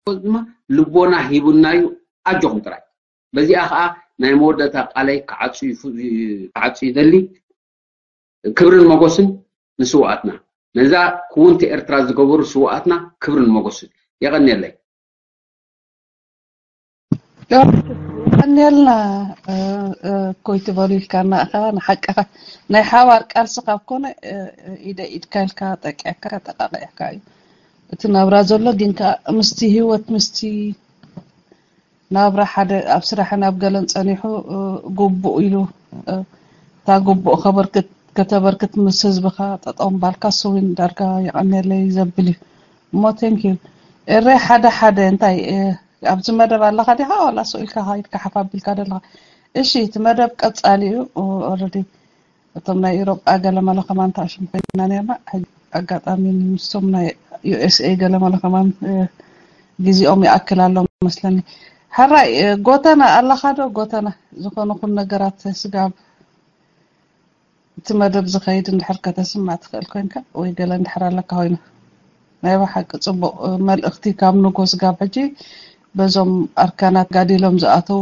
ድማ ልቦና ሂቡና እዩ። ኣጆኹም ጥራይ። በዚኣ ከዓ ናይ መወዳእታ ቃለይ ክዓጹ ይፉ- ክዓጹ ይደሊ። ክብርን መጎስን ንስውኣትና፣ ነዛ ክውንቲ ኤርትራ ዝገበሩ ስውኣትና ክብርን መጎስን። የቐንየለይ። የቐንየልና። እ፣ እ፣ ኮይ ትበሉ ኢልካና ኢኻ። ንሓቅኻ ናይ ሓባር ቃልሲ ካብ ኮነ፣ እ፣ እ፣ ኢደ ኢድካ ኢልካ ጠቂዕካ ጠቃቂዕካ እዩ እቲ ናብራ ዘሎ። ግን ከኣ ምስቲ ህይወት ምስቲ ናብራ ሓደ ኣብ ስራሕን ኣብ ገለን ጸኒሑ፣ እ፣ ግቡእ ኢሉ፣ እ፣ እታ ግቡእ ከበርክት ከተበርክት ምስ ህዝብኻ ጠጠው ምባልካ ስዊን ዳርጋ የቐንየለይ ዘብል እዩ። እሞ thank you። ኤረ ሓደ ሓደ እንታይ፣ እ፣ ኣብዚ መደብ ኣለኻ ዲኻ ዋላ ስቕ ኢልካ ኢድካ ሓፍ ኣቢልካ ደለኻ? እሺ እቲ መደብ ቀጻሊ እዩ። ኦረዲ እቶም ናይ ኤውሮጳ ገለመለ ከማን ተኣሽም ኮይና ነርና። ሕጂ ኣጋጣሚ ምስቶም ናይ ዩ ኤስ ኤ ገለመለ ከማን፣ እ፣ ግዜኦም ይኣክል ኣሎ መስለኒ። ሕራይ፣ እ፣ ጎተና ኣለኻ ዶ? ጎተና ዝኾነ ኩን ነገራት ስጋብ እቲ መደብ ዝኸይድ እንድሕር ከተስምዕ ትኽእል ኮንካ ወይ ገለ እንድሕር ኣለካ ኮይኑ። ናይ ብሓቂ ጽቡቕ፣ እ፣ መልእኽቲ ካብ ንጎ ስጋብ ሕጂ በዞም ኣርካናት ጋዲሎም ዝኣተው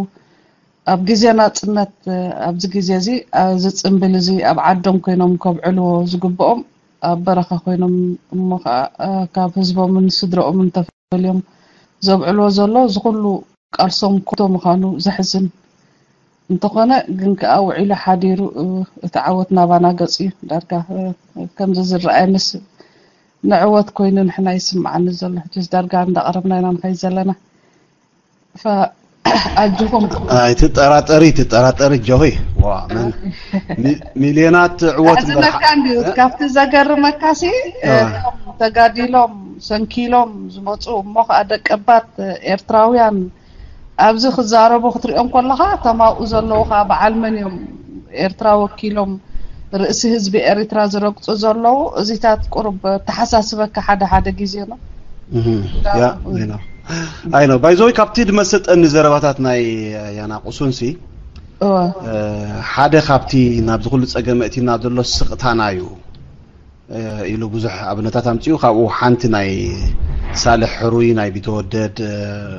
ኣብ ግዜ ናጽነት፣ እ፣ ኣብዚ ግዜ እዚ፣ እ፣ እዚ ጽምብል እዚ ኣብ ዓዶም ኮይኖም ከብዕልዎ ዝግብኦም ኣብ በረኻ ኮይኖም እሞ ኸዓ፣ እ፣ ካብ ህዝቦምን ስድረኦምን ተፈልዮም ዘብዕልዎ ዘሎ እዚ ኩሉ ቃልሶም ኮቶ ምዃኑ ዘሕዝን እንተኾነ ግን ከኣ ውዒሉ ሓዲሩ፣ እ፣ እቲ ዓወት ናባና ገጽ እዩ። ዳርጋ፣ እ፣ ከምዚ ዝረኣይ ምስ ንዕወት ኮይኑ ንሕና ይስምዓኒ ዘሎ። ሕጂስ ዳርጋ እንዳቐረብና ኢና ንኸይድ ዘለና። ፈ-፣ ኣጆኹም። ኣይትጠራጠሪ፣ ትጠራጠሪ ጆሆይ። ዋ፣ መን ሚ-፣ ሚልዮናት ዕወት እምበር ኣሕዝነካ እንድዩ። እ? ካብቲ ዘገርመካሲ፣ እ፣ አ። እቶም ተጋዲሎም፣ ሰንኪሎም ዝመጹ እሞ ኸኣ ደቀባት ኤርትራውያን ኣብዚ ክዛረቡ ክትሪኦም ከለኻ፣ እቶም ኣብኡ ዘለዉ ኸኣ በዓል መን እዮም ኤርትራ ወኪሎም ርእሲ ህዝቢ ኤሪትራ ዝረግጹ ዘለዉ? እዚታት ቁሩብ ተሓሳስበካ ሓደ ሓደ ግዜ ነው። እህ፣ ያ፣ I know። I know። By the way፣ ካብቲ ድመሰጠኒ ዘረባታት ናይ ያና ቁሱንሲ፣ እወ። እ፣ ሓደ ካብቲ ናብዚ ኩሉ ጸገም እቲና ዘሎ ስቕታና እዩ፣ እ፣ ኢሉ ብዙሕ ኣብነታት ኣምጺኡ። ካብኡ ሓንቲ ናይ ሳልሕ ሕሩይ፣ ናይ ቢተወደድ፣ እ፣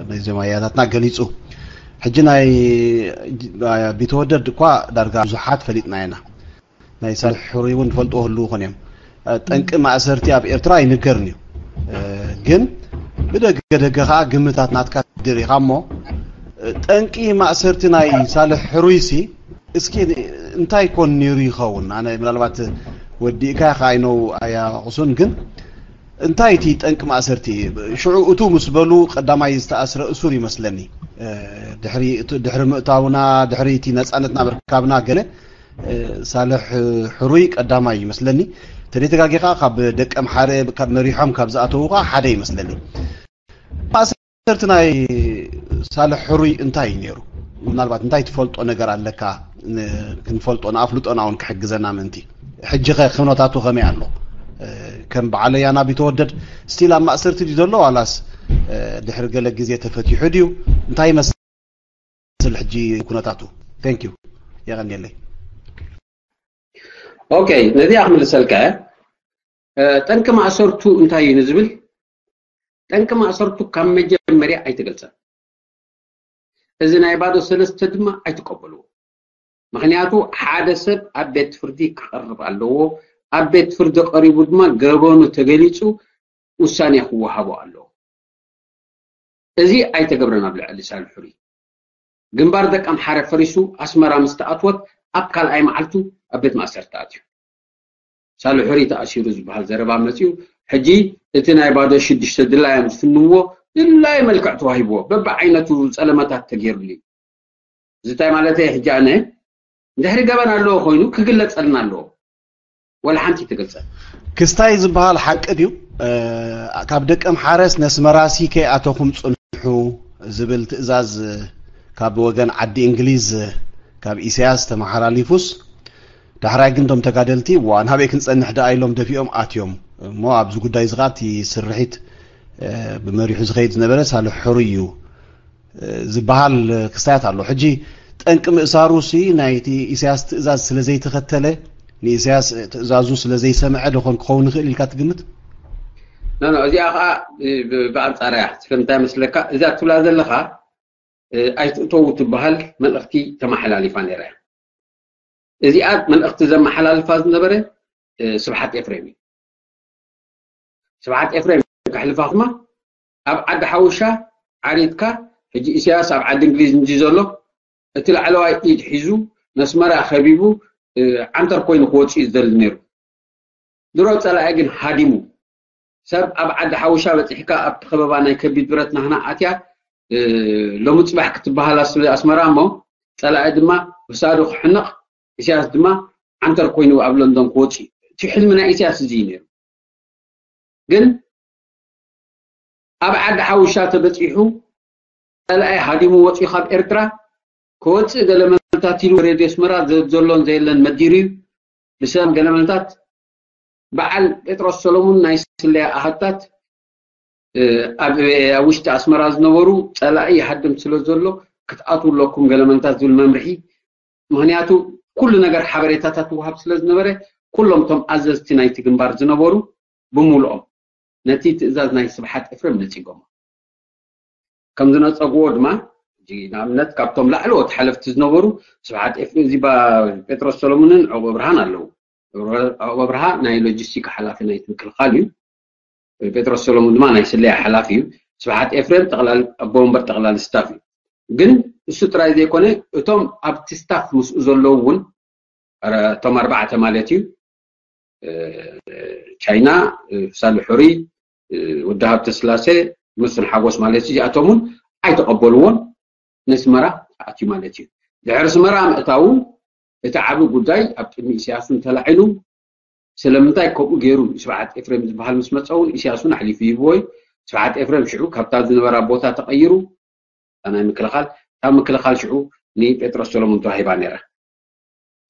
ናይ ዜማያታትና ገሊጹ። ሕጂ ናይ ቢተወደድ እኳ ዳርጋ ብዙሓት ፈሊጥና ኢና። ናይ ሳልሕ ሕሩይ እውን ዝፈልጥዎ ህልው ይኾን እዮም። እ፣ ጠንቂ ማእሰርቲ ኣብ ኤርትራ ኣይንገርን እዩ። እ፣ ግን ብደገ ደገ ኸዓ ግምታት ናትካ ትድር ኢኻ እሞ፣ እ፣ ጠንቂ ማእሰርቲ ናይ ሳልሕ ሕሩይሲ እስኪ እንታይ ኮን ነይሩ ይኸውን? ኣነ ምናልባት ወዲእካ ኢኻ፣ I know፣ ኣያ ቁሱን፣ ግን እንታይ እቲ ጠንቂ ማእሰርቲ? ሽዑ እቱ ምስ በሉ ቀዳማይ ዝተኣስረ እሱር ይመስለኒ። እ፣ ድሕሪ፣ እቱ ድሕሪ ምእታውና፣ ድሕሪ እቲ ነጻነትና ምርካብና ገለ፣ እ፣ ሳልሕ ሕሩይ ቀዳማይ ይመስለኒ። ተደይ ተጋጊኻ ካብ ደቀምሓረ፣ ካብ መሪሖም ካብ ዝኣተዉ ኸዓ ሓደ ይመስለኒ። ማእሰርት ናይ ሳልሕ ሕሩይ እንታይ እዩ ነይሩ? ምናልባት እንታይ ትፈልጦ ነገር ኣለካ? ን-፣ ክንፈልጦ፣ ንኣፍልጦና እውን ክሕግዘና ምእንቲ። ሕጂ ኸ ኩነታቱ ከመይ ኣሎ? እ፣ ከም በዓል ያና ቢተወደድ ስቲል ኣብ ማእሰርቲ ድዩ ዘሎ ዋላስ፣ እ፣ ድሕሪ ገለ ግዜ ተፈቲሑ ድዩ? እንታይ ይመስል ሕጂ ኩነታቱ? Thank you። የቐንየለይ። ኦኬ፣ ነዚኣ ክምልሰልካ እየ። እ፣ ጠንቂ ማእሰርቱ እንታይ እዩ ንዝብል፣ ጠንቂ ማእሰርቱ ካብ መጀመርያ ኣይተገልጸን። እዚ ናይ ባዶ ሰለስተ ድማ ኣይትቀበልዎ። ምኽንያቱ ሓደ ሰብ ኣብ ቤት ፍርዲ ክቐርብ ኣለዎ። ኣብ ቤት ፍርዲ ቀሪቡ ድማ ገበኑ ተገሊጹ ውሳኔ ክወሃቦ ኣለዎ። እዚ ኣይተገብረን። ኣብ ልዕሊ ሳልሕ ሕሩይ ግንባር ደቀምሓረ ፈሪሱ ኣስመራ ምስ ተኣትወት ኣብ ካልኣይ መዓልቱ ኣብ ቤት ማእሰርቲ ተኣትዩ። ሳልሕ ሕሩይ ተኣሲሩ ዝበሃል ዘረባ መጺኡ። ሕጂ እቲ ናይ ባዶ ሽዱሽተ ድላዮም ዝፍንዎ ድላየ መልክዕ ተዋሂብዎ፣ በብዓይነቱ ጸለመታት ተገይሩሉ እዩ። እዚ እንታይ ማለት እየ? ሕጂ ኣነ እንድሕሪ ገበን ኣለዎ ኮይኑ ክግለጸልና ኣለዎ። ወላ ሓንቲ ትግልጸ። ክስታይ ዝበሃል ሓቂ ድዩ? እ፣ ካብ ደቀምሓረስ ነስመራሲ ከይኣተኹም ጽንሑ ዝብል ትእዛዝ ካብ ወገን ዓዲ እንግሊዝ ካብ ኢሳያስ ተመሓላሊፉስ፣ ዳሕራይ ግን እቶም ተጋደልቲ፣ "ዋ፣ ናበይ ክንጸንሕ ደኣ?" ኢሎም ደፊኦም ኣትዮም። እሞ ኣብዚ ጉዳይ እዚ ኸኣ እቲ ስርሒት፣ እ፣ ብመሪሑ ዝኸይድ ዝነበረ ሳልሕ ሕሩይ እዩ፣ እ፣ ዝበሃል ክስታያት ኣሎ። ሕጂ ጠንቂ ምእሳሩሲ ናይቲ ኢሳያስ ትእዛዝ ስለ ዘይተኸተለ፣ ንኢሳያስ ትእዛዙ ስለ ዘይሰምዐ ዶ ኾን ክኸውን ይኽእል ኢልካ ትግምት? እዚኣ ከዓ ብኣንፃርያ ስለምንታይ መስለካ እዛ ትብላ ዘለካ ኣይትእተዉ ትበሃል መልእኽቲ ተመሓላሊፋ ነይራ እያ። እዚኣ መልእኽቲ ዘመሓላልፋ ዝነበረ ስብሓት ኤፍሬም እዩ። ስብሓት ኤፍሬም ከሕልፋ ድማ ኣብ ዓዲ ሓውሻ ዓሪትካ ሕጂ ኢሳያስ ኣብ ዓዲ እንግሊዝ እንጂ ዘሎ እቲ ላዕለዋይ ኢድ ሒዙ ነስመራ ከቢቡ ዓንተር ኮይኑ ክወፅእ እዩ ዝደሊ ነይሩ። ድሮ ፀላኢ ግን ሃዲሙ ሰብ ኣብ ዓዲ ሓውሻ በፂሕካ ኣብቲ ከበባ ናይ ከቢድ ብረት ናህና ኣትያ ሎሚ ፅባሕ ክትበሃል ኣስመራ እሞ ፀላኢ ድማ ክሳዱ ክሕነቕ ኢሳያስ ድማ ዓንተር ኮይኑ ኣብ ለንደን ክወፅእ እዩ። እቲ ሕልሚ ናይ ኢሳያስ እዚ እዩ ነይሩ። ግን ኣብ ዓዲ ሓውሻ ተበፂሑ ፀላኢ ሃዲሙ ወፂኡ ካብ ኤርትራ ክወፅእ ገለመልታት ኢሉ ሬድዮ ኣስመራ ዘሎን ዘየለን መዲሩ እዩ። ብሰም ገለመልታት በዓል ጴጥሮስ ሰሎሙን ናይ ስለያ ኣሃታት ኣብ ውሽጢ ኣስመራ ዝነበሩ ፀላኢ ይሃድም ስለ ዘሎ ክትኣትዉ ኣለኩም ገለመልታት ዝብል መምርሒ። ምክንያቱ ኩሉ ነገር ሓበሬታታት ይወሃብ ስለ ዝነበረ ኩሎም እቶም ኣዘዝቲ ናይቲ ግንባር ዝነበሩ ብምሉኦም ነቲ ትእዛዝ ናይ ስብሓት ኤፍሬም ነፂጎሞ። ከም ዝነፀግዎ ድማ ንኣብነት ካብቶም ላዕለዎት ሓለፍቲ ዝነበሩ ስብሓት ኤፍሬም እዚ ጴጥሮስ ሰሎሙንን ዕቑበ ብርሃን ኣለዉ። ዕቑበ ብርሃ ናይ ሎጂስቲክ ሓላፊ ናይቲ ምክልኻል እዩ። ጴጥሮስ ሰሎሙን ድማ ናይ ስለያ ሓላፊ እዩ። ስብሓት ኤፍሬም ኣቦ ወንበር ጠቕላሊ ስታፍ እዩ። ግን እሱ ጥራይ ዘይኮነ እቶም ኣብቲ ስታፍ ምስኡ ዘለዉ እውን እቶም ኣርባዕተ ማለት እዩ ቻይና ሳልሕ ሕሩይ ወዲ ሃብተስላሴ መስፍን ሓጎስ ማለት እዩ። እዚኣቶም እውን ኣይተቐበልዎን ነስመራ ኣትዩ ማለት እዩ። ድሕሪ ስመራ ምእታዉ እቲ ዓቢ ጉዳይ ኣብ ቅድሚ ኢሳያስ እውን ተላዒሉ ስለምንታይ ከምኡ ገይሩ ስብሓት ኤፍሬም ዝበሃል ምስ መፀ እውን ኢሳያስ እውን ኣሕሊፉ ይህብዎ እዩ። ስብሓት ኤፍሬም ሽዑ ካብታ ዝነበራ ቦታ ተቐይሩ ናይ ምክልኻል ካብ ምክልኻል ሽዑ ንጴጥሮስ ሰሎሙን ተዋሂባ ነይራ።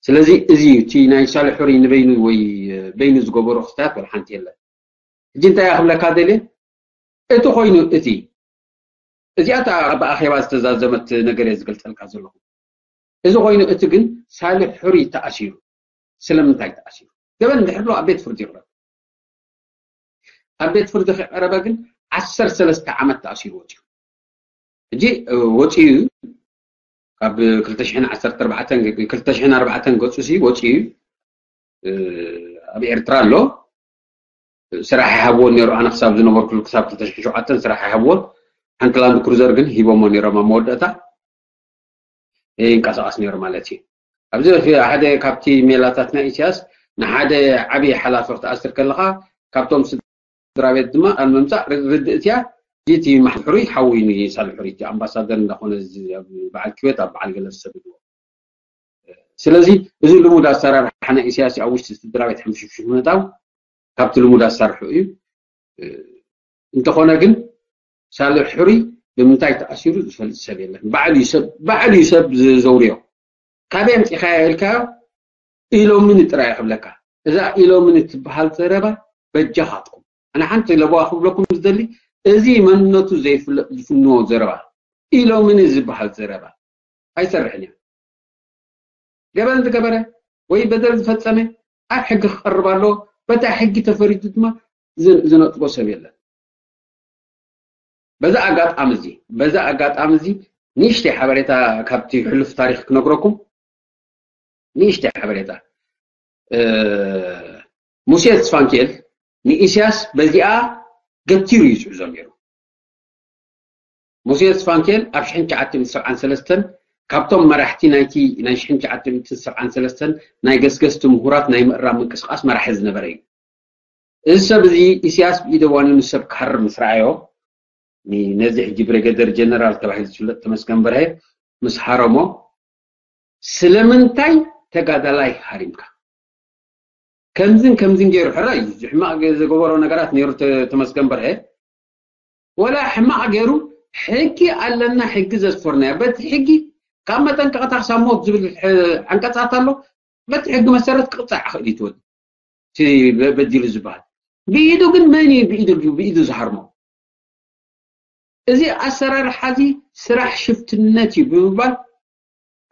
ስለዚ እዚ እዩ እቲ ናይ ሳልሕ ሕሩይ ንበይኑ ወይ በይኑ ዝገበሮ ክስታት ወላ ሓንቲ የለን። ሕጂ እንታይ ክብለካ ደልየ እቲ ኮይኑ እቲ እዚኣ ኣብ ኣኼባ ዝተዛዘመት ነገር እየ ዝገልፀልካ ዘለኹ። እዚ ኮይኑ እቲ ግን ሳልሕ ሕሩይ ተኣሲሩ ስለምንታይ ተኣሲሩ ገበን እንድሕር ኣብ ቤት ፍርዲ ይቕረብ። ኣብ ቤት ፍርዲ ከቀረበ ግን ዓሰርተ ሰለስተ ዓመት ተኣሲሩ ወፂኡ። ሕጂ ወፂኡ ካብ ክልተ ሽሕን ዓሰርተ ኣርባዕተን ክልተ ሽሕን ኣርባዕተን ገፁ ሲ ወፂኡ ኣብ ኤርትራ ኣሎ። ስራሕ ይሃብዎ ነይሩ። ኣነ ክሳብ ዝነበርኩሉ ክሳብ ክልተ ሽሕን ሸውዓተን ስራሕ ይሃብዎ። ሓንቲ ላንድ ክሩዘር ግን ሂቦሞ ነይሮም ኣብ መወዳእታ ይንቀሳቐስ ነይሩ ማለት እዩ። ኣብዚ ሓደ ካብቲ ሜላታት ናይ ኢሳያስ ንሓደ ዓብዪ ሓላፊ ክትኣስር ከለኻ ካብቶም ስድራ ቤት ድማ ቃል ምምፃእ ርድእት እያ። እቲ ማሕሪ ሓውይኑ ሳልሕ ሕሩይ ኣምባሳደር እንዳኾነ በዓል ክቤት ኣብ በዓል ገለ ዝሰድድዎ ስለዚ እዚ ልሙድ ኣሰራርሓ ናይ ኢሳያስ ኣብ ውሽጢ ስድራ ቤት ሕምሽምሽም ምእታው ካብቲ ልሙድ ኣሳርሑ እዩ። እንተኾነ ግን ሳልሕ ሕሩይ ብምንታይ ተኣሲሩ ዝፈልጥ ሰብ የለን። ባዕሉ እዩ ሰብ ባዕሉ እዩ ሰብ ዘውርዮ። ካበይ ኣምፂኻዮ ኢልካዮ ኢሎምኒ ጥራይ ክብለካ። እዛ ኢሎምኒ ትበሃል ዘረባ በጃኻትኩም ኣነ ሓንቲ ለበዋ ክብለኩም ዝደሊ እዚ መንነቱ ዘይፍለጥ ዝፍንዎ ዘረባ ኢሎምኒ ዝበሃል ዘረባ ኣይሰርሕን እያ። ገበን ዝገበረ ወይ በደል ዝፈፀመ ኣብ ሕጊ ክቐርብ ኣለዎ። በታ ሕጊ ተፈሪዱ ድማ ዝነጥቆ ሰብ የለን። በዛ ኣጋጣሚ እዚ በዛ ኣጋጣሚ እዚ ንእሽተይ ሓበሬታ ካብቲ ሕሉፍ ታሪክ ክነግረኩም። ንእሽተይ ሓበሬታ ሙሴ ስፋንኬል ንኢስያስ በዚኣ ገቲሩ እዩ ዝሕዞ ነይሩ። ሙሴ ስፋንኬል ኣብ ሽሕን ትሽዓተ ሚእትን ሰብዓን ሰለስተን ካብቶም መራሕቲ ናይቲ ናይ ሽሕን ትሽዓተ ሚእትን ሰብዓን ሰለስተን ናይ ገስገስቲ ምሁራት ናይ ምእራም ምንቅስቃስ መራሒ ዝነበረ እዩ። እዚ ሰብ እዚ ኢስያስ ብኢደ ዋኒኑ ሰብ ክሃርም ምስ ረኣዮ ነዚ ሕጂ ብሪገደር ጀነራል ተባሂሉ ዝፍለጥ ተመስገን በርሀ ምስ ሃረሞ ስለምንታይ ተጋዳላይ ሃሪምካ ከምዝን ከምዝን ገይሩ ሕራይ ሕማቕ ዝገበሮ ነገራት ነይሩ ተመስገን በርሀ ወላ ሕማቕ ገይሩ ሕጊ ኣለና ሕጊ ዘስፈርናዮ በቲ ሕጊ ካብ መጠንቀቕታ ክሳብ ሞት ዝብል ዓንቀፃት ኣሎ በቲ ሕጊ መሰረት ክቕፃዕ ይኽእል እዩ ትወዲ በዲሉ ዝበሃል ብኢዱ ግን መን እዩ ብኢዱ ብኢዱ ዝሃርሞ እዚ ኣሰራርሓ እዚ ስራሕ ሽፍትነት እዩ ብምባል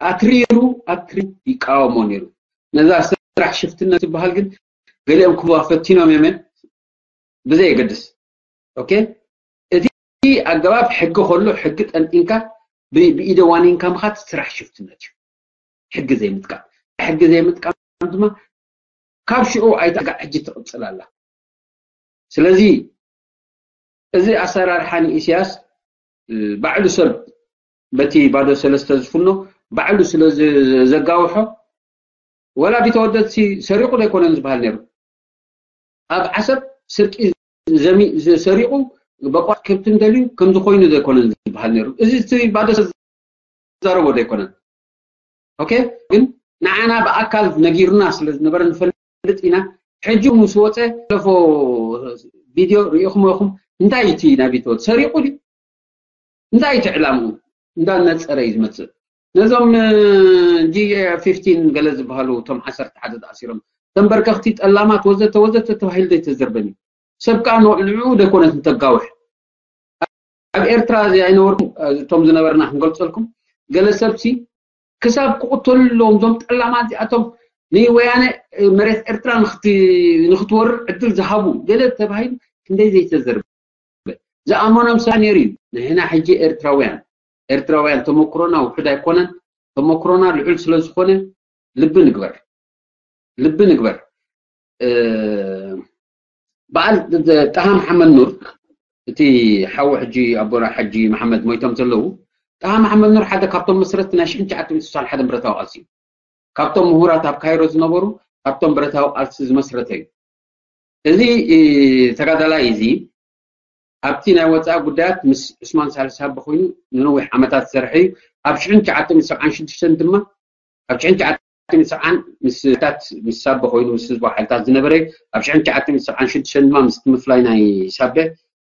ኣትሪሩ ኣትሪ ይቃወሞ ነይሩ ነዛ ስራሕ ሽፍትነት ዝበሃል ግን ገሊኦም ክዋ ፈቲኖም እዮም ብዘይ የገድስ ኦኬ፣ እቲ ኣገባብ ሕጊ ከሎ ሕጊ ጠንጢንካ ብኢደ ዋኒንካ ምኻድ ስራሕ ሽፍትነት እዩ። ሕጊ ዘይምጥቃም፣ ሕጊ ዘይምጥቃም ድማ ካብ ሽዑ ኣይተጋ ሕጂ ትቕፅል ኣላ። ስለዚ እዚ ኣሰራርሓ ንኢሳያስ ባዕሉ ሰብ በቲ ባዶ ሰለስተ ዝፍኖ ባዕሉ ስለ ዘጋውሖ፣ ወላ ቢተወደድ ሰሪቑ ዘይኮነን ዝበሃል ነይሩ። ኣብ ዓሰብ ስርቂ ሰሪቑ በቋት ከብቲ እንደልዩ ከምዚ ኮይኑ ዘይኮነን ዝበሃል ነይሩ። እዚ ባዶ ሰብ ዝዛረቦ ዘይኮነን። ኦኬ፣ ግን ንዓና ብኣካል ነጊሩና ስለ ዝነበረ ንፈልጥ ኢና። ሕጂ ምስ ወፀ ለፎ ቪድዮ ሪኢኹም ኢኹም። እንታይ እቲ ናይ ቢትወት ሰሪቑ ድዩ? እንታይ እቲ ዕላምኡ? እንዳነፀረ እዩ ዝመፅእ። ነዞም ጂ ፊፍቲን ገለ ዝበሃሉ እቶም ዓሰርተ ሓደ ተኣሲሮም ተንበርከኽቲ ጠላማት ወዘተ ወዘተ ተባሂሉ ዘይተዘርበን እዩ። ሰብ ከዓ ንዕኡ ደይኮነት እንተጋውሕ ኣብ ኤርትራ እዚ ኣይነበርኩም እቶም ዝነበርና ክንገልፀልኩም ገለ ሰብሲ ክሳብ ክቕተሉ ኣለዎም እዞም ጠላማት እዚኣቶም ንወያነ መሬት ኤርትራ ንክትወርር ዕድል ዝሃቡ ገለ ተባሂሉ ክንደይ ዘይተዘርበ ዝኣመኖም ሰብ ነይሩ እዩ። ንሕና ሕጂ ኤርትራውያን ኤርትራውያን ተመክሮና ውሑድ ኣይኮነን። ተመክሮና ልዑል ስለ ዝኾነ ልቢ ንግበር፣ ልቢ ንግበር። በዓል ጠሃ መሓመድ ኑር እቲ ሓዉ ሕጂ ኣቦና ሓጂ መሓመድ ሞይቶም ዘለዉ ጠሃ መሓመድ ኑር ሓደ ካብቶም መስረትቲ ናይ ሽሕን ትሽዓተ ሚእቲ ስሳን ሓደን ብረታዊ ቃልሲ እዩ። ካብቶም ምሁራት ኣብ ካይሮ ዝነበሩ ካብቶም ብረታዊ ቃልሲ ዝመስረተ እዩ። እዚ ተጋዳላይ እዚ ኣብቲ ናይ ወፃኢ ጉዳያት ምስ ዑስማን ሳልሳብ ኮይኑ ንነዊሕ ዓመታት ዝሰርሐ እዩ። ኣብ ሽሕን ትሽዓተ ሚእቲ ሰብዓን ሽዱሽተን ድማ ኣብ ሽሕን ትሽዓተ ሚእቲ ሰብዓን ምስ ታት ምስ ሳበ ኮይኑ ምስ ህዝባዊ ሓይልታት ዝነበረ እዩ። ኣብ ሽሕን ትሽዓተ ሚእቲ ሰብዓን ሽዱሽተን ድማ ምስቲ ምፍላይ ናይ ሳበ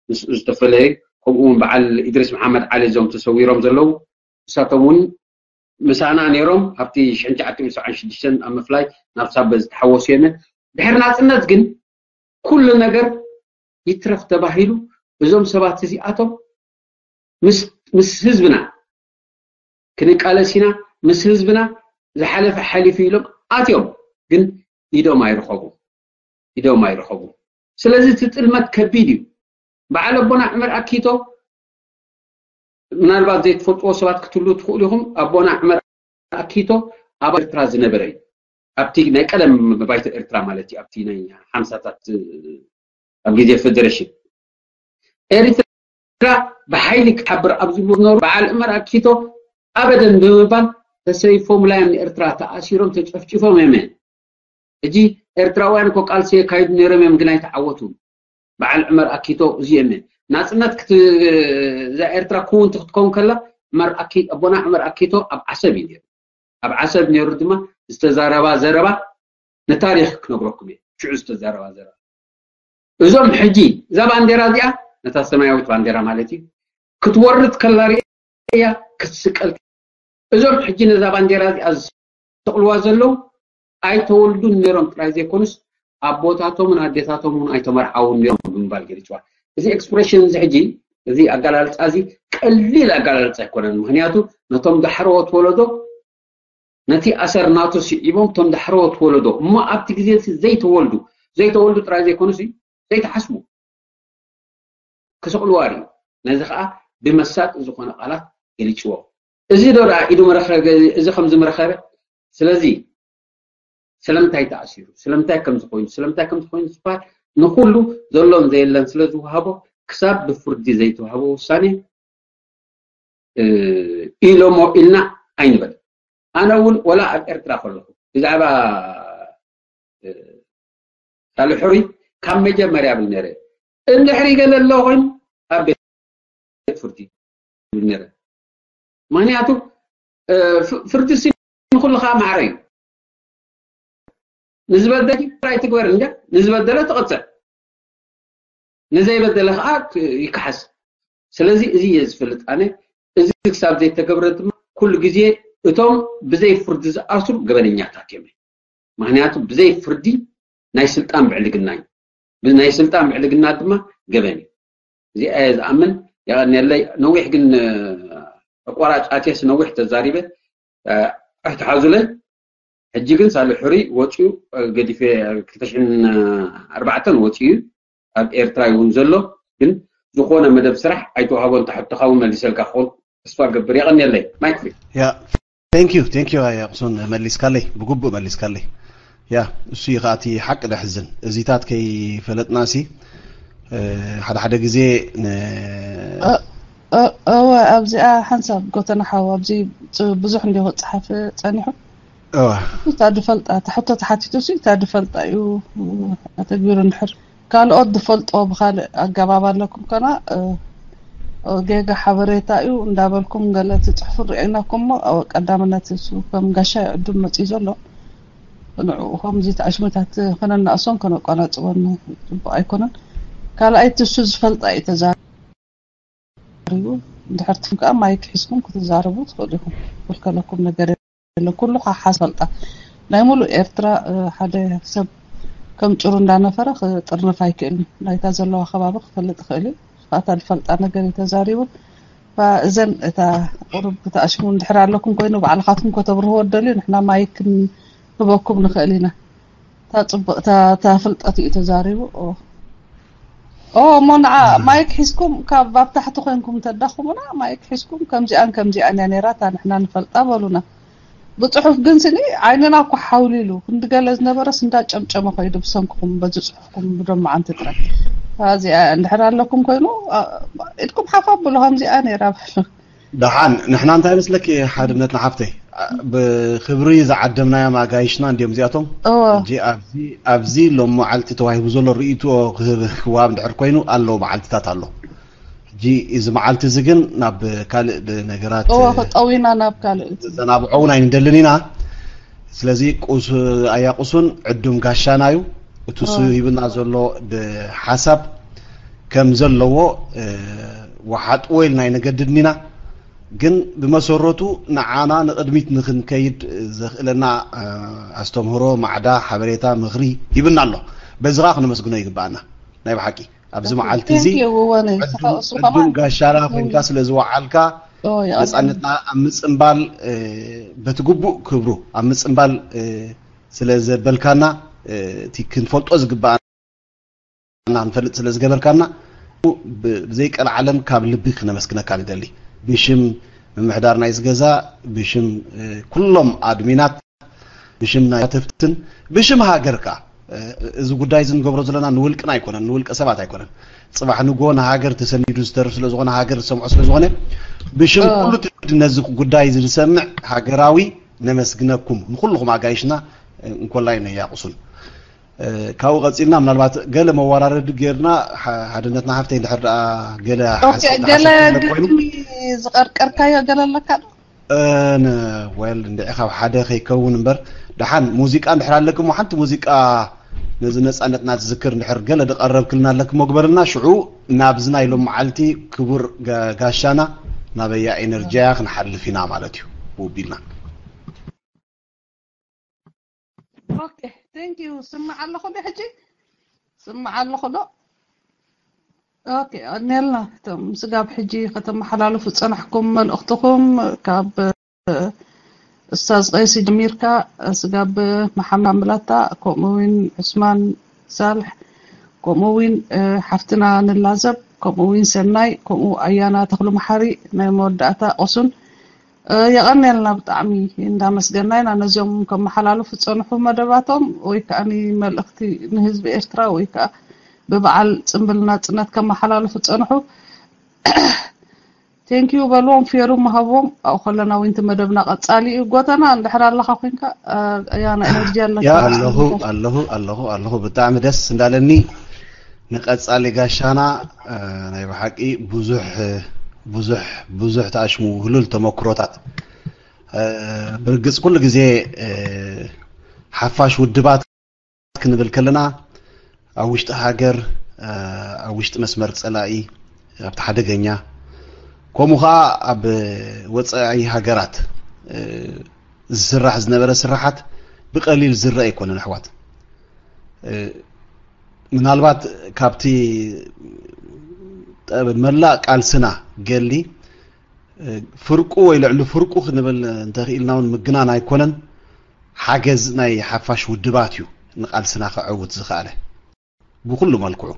ምስኡ ዝተፈለየ እዩ። ከምኡ እውን በዓል ኢድሪስ መሓመድ ዓሊ እዞም ተሰዊሮም ዘለዉ ንሳቶም እውን ምሳና ነይሮም ኣብቲ ሽሕን ትሽዓተ ሚእቲ ሰብዓን ሽዱሽተን ኣብ ምፍላይ ናብ ሳበ ዝተሓወሱ እዮም። ድሕሪ ናፅነት ግን ኩሉ ነገር ይትረፍ ተባሂሉ እዞም ሰባት እዚኣቶም ምስ ህዝብና ክንቃለስ ኢና፣ ምስ ህዝብና ዝሓለፈ ሓሊፉ ኢሎም ኣትዮም፣ ግን ኢዶም ኣይረኸቡ ኢዶም ኣይረኸቡ። ስለዚ እቲ ጥልመት ከቢድ እዩ። በዓል ኣቦና ዕመር ኣኪቶ ምናልባት ዘይትፈልጥዎ ሰባት ክትህሉ ትኽእሉ ኢኹም። ኣቦና ዕመር ኣኪቶ ኣብ ኤርትራ ዝነበረ እዩ። ኣብቲ ናይ ቀደም ባይቶ ኤርትራ ማለት እዩ። ኣብቲ ናይ ሓምሳታት ኣብ ግዜ ፌደሬሽን ኤርትራ ብሓይሊ ክትሓብር ኣብ ዝብሉ ዝነበሩ በዓል ዕመር ኣኪቶ ኣበደን ብምባል ተሰይፎም ላዮም ንኤርትራ ተኣሲሮም ተጨፍጭፎም እዮም። ሕጂ ኤርትራውያን እኮ ቃልሲ የካይዱ ነይሮም እዮም፣ ግን ኣይተዓወቱን። በዓል ዕመር ኣኪቶ እዚኦም እዮም። ናፅነት እዛ ኤርትራ ክውንቲ ክትከውን ከላ ኣቦና ዕመር ኣኪቶ ኣብ ዓሰብ እዩ ነይሩ። ኣብ ዓሰብ ነይሩ ድማ ዝተዛረባ ዘረባ ንታሪክ ክነግረኩም እየ። ሽዑ ዝተዛረባ ዘረባ እዞም ሕጂ እዛ ባንዴራ እዚኣ ነታ ሰማያዊት ባንዴራ ማለት እዩ ክትወርድ ከላ ርእያ ክትስቀል እዞም ሕጂ ነዛ ባንዴራ እዚኣ ዝስቕልዋ ዘለዉ ኣይተወልዱን ነይሮም ጥራይ ዘይኮኑስ ኣቦታቶምን ኣዴታቶም እውን ኣይተመርዓውን ነይሮም ብምባል ገሊፅዋ። እዚ ኤክስፕሬሽን እዚ ሕጂ እዚ ኣገላልፃ እዚ ቀሊል ኣገላልፃ ኣይኮነን። ምክንያቱ ነቶም ዳሕረዎት ወለዶ ነቲ ኣሰር ናቱ ስዒቦም እቶም ዳሕረዎት ወለዶ እሞ ኣብቲ ግዜ ዘይተወልዱ ዘይተወልዱ ጥራይ ዘይኮኑስ ዘይተሓስቡ ክስቕልዋ ርእዩ። ነዚ ከዓ ብመሳጢ ዝኾነ ቃላት ገሊፅዎ። እዚ ዶ ደኣ ኢዱ መረኸበ፣ እዚ ከምዚ መረኸበ። ስለዚ ስለምንታይ ተኣሲሩ፣ ስለምንታይ ከምዚ ኮይኑ፣ ስለምንታይ ከምዚ ኮይኑ ዝበሃል ንኹሉ ዘሎን ዘየለን ስለ ዝወሃቦ ክሳብ ብፍርዲ ዘይተዋህቦ ውሳኔ ኢሎሞ ኢልና ኣይንበል። ኣነ እውን ወላ ኣብ ኤርትራ ከለኹ ብዛዕባ ሳልሕ ሕሩይ ካብ መጀመርያ ብል ነረ እንድሕሪ ገለ ኣሎ ኮይኑ ኣብ ቤት ፍርዲ ብል ነረ። ምክንያቱ ፍርዲ ንኩሉ ከዓ ማዕረ እዩ። ንዝበደለ ይትግበር እንደ ንዝበደለ ትቕፅዕ፣ ንዘይበደለ ከዓ ይከሓስ። ስለዚ እዚ እየ ዝፈልጥ ኣነ። እዚ ክሳብ ዘይተገብረ ድማ ኩሉ ግዜ እቶም ብዘይ ፍርዲ ዝኣስሩ ገበነኛታት እዮም። ምክንያቱ ብዘይ ፍርዲ ናይ ስልጣን ብዕልግና እዩ። ናይ ስልጣን ብዕልግና ድማ ገበን እዩ። እዚኣ እየ ዝኣምን። የቐንየለይ። ነዊሕ ግን ኣቋራጭ ኣትየስ ነዊሕ ተዛሪበ። ኣሕትሓዙለይ። ሕጂ ግን ሳልሕ ሕሩይ ወፂኡ ገዲፈ ክልተ ሽሕን ኣርባዕተን ወፂኡ ኣብ ኤርትራ ይውን ዘሎ ግን ዝኾነ መደብ ስራሕ ኣይተዋህቦን። ተሕቶኻ እውን መሊሰልካ ክኾን ተስፋ ገብር። የቐንየለይ። ማይክ ፍሪ። ያ thank you thank you ኣያ ኣቕሱን፣ መሊስካለይ፣ ብግቡእ መሊስካለይ። ያ እሱ እዩ ከኣቲ ሓቂ ደሕዝን እዚታት ከይፈለጥናሲ ሓደ ሓደ ግዜ እወ ኣብዚኣ ሓንሳብ ጎተና ሓው ኣብዚ ብዙሕ እንዲ ክፅሓፍ ፀኒሑ። እታ ድፈልጣ እቲ ሕቶ ተሓቲቱ ሲ እታ ድፈልጣ እዩ ተግቢሩ እንድሕር ካልኦት ድፈልጦ ብካልእ ኣገባብ ኣለኩም ከና ጌጋ ሓበሬታ እዩ እንዳበልኩም ገለ ትፅሕፉ ርኢናኩም እሞ ቀዳምነት እሱ ከም ጋሻ እዩ ዕዱም መፅዩ ዘሎ። ንዕኡ ከምዚ ተኣሽሙታት ከነናእሶን ከነቋናፅቦን ፅቡቅ ኣይኮነን። ካልኣይቲ እሱ ዝፈልጣ እዩ ተዛሪቡ። እንድሕር ትም ከዓ ማይክ ሒዝኩም ክትዛረቡ ትኽእሉ ኢኹም። ዝከልከለኩም ነገር የለን። ኩሉ ሓሓዝ ፈልጣ ናይ ሙሉእ ኤርትራ ሓደ ሰብ ከም ጭሩ እንዳነፈረ ክጥርንፍ ኣይክእልን። ናይታ ዘለዋ ከባቢ ክፈልጥ ይኽእል እዩ። ካብታ ዝፈልጣ ነገር እዩ ተዛሪቡ። እዘን እታ ቁሩብ ክትኣሽሙ እንድሕር ኣለኩም ኮይኑ ባዕልኻትኩም ከተብርህዎ ደልዩ ንሕና ማይክ ክንህበኩም ንኽእል ኢና። እታ ፍልጠት እዩ ተዛሪቡ። ኦ እሞ ንዓ ማይክ ሒዝኩም ካብ ኣብ ታሕቲ ኮይንኩም ተዳኹሙና ማይክ ሒዝኩም ከምዚኣን ከምዚኣን እያ ነይራ እታ ንሕና ንፈልጣ በሉና። ብፅሑፍ ግን ስኒ ዓይንና እኮ ሓውሊሉ ክንዲ ገለ ዝነበረስ እንዳጨምጨመ ከይዱ ብሰንክኹም በዚ ፅሑፍኩም ብደሞ ዓንቲ ጥራይ። እዚኣ እንድሕር ኣለኩም ኮይኑ ኢድኩም ሓፍ ኣብሉ ከምዚኣ ነይራ በሉ። ደሓን ንሕና እንታይ መስለኪ ሓድነት ንሓፍተይ ብክብሪ ዝዓደምናዮም ኣጋይሽና እንዲዮም እዚኣቶም። ሕጂ ኣብዚ ሎም መዓልቲ ተዋሂቡ ዘሎ ርእይትኦ ክህብ ክዋብ እንድሕር ኮይኑ ኣለዉ መዓልትታት ኣሎ። ሕጂ እዚ መዓልቲ እዚ ግን ናብ ካልእ ነገራት ጠዊና ናብ ካልእ ዘናብዖ እውን ኣይንደልን ኢና። ስለዚ ቁስ ኣያቁሱን ዕዱም ጋሻና እዩ። እቲ እሱ ሂብና ዘሎ ሓሳብ ከም ዘለዎ ወሓጥዎ ኢልና ኣይንገድድን ኢና። ግን ብመሰረቱ ንዓና ንቕድሚት ንክንከይድ ዘኽእለና ኣስተምህሮ፣ ማዕዳ፣ ሓበሬታ፣ ምኽሪ ሂብና ኣሎ። በዚ ኸዓ ክነመስግኖ ይግባኣና። ናይ ብሓቂ ኣብዚ መዓልቲ እዚ ዕዱም ጋሻና ኮይንካ ስለ ዝወዓልካ ነፃነትና ኣብ ምፅንባል በቲ ግቡእ ክብሩ ኣብ ምፅንባል ስለ ዘበልካና እቲ ክንፈልጦ ዝግባኣና ንፈልጥ ስለ ዝገበርካና ብዘይቀልዓለም ካብ ልቢ ክነመስግነካ ንደሊ። ብሽም ምምሕዳር ናይዚ ገዛ፣ ብሽም ኩሎም ኣድሚናት፣ ብሽም ናይ ተፍትን ብሽም ሃገር ከኣ እዚ ጉዳይ እዚ ንገብሮ ዘለና ንውልቅና ኣይኮነን፣ ንውልቀ ሰባት ኣይኮነን። ፅባሕ ንጎ ንሃገር ተሰኒዱ ዝተርፍ ስለ ዝኾነ፣ ሃገር ዝሰምዖ ስለ ዝኾነ ብሽም ኩሉ ትውልዲ ነዚ ጉዳይ እዚ ዝሰምዕ ሃገራዊ ነመስግነኩም ንኩልኹም ኣጋይሽና እንኮላይ ነያቁሱን። ካብኡ ቀፂልና ምናልባት ገለ መወራረዲ ጌርና ሓድነትና ሃፍተይ እንድሕር ደኣ ገለ ሓሳብ ኮይኑ ዝቐርቀርካዮ ገለ ኣለካ ዶ? ወል እንድዒ ካብ ሓደ ከይከውን እምበር ደሓን ሙዚቃ እንድሕር ኣለክሞ ሓንቲ ሙዚቃ ነዚ ነፃነትና ትዝክር እንድሕር ገለ ድቐረብክልና ኣለክሞ ግበርልና። ሽዑ ናብዚ ናይ ሎም መዓልቲ ክቡር ጋሻና ናበያ ኤነርጂያ ክንሓልፍ ኢና ማለት እዩ። ውቢልና ኦኬ ቴንክ ዩ። ስምዕ ኣለኹ ዶ ሕጂ? ስምዕ ኣለኹ ዶ? ኦኬ ቀኒልና። እቶም ስጋብ ሕጂ ከተመሓላልፉ ዝጸናሕኩም መልእኽትኹም ካብ እስታዝ ቀይሲ ጀሚርካ ስጋብ መሓመድ ኣምላታ ከምኡ እውን ዑስማን ሳልሕ ከምኡ እውን ሓፍትና ንላዘብ ከምኡ እውን ሰናይ ከምኡ ኣያና ተኽሉ መሓሪ ናይ መወዳእታ ቁሱን የቐንየልና ብጣዕሚ እንዳመስገና ኢና ነዚኦም ከመሓላልፉ ዝፀንሑ መደባቶም ወይ ከዓ መልእኽቲ ንህዝቢ ኤርትራ ወይ ከዓ ብበዓል ፅምብል ናፅነት ከመሓላልፉ ዝፀንሑ ቴንኪዩ በልዎም ፌሩ ምሃብዎም ኣብኡ ከለና ዊንቲ መደብና ቀፃሊ እዩ ጎተና እንድሕር ኣለካ ኮንካ ያና ኤነርጂ ኣለካ ኣለኹ ኣለኹ ኣለኹ ኣለኹ ብጣዕሚ ደስ እንዳለኒ ንቐጻሊ ጋሻና ናይ ብሓቂ ብዙሕ ብዙሕ ብዙሕ ተኣሽሙ ህሉል ተመክሮታት ብርግጽ ኩሉ ግዜ ሓፋሽ ውድባት ክንብል ከለና ኣብ ውሽጢ ሃገር ኣብ ውሽጢ መስመር ጸላኢ ኣብቲ ሓደገኛ ከምኡ ከዓ ኣብ ወፃኢ ሃገራት ዝስራሕ ዝነበረ ስራሓት ብቀሊል ዝረአ ኣይኮነን ኣሕዋት ምናልባት ካብቲ መላእ ቃልስና ገሊ ፍርቁ ወይ ልዕሊ ፍርቁ ክንብል እንተኽኢልና እውን ምግናን ኣይኮነን ሓገዝ ናይ ሓፋሽ ውድባት እዩ ንቃልስና ከዕውት ዝኸኣለ ብኩሉ መልክዑ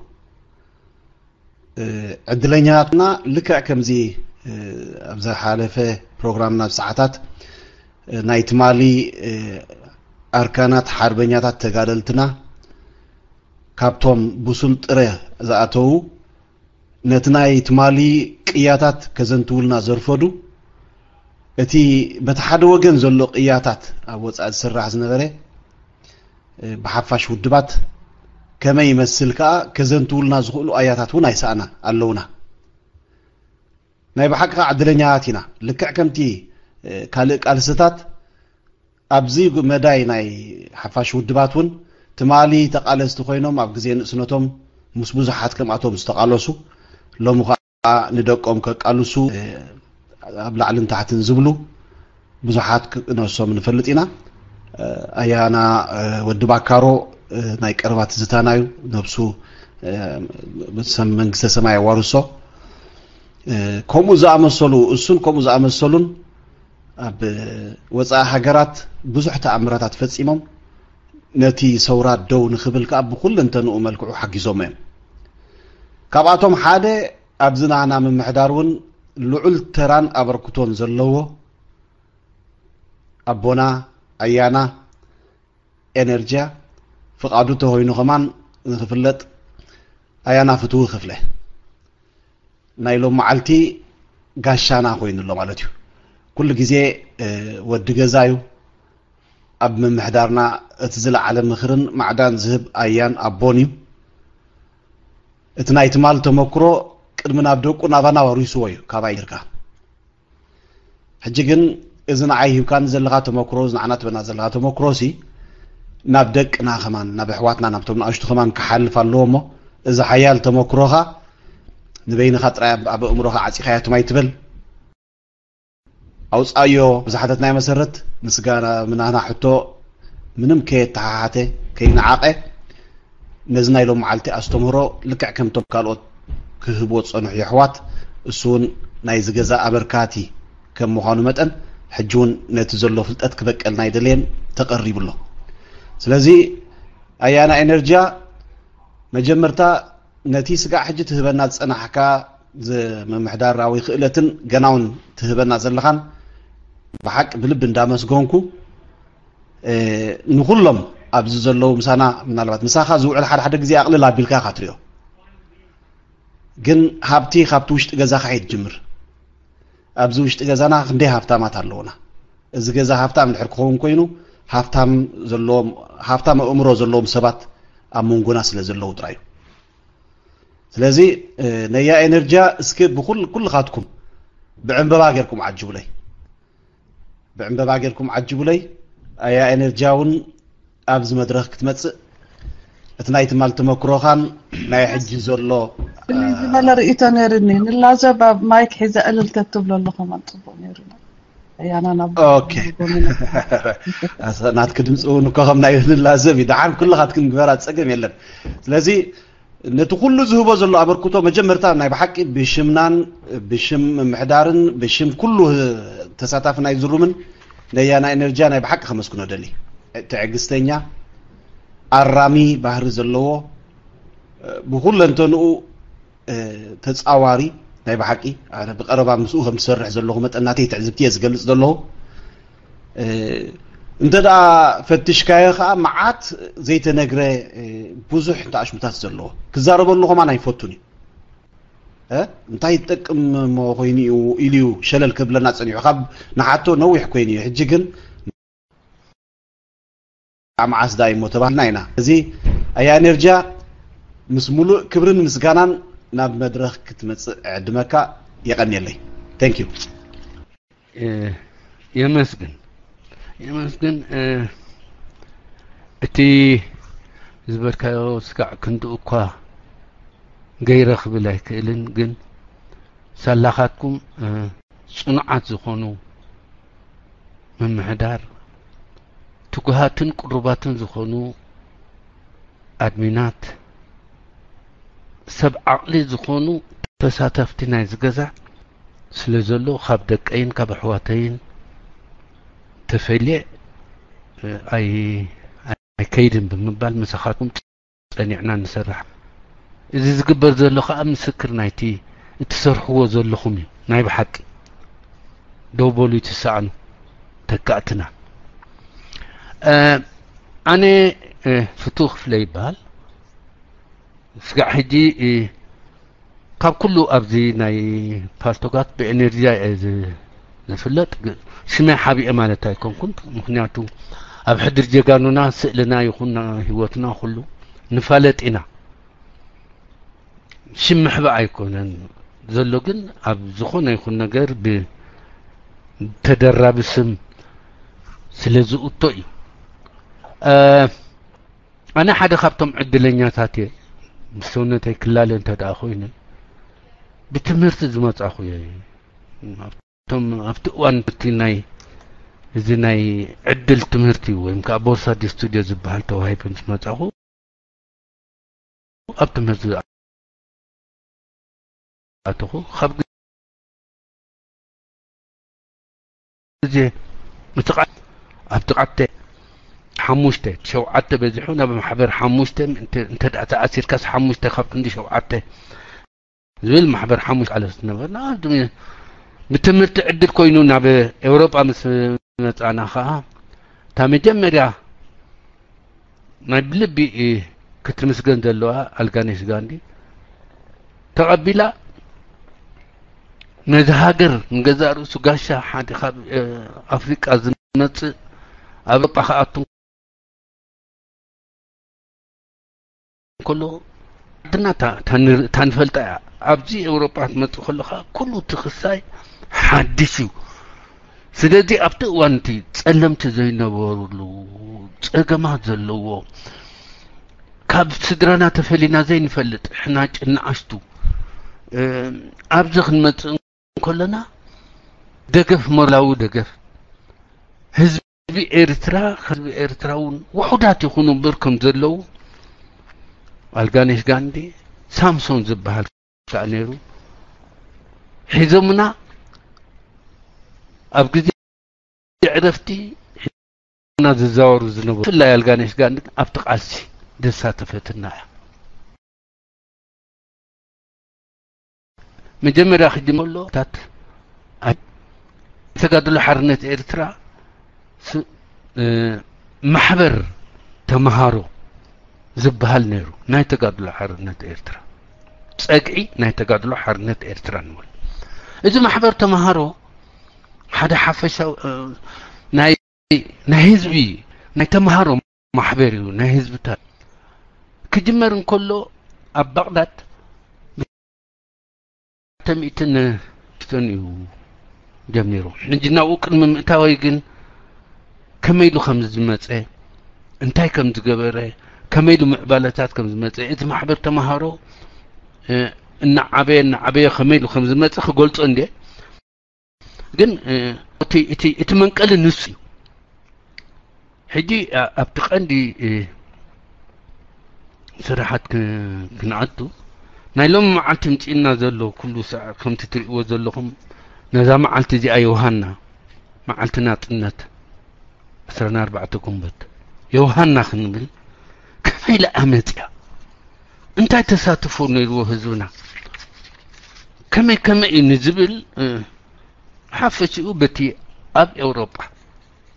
ዕድለኛታትና ልክዕ ከምዚ ኣብ ዝሓለፈ ፕሮግራም ናብ ሰዓታት ናይ ትማሊ ኣርካናት ሓርበኛታት ተጋደልትና ካብቶም ብሱል ጥረ ዝኣተዉ ነቲ ናይ ትማሊ ቅያታት ከዘንትውልና ዘርፈዱ እቲ በቲ ሓደ ወገን ዘሎ ቅያታት ኣብ ወፃኢ ዝስራሕ ዝነበረ ብሓፋሽ ውድባት ከመይ ይመስል ከኣ ከዘንትውልና ዝኽእሉ ኣያታት እውን ኣይሰኣና ኣለውና። ናይ ብሓቂ ከዓ ዕድለኛታት ኢና። ልክዕ ከምቲ ካልእ ቃልስታት ኣብዚ መዳይ ናይ ሓፋሽ ውድባት እውን ትማሊ ተቃለስቲ ኮይኖም ኣብ ግዜ ንእስነቶም ምስ ብዙሓት ከምኣቶም ዝተቃለሱ ሎሚ ከዓ ንደቆም ከቃልሱ ኣብ ላዕልን ታሕትን ዝብሉ ብዙሓት ክነሶም ንፈልጥ ኢና። ኣያና ወዲ ባካሮ ናይ ቀረባ ትዝታና እዩ። ነብሱ ሰም መንግስተ ሰማይ ኣዋርሶ። ከምኡ ዝኣመሰሉ እሱን ከምኡ ዝኣመሰሉን ኣብ ወፃኢ ሃገራት ብዙሕ ተኣምራታት ፈፂሞም ነቲ ሰውራ ደው ንክብል ከዓ ብኩለንተንኡ መልክዑ ሓጊዞሞ እዮም። ካብኣቶም ሓደ ኣብዚ ናህና ምምሕዳር እውን ልዑል ተራን ኣበርክቶን ዘለዎ ኣቦና ኣያና ኤነርጂያ ፍቓዱ ተኮይኑ ከማን ንክፍለጥ ኣያና ፍትዊ ክፍለ ናይ ሎም መዓልቲ ጋሻና ኮይኑ ኣሎ ማለት እዩ። ኩሉ ግዜ ወዲ ገዛ እዩ። ኣብ ምምሕዳርና እቲ ዝለዓለ ምኽርን ማዕዳን ዝህብ ኣያን ኣቦን እዩ። እቲ ናይ ትማል ተመክሮ ቅድሚ ናብ ደቁ ናባና ወሪስዎ እዩ ካባይ ጌርካ። ሕጂ ግን እዚ ንዓይ ሂብካኒ ዘለኻ ተመክሮ፣ እዚ ንዓና ትበና ዘለኻ ተመክሮ ሲ ናብ ደቅና ከማን ናብ ኣሕዋትና ናብቶም ንኣሽቱ ከማን ክሓልፍ ኣለዎ እሞ እዚ ሓያል ተመክሮኻ ንበይንኻ ጥራይ ኣብ ኣእምሮኻ ዓፂኻያ ትም ኣይትበል። ኣውፃዮ ብዝሓተትናዮ መሰረት ምስጋና ምናና ሕቶ ምንም ከየተሓሓተ ከይነዓቐ ነዚ ናይ ሎም መዓልቲ ኣስተምህሮ ልክዕ ከምቶም ካልኦት ክህብዎ ዝፀንሑ የሕዋት እሱ እውን ናይ ዝገዛ ኣበርካቲ ከም ምዃኑ መጠን ሕጂ እውን ነቲ ዘሎ ፍልጠት ክበቀልና ኣይደለየን ተቐሪቡ ኣሎ። ስለዚ ኣያና ኤነርጂያ መጀመርታ ነቲ ስጋዕ ሕጂ ትህበና ዝጸናሕካ ምምሕዳራዊ ክእለትን ገና እውን ትህበና ዘለኻን ብሓቂ ብልቢ እንዳመስገንኩ ንኩሎም ኣብዚ ዘለዉ ምሳና ምናልባት ምሳኻ ዝውዕል ሓደ ሓደ ግዜ ኣቕልል ኣቢልካ ኢኻ ትሪኦ። ግን ሃብቲ ካብቲ ውሽጢ ገዛኻ እዩ ትጅምር። ኣብዚ ውሽጢ ገዛና ክንደይ ሃብታማት ኣለዉና። እዚ ገዛ ሃብታም እንድሕር ክኸውን ኮይኑ ሃብታም ዘለዎም ሃብታም ኣእምሮ ዘለዎም ሰባት ኣብ መንጎና ስለ ዘለዉ ጥራይ እዩ። ስለዚ ነያ ኤነርጂያ እስኪ ብኩል ኩልኻትኩም ብዕንበባ ጌርኩም ዓጅቡለይ። ብዕንበባ ጌርኩም ዓጅቡለይ። ኣያ ኤነርጂያ እውን ኣብዚ መድረኽ ክትመጽእ እቲ ናይ ትማል ተመክሮኻን ናይ ሕጂ ዘሎ ፍልይ ዝበለ ርእይቶ ነይርኒ። ንላዘብ ኣብ ማይክ ሒዘ እልል ተትብሎ ኣለኹም ኣን ጽቡቕ ነይሩ። ኣያና ናብ ኦኬ። ናትኪ ድምፂ እውን እኮ ከም ናይ ንላዘብ እዩ። ደሓን ኩልኻትክን ግበራ፣ ፀገም የለን። ስለዚ ነቲ ኩሉ ዝህቦ ዘሎ ኣበርክቶ መጀመርታ ናይ ብሓቂ ብሽምናን ብሽም ምምሕዳርን ብሽም ኩሉ ተሳታፊ ናይ ዝሩምን ነያና ኤነርጂያ ናይ ብሓቂ ከመስግኖ ደሊ። ትዕግስተኛ፣ ኣራሚ ባህሪ ዘለዎ፣ ብኩለንተንኡ ተፃዋሪ ናይ ብሓቂ ኣነ ብቀረባ ምስኡ ከም ትሰርሕ ዘለኹ መጠን ናተይ ትዕዝብቲ እየ ዝገልፅ ዘለኹ። እንተ ደኣ ፈትሽካዮ ከዓ መዓት ዘይተነግረ ብዙሕ እንተ ኣሽሙታት ዘለዎ ክዛረበሉ ከማን ኣይፈቱን እዩ። እንታይ ይጠቅም እሞ ኮይኑ እዩ ኢሉ እዩ ሸለል ክብለና ፀኒሑ። ካብ ንሓቶ ነዊሕ ኮይኑ እዩ። ሕጂ ግን መዓስ ዳ እሞ ተባህልና ኢና። እዚ ኣያ ኤነርጂያ ምስ ሙሉእ ክብርን ምስጋናን ናብ መድረኽ ክትመፅእ ዕድመካ። የቀንየለይ። Thank you። የመስግን የመስግን። እቲ ዝበልካዮ ስጋዕ ክንድኡ እኳ ገይረ ክብል ኣይክእልን፣ ግን ሳላኻትኩም ፅኑዓት ዝኾኑ ምምሕዳር፣ ትጉሃትን ቅሩባትን ዝኾኑ ኣድሚናት፣ ሰብ ዓቕሊ ዝኾኑ ተሳተፍቲ ናይዚ ገዛ ስለ ዘሎ፣ ካብ ደቀይን ካብ ኣሕዋተይን ተፈልየ ኣይ ኣይከይድን ብምባል ምሳኻትኩም ጸኒዕና ንሰርሕ። እዚ ዝግበር ዘሎ ከዓ ምስክር ናይቲ እትሰርሕዎ ዘለኹም እዩ። ናይ ብሓቂ ደው በሉ፣ ይትሰኣኑ ተካእትና። ኣነ ፍቱ ክፍለ ይበሃል። ስጋዕ ሕጂ ካብ ኩሉ ኣብዚ ናይ ፓልቶጋት ብኤነርጂያ እየ ዝፍለጥ። ሽመይ ሓቢኤ ማለት ኣይኮንኩን። ምክንያቱ ኣብ ሕድር ጀጋኑና ስእልና ይኹን ህይወትና ኩሉ ንፋለጥ ኢና። ሽም ምሕባእ ኣይኮነን ዘሎ፣ ግን ኣብ ዝኾነ ይኹን ነገር ብተደራቢ ስም ስለ ዝእቶ እዩ። ኣነ ሓደ ካብቶም ዕድለኛታት እየ። ምስ ሰውነተይ ክላለ እንተ ደኣ ኮይነ ብትምህርቲ ዝመጻኹ እየ። ኣብቶም ኣብቲ እዋን እቲ ናይ እዚ ናይ ዕድል ትምህርቲ ወይም ከዓ ቦርሳ ዲ ስቱድዮ ዝበሃል ተዋሂቡን ዝመጻኹ ኣብ ትምህርቲ ኣተኹ። ካብ ግዜ እቲ ቃ- ኣብቲ ቃተ ሓሙሽተ ሸውዓተ በዚሑ ናብ ማሕበር ሓሙሽተ እንተ- እንተ ደኣ ተኣሲርካስ ሓሙሽተ ካብ ክንዲ ሸውዓተ ዝብል ማሕበር ሓሙሽተ ቃለስ ዝነበርና። ብትምህርቲ ዕድል ኮይኑ ናብ ኤውሮጳ ምስ መጻና ከዓ እታ መጀመርያ ናይ ብልቢ ክትምስገን ዘለዋ ኣልጋኔሽ ጋንዲ ተቐቢላ ነዚ ሃገር ንገዛእ ርእሱ ጋሻ ሓደ ካብ ኣፍሪቃ ዝመጽእ ኣብ ኤውሮጳ ክኣቱ ከሎ ዓድና እታ ንፈልጣ እያ። ኣብዚ ኤውሮጳ ክትመጽእ ከለኻ ኩሉ እቲ ክሳይ ሓድሽ እዩ። ስለዚ ኣብቲ እዋን እቲ ጸለምቲ ዘይነበሩሉ፣ ጸገማት ዘለዎ፣ ካብ ስድራና ተፈሊና ዘይንፈልጥ ሕናጭ ንኣሽቱ ኣብዚ ክንመጽእ ከለና ደገፍ፣ ሞራላዊ ደገፍ ህዝቢ ኤርትራ፣ ህዝቢ ኤርትራ እውን ውሑዳት ይኹኑ እምበር ከም ዘለዉ ኣልጋኔሽ ጋንዲ ሳምሶን ዝበሃል ከዓ ነይሩ ሒዞምና ኣብ ግዜ ዕረፍቲ ሒዞምና ዝዛወሩ ዝነበሩ። ብፍላይ ኣልጋኔሽ ጋንዲ ኣብቲ ቃልሲ ዘሳተፈትና እያ። መጀመርያ ክጅመር ከሎ ታት ኣይ- ተጋድሎ ሓርነት ኤርትራ ስ- እ፣ ማሕበር ተምሃሮ ዝበሃል ነይሩ። ናይ ተጋድሎ ሓርነት ኤርትራ ጸግዒ ናይ ተጋድሎ ሓርነት ኤርትራ ንብል። እዚ ማሕበር ተምሃሮ ሓደ ሓፈሻዊ እ፣ ናይ ናይ ህዝቢ ናይ ተምሃሮ ማሕበር እዩ። ናይ ህዝብታት ክጅመር እንከሎ ኣብ ባቕዳድ ተሚእትን ስተን እዩ ጀሚሩ። ሕጂ ናብኡ ቅድሚ ምእታወይ ግን ከመይ ኢሉ ከም ዝመጸ፣ እንታይ ከም ዝገበረ፣ ከመይ ኢሉ ምዕባለታት ከም ዝመጸ፣ እቲ ማሕበር ተምሃሮ እ፣ እናዓበየ እናዓበየ ከመይ ኢሉ ከም ዝመጸ ክገልጾ እንዴ። ግን እ፣ እቲ እቲ እቲ መንቀሊ ንሱ እዩ። ሕጂ ኣ- ኣብቲ ቀንዲ እ፣ ስራሓት ክ- ክንኣቱ ናይ ሎሚ መዓልቲ ምጽእና ዘሎ ኩሉ ሳዕ ከምቲ ትርእይዎ ዘለኹም ነዛ መዓልቲ እዚኣ ዮሃና መዓልቲ ናጽነት ዕስራን ኣርባዕተ ጉንበት ዮሃና ክንብል ከመይ ኢላ መጽያ እንታይ ተሳትፎ ነይርዎ ህዝብና ከመይ ከመይ እዩ ንዝብል እ፣ ሓፈሽኡ በቲ ኣብ ኤውሮጳ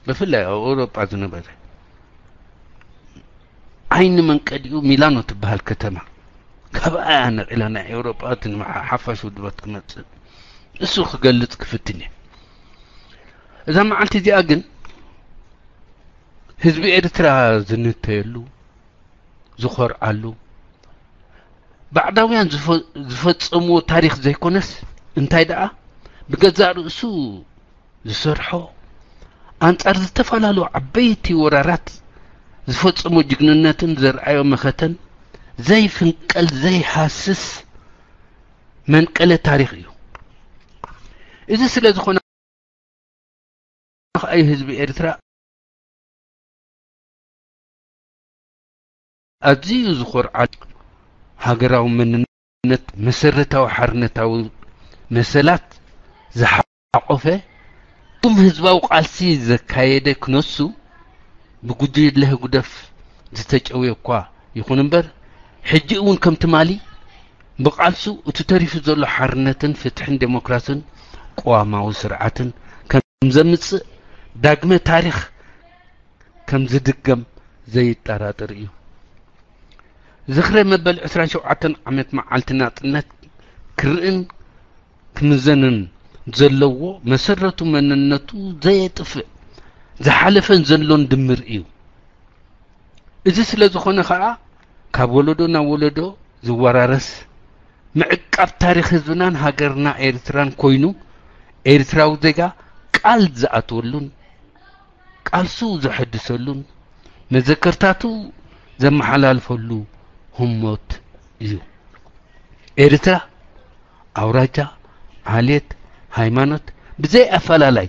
ብፍላይ ኣብ ኤውሮጳ ዝነበረ ዓይኒ መንቀዲኡ ሚላኖ ትበሃል ከተማ ካብኣ እያ ነቒላ ናይ ኤውሮጳ እቲ ንመሓ- ሓፋሽ ውድባት ክመጽእ እሱ ክገልጽ ክፍትን እየ። እዛ መዓልቲ እዚኣ ግን ህዝቢ ኤርትራ ዝንተየሉ ዝኾርዓሉ ባዕዳውያን ዝፈ- ዝፈጸምዎ ታሪኽ ዘይኮነስ እንታይ ደኣ ብገዛእ ርእሱ ዝሰርሖ ኣንጻር ዝተፈላለዩ ዓበይቲ ወራራት ዝፈጸሞ ጅግንነትን ዘርኣዮ መኸተን ዘይፍንቀል ዘይሃስስ መንቀለ ታሪኽ እዩ። እዚ ስለ ዝኾነ ከኣ ህዝቢ ኤርትራ ኣዝዩ ዝኾርዓሉ ሃገራዊ መንነት መሰረታዊ ሓርነታዊ መሰላት ዝሓቆፈ ቱም ህዝባዊ ቃልሲ ዘካየደ ክነሱ ብጉጅለ ህጉደፍ ዝተጨውየ እኳ ይኹን እምበር ሕጂ እውን ከም ትማሊ ብቓልሱ እቲ ተሪፉ ዘሎ ሓርነትን ፍትሕን ዴሞክራስን ቅዋማዊ ስርዓትን ከም ዘምጽእ ዳግመ ታሪኽ ከም ዝድገም ዘየጠራጥር እዩ። ዝኽረ መበል ዕስራን ሸውዓተን ዓመት መዓልቲ ናጽነት ክርእን ክምዘንን ዘለዎ መሰረቱ መንነቱ ዘየጥፍእ ዝሓለፈን ዘሎን ድምር እዩ። እዚ ስለ ዝኾነ ኸኣ ካብ ወለዶ ናብ ወለዶ ዝወራረስ ምዕቃብ ታሪኽ ህዝብናን ሃገርና ኤርትራን ኮይኑ ኤርትራዊ ዜጋ ቃል ዝኣትወሉን ቃልሱ ዘሐድሰሉን መዘከርታቱ ዘመሓላልፈሉ ህሞት እዩ። ኤርትራ ኣውራጃ፣ ዓሌት፣ ሃይማኖት ብዘይ ኣፈላላይ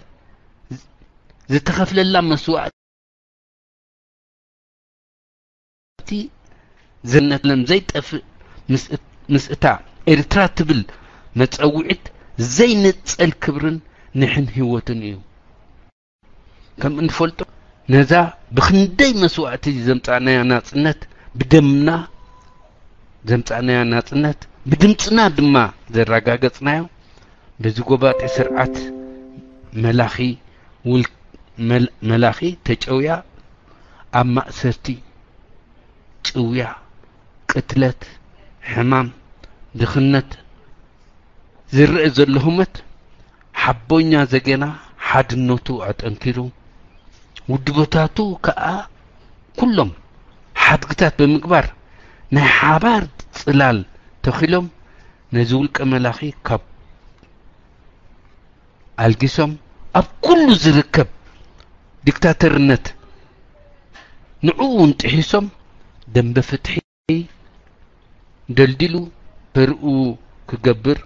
ዝተኸፍለላ መስዋእቲ ዘነትለም ዘይጠፍእ ምስ ምስ እታ ኤርትራ ትብል መጸውዒት ዘይንጸል ክብርን ንሕን ህይወትን እዩ። ከም እንፈልጦ ነዛ ብኽንደይ መስዋእቲ ዘምጻእናያ ናጽነት ብደምና ዘምጻእናያ ናጽነት ብድምጽና ድማ ዘረጋገጽናዮ በዚ ጎባጢ ስርዓት መላኺ ውል መል- መላኺ ተጨውያ ኣብ ማእሰርቲ ጭውያ ቅትለት ሕማም ድኽነት ዝረአ ዘሎ ህሞት ሓቦኛ ዘገና ሓድነቱ ኣጠንኪሩ ውድቦታቱ ከኣ ኩሎም ሓድግታት ብምግባር ናይ ሓባር ጽላል ተኺሎም ነዚ ውልቀ መላኺ ካብ ኣልጊሶም ኣብ ኩሉ ዝርከብ ዲክታተርነት ንዕኡ እውን ጥሒሶም ደንበ ፍትሒ ደልዲሉ ተርኡ ክገብር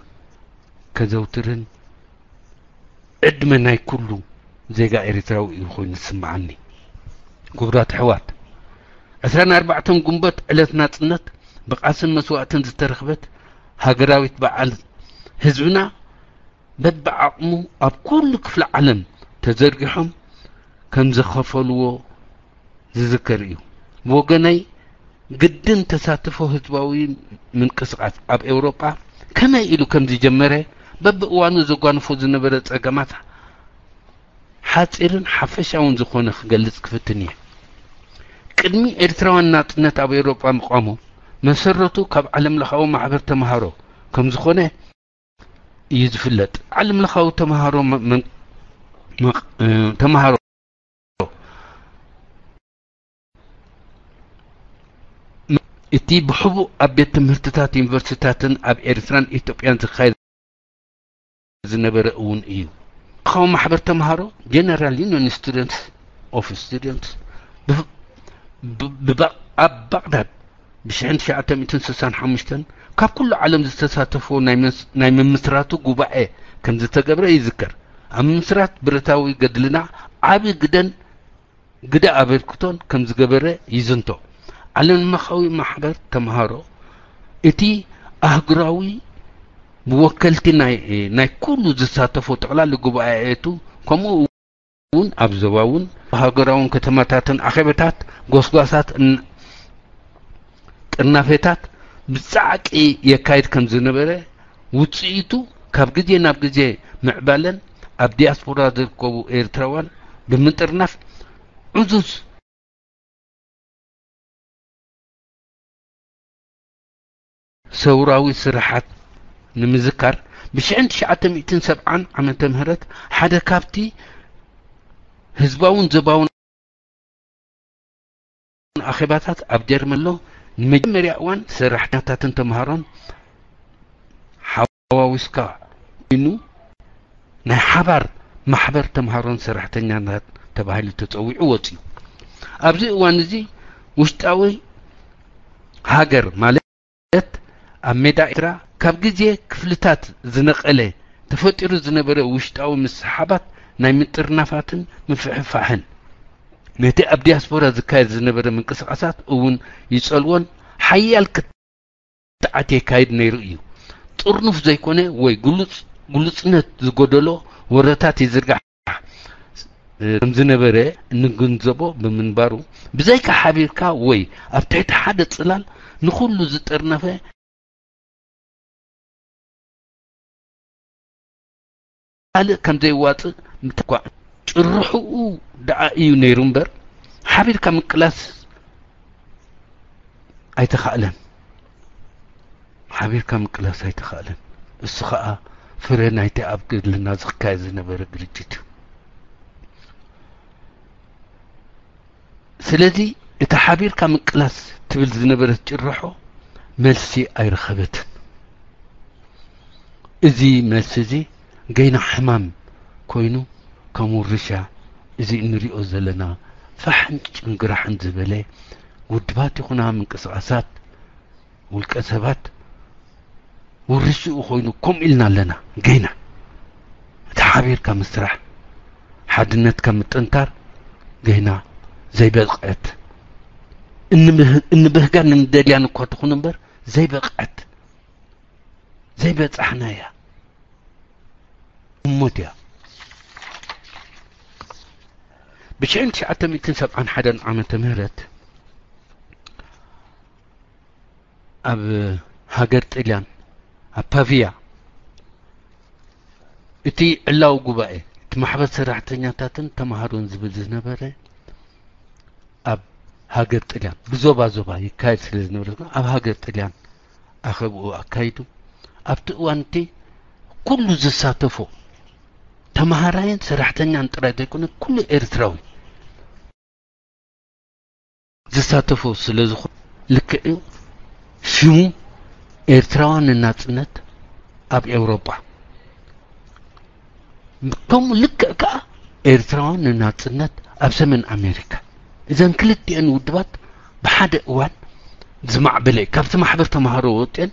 ከዘውትርን ዕድመ ናይ ኩሉ ዜጋ ኤርትራዊ እዩ ኮይኑ ዝስምዓኒ። ክቡራት ኣሕዋት ዕስራን ኣርባዕተን ግንቦት ዕለት ናጽነት ብቓስን መስዋእትን ዝተረኽበት ሃገራዊት በዓል ህዝብና በብዓቕሙ ኣብ ኩሉ ክፍለ ዓለም ተዘርጊሖም ከም ዝኸፈልዎ ዝዝከር እዩ። ብወገነይ ግድን ተሳትፎ ህዝባዊ ምንቅስቃስ ኣብ ኤውሮጳ ከመይ ኢሉ ከም ዝጀመረ በብእዋኑ ዘጓንፎ ዝነበረ ጸገማት ሓጺርን ሓፈሻውን ዝኾነ ክገልጽ ክፍትን እየ። ቅድሚ ኤርትራውያን ናጽነት ኣብ ኤውሮጳ ምቋሙ መሰረቱ ካብ ዓለምለኻዊ ማሕበር ተምሃሮ ከም ዝኾነ እዩ ዝፍለጥ። ዓለምለኻዊ ተምሃሮ መ- መ- መ- እ፣ ተምሃሮ እቲ ብሕቡእ ኣብ ቤት ትምህርትታት ዩኒቨርሲታትን ኣብ ኤርትራን ኢትዮጵያን ዝካየድ ዝነበረ እውን እዩ። ዓለምለኻዊ ማሕበር ተምሃሮ General Union Students of Students ብ- ብ- ብባ- ኣብ ባቕዳድ ብ ሽሕን ትሽዓተ ሚእትን ስሳን ሓሙሽተን ካብ ኩሉ ዓለም ዝተሳተፎ ናይ ምስ- ናይ ምምስራቱ ጉባኤ ከም ዝተገብረ ይዝከር። ኣብ ምምስራት ብረታዊ ገድልና ዓቢ ግደን ግደ ኣበርክቶን ከም ዝገበረ ይዝንቶ። ዓለምለኻዊ ማሕበር ተምሃሮ እቲ ኣህጉራዊ ብወከልቲ ናይ ናይ ኩሉ ዝሳተፎ ጠቕላሊ ጉባኤቱ ከምኡ እውን ኣብ ዞባውን ሃገራውን ከተማታትን ኣኼባታት ጎስጓሳት እን- ጥርናፌታት ብጻዕቂ የካይድ ከም ዝነበረ ውጽኢቱ ካብ ግዜ ናብ ግዜ ምዕባለን ኣብ ዲያስፖራ ዝርከቡ ኤርትራውያን ብምጥርናፍ ዕዙዝ ሰውራዊ ስራሓት ንምዝካር ብ ሽሕን ትሽዓተ ሚእትን ሰብዓን ዓመተ ምህረት ሓደ ካብቲ ህዝባውን ዘባውን ኣኼባታት ኣብ ጀርመን ኣሎ። ንመጀመርያ እዋን ሰራሕተኛታትን ተምሃሮን ሓዋዊስካ ኮይኑ ናይ ሓባር ማሕበር ተምሃሮን ሰራሕተኛታት ተባሂሉ ተጸዊዑ ወጺኡ። ኣብዚ እዋን እዚ ውሽጣዊ ሃገር ማለት ኣብ ሜዳ ኤርትራ ካብ ግዜ ክፍልታት ዝነቐለ ተፈጢሩ ዝነበረ ውሽጣዊ ምስሓባት ናይ ምጥርናፋትን ምፍሕፋሕን ነቲ ኣብ ዲያስፖራ ዝካየድ ዝነበረ ምንቅስቓሳት እውን ይጸልዎን ሓያል ክትዓት የካይድ ነይሩ እዩ። ጥርኑፍ ዘይኮነ ወይ ግሉጽ ግሉጽነት ዝጎደሎ ወረታት ይዝርጋሕ ከም ዝነበረ እንግንዘቦ ብምንባሩ ብዘይካ ሓቢርካ ወይ ኣብ ትሕቲ ሓደ ጽላል ንኹሉ ዝጠርነፈ ካልእ ከም ዘይዋጽእ ምትኳዕ ጭርሕኡ ደኣ እዩ ነይሩ እምበር፣ ሓቢርካ ምቅላስ ኣይተኻእለን። ሓቢርካ ምቅላስ ኣይተኻእለን። እሱ ኸኣ ፍረ ናይቲ ኣብ ገድልና ዝካየድ ዝነበረ ግርጭት እዩ። ስለዚ እታ ሓቢርካ ምቅላስ ትብል ዝነበረት ጭርሖ መልሲ ኣይረኸበትን። እዚ መልሲ እዚ ገይና ሕማም ኮይኑ ከም ውርሻ እዚ እንሪኦ ዘለና ፋሕን ጭንግራሕን ዝበለ ውድባት ይኹና ምንቅስቓሳት ውልቀ ሰባት ውርሽኡ ኮይኑ ኮም ኢልና ኣለና። ገይና እቲ ሓቢርካ ምስራሕ ሓድነትካ ምጥንካር ገይና ዘይበቕዐት እንብህ- እንብህጋን እንደልያን እኳ ትኹን እምበር ዘይበቕዐት ዘይበጻሕናያ እሞት እያ። ብ ሽሕን ትሽዓተ ሚእትን ሰብዓን ሓደን ዓመተ ምህረት ኣብ ሃገር ጥልያን ኣብ ፓቪያ እቲ ዕላዊ ጉባኤ እቲ ማሕበር ሰራሕተኛታትን ተምሃሮን ዝብል ዝነበረ ኣብ ሃገር ጥልያን ብዞባ ዞባ ይካየድ ስለ ዝነበረ ኣብ ሃገር ጥልያን ኣኸብኡ ኣካይዱ። ኣብቲ እዋን እቲ ኩሉ ዝሳተፎ ተምሃራይን ሰራሕተኛን ጥራይ ዘይኮነ ኩሉ ኤርትራዊ ዝሳተፎ ስለ ዝኾነ ልክዕ እዩ። ሽሙ ኤርትራውያን ንናጽነት ኣብ ኤውሮጳ ከምኡ ልክዕ ከኣ ኤርትራውያን ንናጽነት ኣብ ሰሜን ኣሜሪካ እዘን ክልቲኤን ውድባት ብሓደ እዋን ዝማዕበለ እዩ። ካብቲ ማሕበር ተምሃሮ ወፅኤን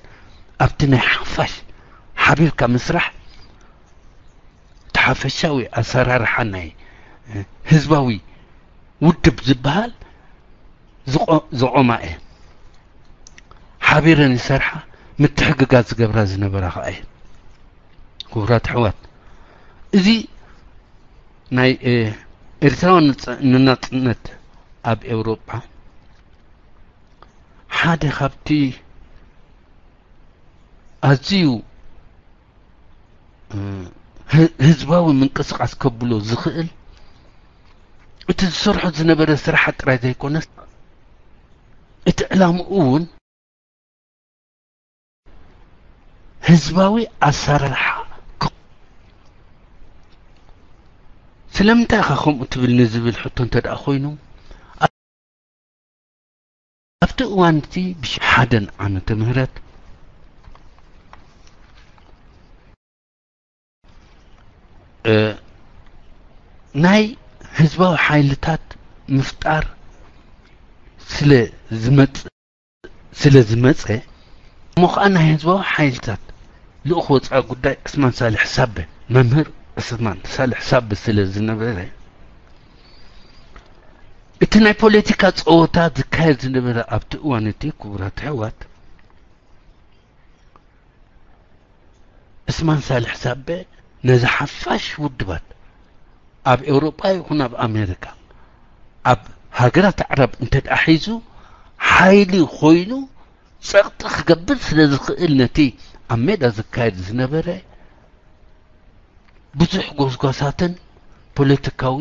ኣብቲ ናይ ሓፋሽ ሓቢርካ ምስራሕ እቲ ሓፈሻዊ ኣሰራርሓ ናይ ህዝባዊ ውድብ ዝበሃል ዝቖ- ዝቖማ እየን። ሓቢረን ይሰርሓ ምትሕግጋዝ ዝገብራ ዝነበራ ከዓ እየን። ክቡራት ኣሕዋት፣ እዚ ናይ ኤርትራዊ ንናጽነት ኣብ ኤውሮጳ ሓደ ካብቲ ኣዝዩ ህዝባዊ ምንቅስቃስ ከብሎ ዝኽእል እቲ ዝሰርሖ ዝነበረ ስራሕ ጥራይ ዘይኮነስ እቲ ዕላምኡ እውን ህዝባዊ ኣሰራርሓ ስለምንታይ ኢኻ ከምኡ ትብል ንዝብል ሕቶ እንተ ደኣ ኮይኑ ኣብቲ እዋን እቲ ብሽሓደን ዓመተ ምህረት ናይ ህዝባዊ ሓይልታት ምፍጣር ስለ ዝመጽእ ስለ ዝመጸ እሞ ኸኣ ናይ ህዝባዊ ሓይልታት ልኡኽ ወጻኢ ጉዳይ ዕስማን ሳልሕ ሳበ መምህር ዕስማን ሳልሕ ሳበ ስለ ዝነበረ እቲ ናይ ፖለቲካ ጸወታ ዝካየድ ዝነበረ ኣብቲ እዋን እቲ ክቡራት ኣሕዋት ዕስማን ሳልሕ ሳበ ነዚ ሓፋሽ ውድባት ኣብ ኤውሮጳ ይኹን ኣብ ኣሜሪካ ኣብ ሃገራት ኣዕራብ እንተ ደኣ ሒዙ ሓይሊ ኮይኑ ጸቕጢ ክገብር ስለ ዝኽእል ነቲ ኣብ ሜዳ ዝካየድ ዝነበረ ብዙሕ ጎስጓሳትን ፖለቲካዊ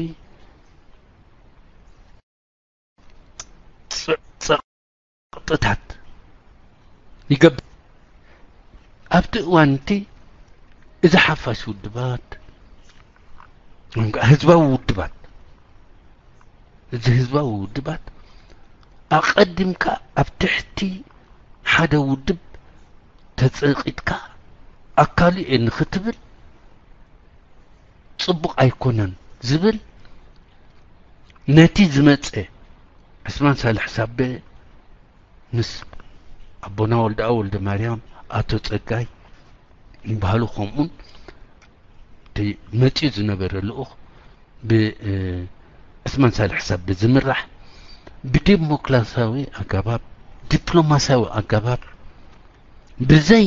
ጸቕጥታት ይገብር። ኣብቲ እዋን እቲ እዚ ሓፋሽ ውድባት ህዝባዊ ውድባት እዚ ህዝባዊ ውድባት ኣቐዲምካ ኣብ ትሕቲ ሓደ ውድብ ተጸቒጥካ ኣካሉ እየ ንኽትብል ጽቡቕ ኣይኮነን ዝብል ነቲ ዝመጸ ዕስማን ሳልሕ ሳቤ ምስ ኣቦና ወልደኣ ወልደ ማርያም ኣቶ ጸጋይ ይበሃሉ ከምኡን እቲ መጺኡ ዝነበረ ልኡኽ ብዕስማን ሳልሕ ሳቤ ዝምራሕ ብዲሞክራሲያዊ ኣገባብ ዲፕሎማሲያዊ ኣገባብ ብዘይ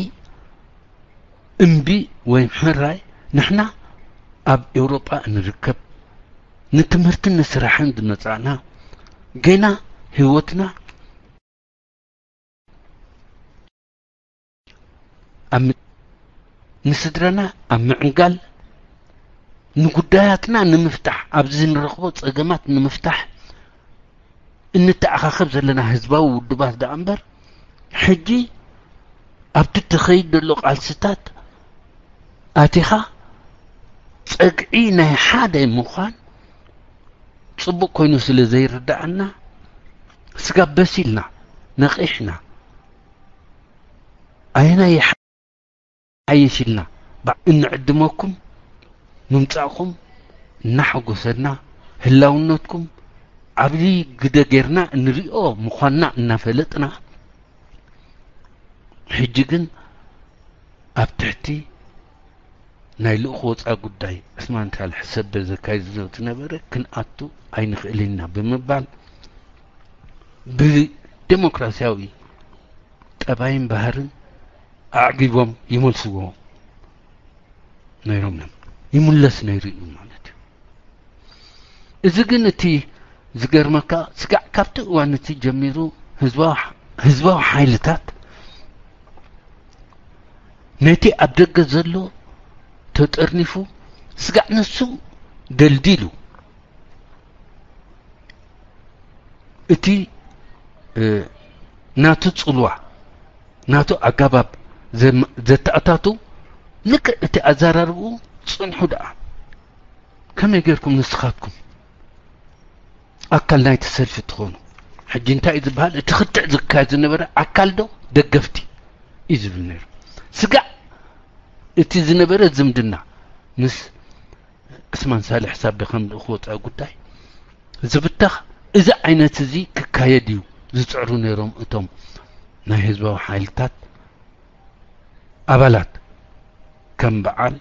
እምቢ ወይ ሕራይ ንሕና ኣብ ኤውሮጳ እንርከብ ንትምህርትን ንስራሕን ዝመጻእና ገና ህይወትና ኣብ ም- ንስድራና ኣብ ምዕንጋል ንጉዳያትና ንምፍታሕ፣ ኣብዚ ንረኽቦ ጸገማት ንምፍታሕ እንተኣኻኸብ ዘለና ህዝባዊ ውድባት ደኣ እምበር፣ ሕጂ ኣብቲ ትኸይድ ዘሎ ቃልስታት ኣቲኻ ጸግዒ ናይ ሓደ ምዃን ጽቡቕ ኮይኑ ስለ ዘይርድኣና፣ ስጋብ በሲልና፣ ነቒሕና፣ ኣየናይ ይሓይሽ ኢልና ባ-፣ እንዕድመኩም፣ ምምጻእኩም እናሐጎሰና፣ ህላውነትኩም ዓብዪ ግደ ጌርና እንሪኦ ምዃንና እናፈለጥና፣ ሕጂ ግን ኣብ ትሕቲ ናይ ልኡኽ ወጻኢ ጉዳይ ዑስማን ሳልሕ ሰበ ዘካይዶ ዝነበረ ክንኣቱ ኣይንኽእልን ኢና ብምባል፣ ብዴሞክራሲያዊ ጠባይን ባህርን ኣዕጊቦም ይመልስዎ ነይሮም እዮም። ይምለስ ነይሩ እዩ ማለት እዩ። እዚ ግን እቲ ዝገርመካ፣ ስጋዕ ካብቲ እዋን እቲ ጀሚሩ ህዝባዊ፣ ህዝባዊ ሓይልታት ነቲ ኣብ ደገ ዘሎ ተጠርኒፉ፣ ስጋዕ ንሱ ደልዲሉ፣ እቲ፣ እ፣ ናቱ ጽልዋ፣ ናቱ ኣገባብ ዘም-፣ ዘተኣታቱ፣ ልክዕ እቲ ኣዘራርብኡ ጽንሑ ደኣ። ከመይ ጌርኩም ንስኻትኩም ኣካል ናይቲ ሰልፊ ትኾኑ? ሕጂ እንታይ እዩ ዝበሃል? እቲ ክትዕ ዝካየድ ዝነበረ ኣካል ዶ ደገፍቲ እዩ ዝብል ነይሩ። ስጋዕ እቲ ዝነበረ ዝምድና ምስ ዑስማን ሳልሕ ሳቤ ከም ልኡኽ ወጻኢ ጉዳይ ዝብተኽ፣ እዚ ዓይነት እዚ ክካየድ እዩ ዝጽዕሩ ነይሮም እቶም ናይ ህዝባዊ ሓይልታት ኣባላት፣ ከም በዓል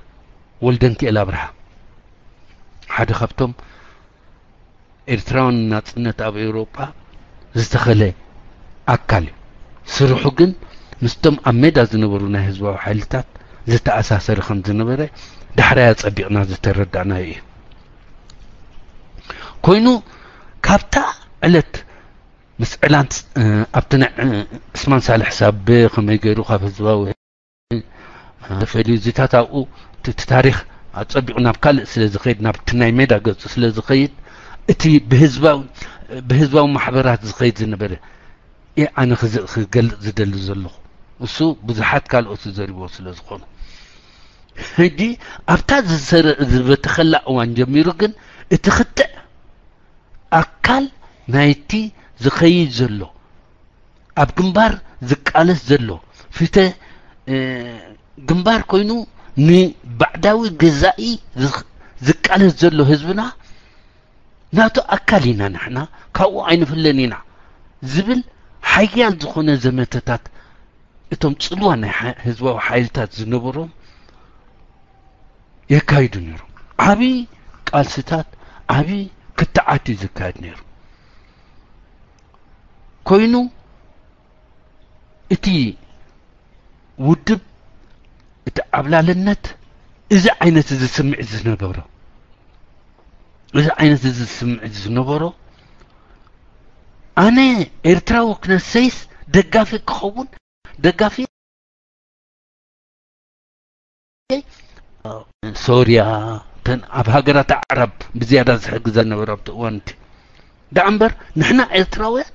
ወልደንኪኤል ኣብርሃ፣ ሓደ ካብቶም ኤርትራውያን ናጽነት ኣብ ኤውሮጳ ዝተኸለ ኣካል እዩ። ስርሑ ግን ምስቶም ኣብ ሜዳ ዝነበሩ ናይ ህዝባዊ ሓይልታት ዝተኣሳሰረ ከም ዝነበረ ዳሕራይ ኣጸቢቕና ዝተረዳእናዮ እዩ። ኮይኑ፣ ካብታ ዕለት ምስ ዕላንት፣ እ፣ ኣብቲ ናይ፣ እ፣ ዑስማን ሳልሕ ሳቤ ከመይ ገይሩ ካብ ህዝባዊ ተፈልዩ፣ እዚታት ኣብኡ እቲ፣ እቲ ታሪኽ ኣጸቢቑ ናብ ካልእ ስለ ዝኸይድ፣ ናብቲ ናይ ሜዳ ገጹ ስለ ዝኸይድ፣ እቲ ብህዝባዊ፣ ብህዝባዊ ማሕበራት ዝኸይድ ዝነበረ እየ ኣነ ክዝ-፣ ክገልጽ ዝደሊ ዘለኹ። እሱ ብዙሓት ካልኦት ዝዘርብዎ ስለ ዝኾኑ። ሕጂ ኣብታ ዝሰረ-፣ ዝበተኸላ እዋን ጀሚሩ ግን እቲ ክትዕ ኣካል ናይቲ ዝኸይድ ዘሎ፣ ኣብ ግንባር ዝቃለስ ዘሎ፣ ፍተ-፣ እ፣ ግንባር ኮይኑ ንባዕዳዊ ገዛኢ ዝኽ-፣ ዝቃለስ ዘሎ ህዝብና ናቱ ኣካል ኢና ንሕና፣ ካብኡ ኣይንፍለን ኢና ዝብል ሓያል ዝኾነ ዘመተታት እቶም ጽልዋ ናይ ሓ-፣ ህዝባዊ ሓይልታት ዝነበሮም የካይዱ ነይሮም። ዓቢ ቃልስታት፣ ዓቢ ክትዓት እዩ ዝካየድ ነይሩ። ኮይኑ እቲ ውድብ፣ እቲ ዓብላልነት፣ እዚ ዓይነት እዚ ስምዒት ዝነበሮ፣ እዚ ዓይነት እዚ ስምዒት ዝነበሮ፣ ኣነ ኤርትራዊ ክነሰይስ ደጋፊ ክኸውን፣ ደጋፊ ሶርያ፣ ተን ኣብ ሃገራት ኣዕራብ ብዝያዳ ዝሕግዛ ዝነበረ ኣብቲ እዋን እቲ። ደኣ እምበር ንሕና ኤርትራውያን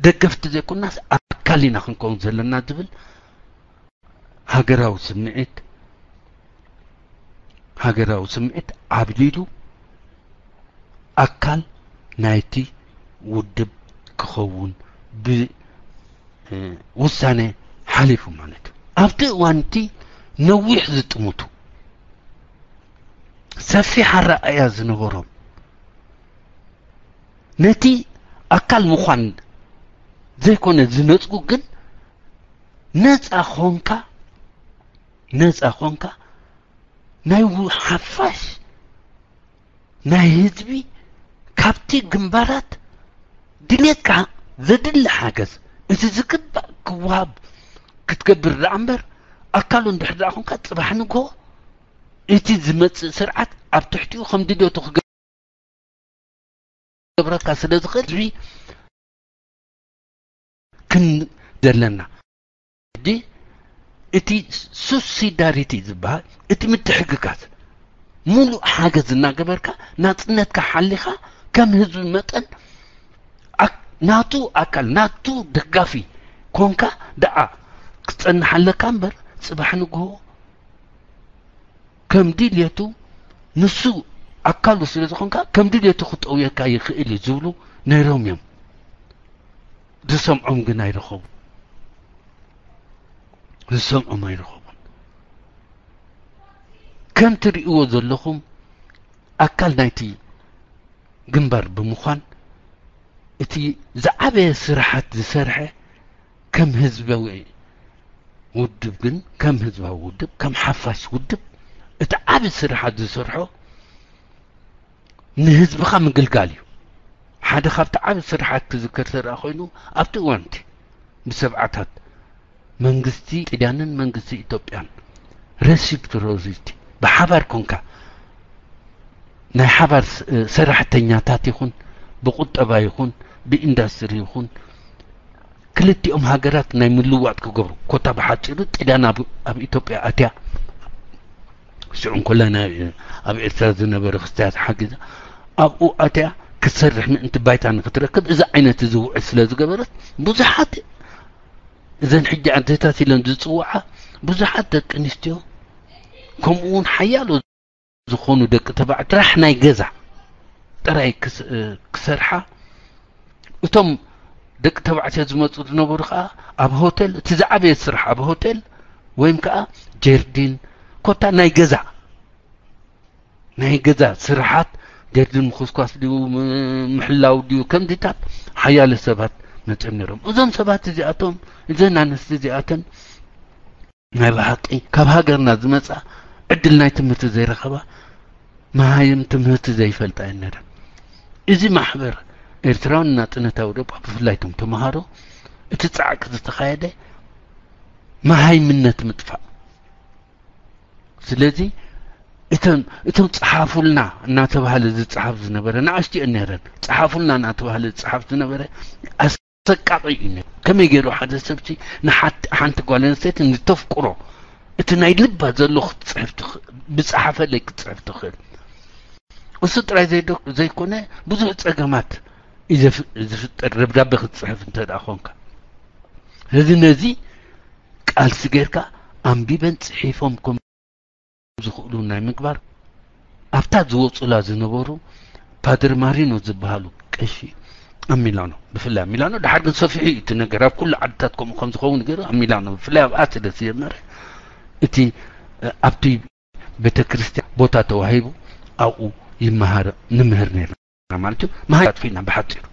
ደገፍቲ ዘይኮናስ ኣካል ኢና ክንከውን ዘለና ዝብል ሃገራዊ ስምዒት፣ ሃገራዊ ስምዒት ዓብሊሉ ኣካል ናይቲ ውድብ ክኸውን ብ-፣ እ፣ ውሳነ ሓሊፉ ማለት እዩ። ኣብቲ እዋን እቲ ነዊሕ ዝጥምቱ፣ ሰፊሕ ኣረኣእያ ዝነበሮም፣ ነቲ ኣካል ምዃን ዘይኮነ ዝነጽጉ፣ ግን ነጻ ኾንካ፣ ነጻ ኾንካ ናይ ው-፣ ሓፋሽ ናይ ህዝቢ ካብቲ ግንባራት ድሌትካ ዘድሊ ሓገዝ፣ እቲ ዝግባእ ክወሃብ ክትገብር ደኣ እምበር፣ ኣካሉ እንድሕር ደኣ ኾንካ፣ ጽባሕ ንግሆ እቲ ዝመጽእ ስርዓት ኣብ ትሕቲኡ ከም ድሌቱ ክገብረካ ስለ ዝኽእል፣ ህዝቢ ክን-፣ ዘለና። ሕጂ እቲ ሱሲዳሪቲ ዝበሃል፣ እቲ ምትሕግጋዝ፣ ሙሉእ ሓገዝ እናገበርካ ናጽነትካ ሓሊኻ ከም ህዝቢ መጠን ኣክ-፣ ናቱ ኣካል ናቱ ደጋፊ ኮንካ ደኣ ክትጸንሕ ኣለካ እምበር ጽባሕ ንግሆ ከም ድልየቱ ንሱ ኣካሉ ስለ ዝኾንካ ከም ድልየቱ ክጠውየካ ይኽእል እዩ ዝብሉ ነይሮም እዮም። ዝሰምዖም ግን ኣይረኸቡ። ዝሰምዖም ኣይረኸቡን። ከም ትርእይዎ ዘለኹም ኣካል ናይቲ ግንባር ብምዃን እቲ ዝዓበየ ስራሓት ዝሰርሐ ከም ህዝባዊ ውድብ ግን ከም ህዝባዊ ውድብ ከም ሓፋሽ ውድብ እቲ ዓቢ ስራሓት ዝሰርሖ ንህዝብኻ ምግልጋል እዩ። ሓደ ካብቲ ዓቢ ስራሓት ክዝከር ተደኣ ኮይኑ ኣብቲ እዋንቲ ብሰብዓታት መንግስቲ ጥልያንን መንግስቲ ኢትዮጵያን ረሲፕሮሲቲ ብሓባር ኮንካ ናይ ሓባር ስ-፣ ሰራሕተኛታት ይኹን ብቁጠባ ይኹን ብኢንዳስትሪ ይኹን ክልቲኦም ሃገራት ናይ ምልዋጥ ክገብሩ ኮታ ብሓፂሩ ጥልያን ኣብ፣ ኣብ ኢትዮጵያ ኣትያ ሽዑ እንኮላ ናይ ኣብ ኤርትራ ዝነበረ ክስታያት ሓጊዛ ኣብኡ ኣትያ ክትሰርሕ ምእንቲ ባይታ ንክትረክብ እዚ ዓይነት እዚ ውዕል ስለ ዝገበረት ብዙሓት እዘን ሕጂ ኣዴታት ኢለን ዝፅውዓ ብዙሓት ደቂ ኣንስትዮ ከምኡ እውን ሓያሎ ዝኾኑ ደቂ ተባዕትዮ ጥራሕ ናይ ገዛ ጥራይ ክስ-፣ እ፣ ክሰርሓ እቶም ደቂ ተባዕትዮ ዝመፁ ዝነበሩ ከዓ ኣብ ሆቴል እቲ ዝዓበየ ስራሕ ኣብ ሆቴል ወይም ከዓ ጀርዲን ኮታ ናይ ገዛ ናይ ገዛ ስራሓት ጀርዲን ምኹስኳስ ድዩ ም-፣ ምሕላው ድዩ ከምዚታት ሓያለ ሰባት መፅኦም ነይሮም። እዞም ሰባት እዚኣቶም እዘን ኣንስቲ እዚኣተን ናይ ብሓቂ ካብ ሃገርና ዝመፃ ዕድል ናይ ትምህርቲ ዘይረኸባ መሃይም ትምህርቲ ዘይፈልጣ እየን ነይረን። እዚ ማሕበር ኤርትራውን ናጽነታዊ ደባ ብፍላይ እቶም ተምሃሮ እቲ ጻዕቂ ዝተኻየደ መሃይምነት ምጥፋእ። ስለዚ እተን እቶም ጸሓፉልና እናተባህለ ዝጸሓፍ ዝነበረ ንኣሽቱ እየን ነይረን። ጸሓፉልና እናተባህለ ዝጸሓፍ ዝነበረ ኣሰቃቒ እዩ ነይሩ። ከመይ ገይሩ ሓደ ሰብሲ ንሓንቲ ሓንቲ ጓል ኣንስተይቲ ንተፍቅሮ እቲ ናይ ልባ ዘሎ ክትጽሕፍ ትኽእል ብጸሓፈለይ ክትጽሕፍ ትኽእል። እሱ ጥራይ ዘይዶ-፣ ዘይኮነ ብዙሕ ጸገማት እዩ ዘፍ-፣ ዝፍጠር ደብዳቤ ክትጽሕፍ እንተ ደኣ ኾንካ። ስለዚ ነዚ ቃልሲ ጌርካ ኣንቢበን ጽሒፎም ከም ዝኽእሉ ናይ ምግባር ኣብታ ዝወጹላ ዝነበሩ ፓድር ማሪኖ ዝበሃሉ ቀሺ ኣብ ሚላኖ፣ ብፍላይ ኣብ ሚላኖ፣ ድሓር ግን ሰፊሑ እዩ እቲ ነገር፣ ኣብ ኩሉ ዓድታት ከምኡ ከም ዝኸውን ገይሩ ኣብ ሚላኖ፣ ብፍላይ ኣብኣ ስለ ዝጀመረ፣ እቲ፣ እ፣ ኣብቲ ቤተ ክርስቲያን ቦታ ተዋሂቡ ኣብኡ ይመሃር፣ ንምህር ነይርና ማለት እዩ። መሃይ ኣጥፊእና ብሓጺሩ።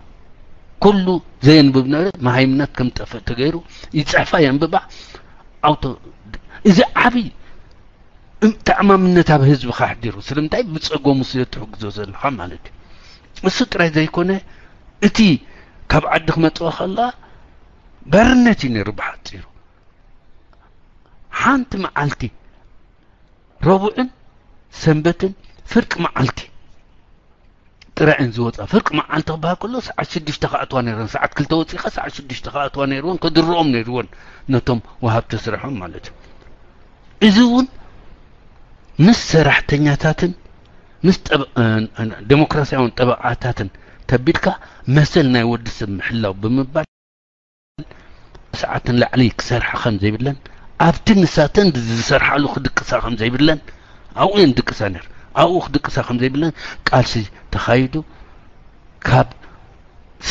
ኩሉ ዘየንብብ ነበረ፣ መሃይምነት ከም ጠፍእ ተገይሩ፣ ይጽሕፋ የንብባ፣ ኣውቶ-፣ እዚ ዓቢ እም-፣ ተኣማምነት ኣብ ህዝብኻ ኣሕዲሩ። ስለምንታይ? ብጸገሙ ስለ ትሕግዞ ዘለኻ ማለት እዩ። እሱ ጥራይ ዘይኮነ፣ እቲ ካብ ዓዲ ክመጽኦ ከላ ባርነት እዩ ነይሩ ብሓጺሩ። ሓንቲ መዓልቲ፣ ረቡዕን ሰንበትን ፍርቂ መዓልቲ ጥራይ እየን ዝወጻ። ፍርቂ መዓልቲ ክበሃል ከሎ፣ ሰዓት ሽዱሽተ ክኣትዋ ነይረን። ሰዓት ክልተ ወጺኻ፣ ሰዓት ሽዱሽተ ክኣትዋ ነይርወን፣ ከድርኦም ነይርወን ነቶም ወሃብቲ ስርሖም ማለት እዩ። እዚ እውን ምስ ሰራሕተኛታትን ምስ ጠበ-፣ እ፣ እ፣ ዴሞክራሲያውን ጠበቓታትን ተቢልካ መሰል ናይ ወዲ ሰብ ምሕላው ብምባል ሰዓት ንላዕሊ ክሰርሓ ከም ዘይብለን፣ ኣብቲ ንሳተን ዝሰርሓሉ ክድቅሳ ከም ዘይብለን፣ ኣብኡ እየን ድቅሳ ነይር። ኣብኡ ክድቅሳ ከም ዘይብለን ቃልሲ ተኻይዱ፣ ካብ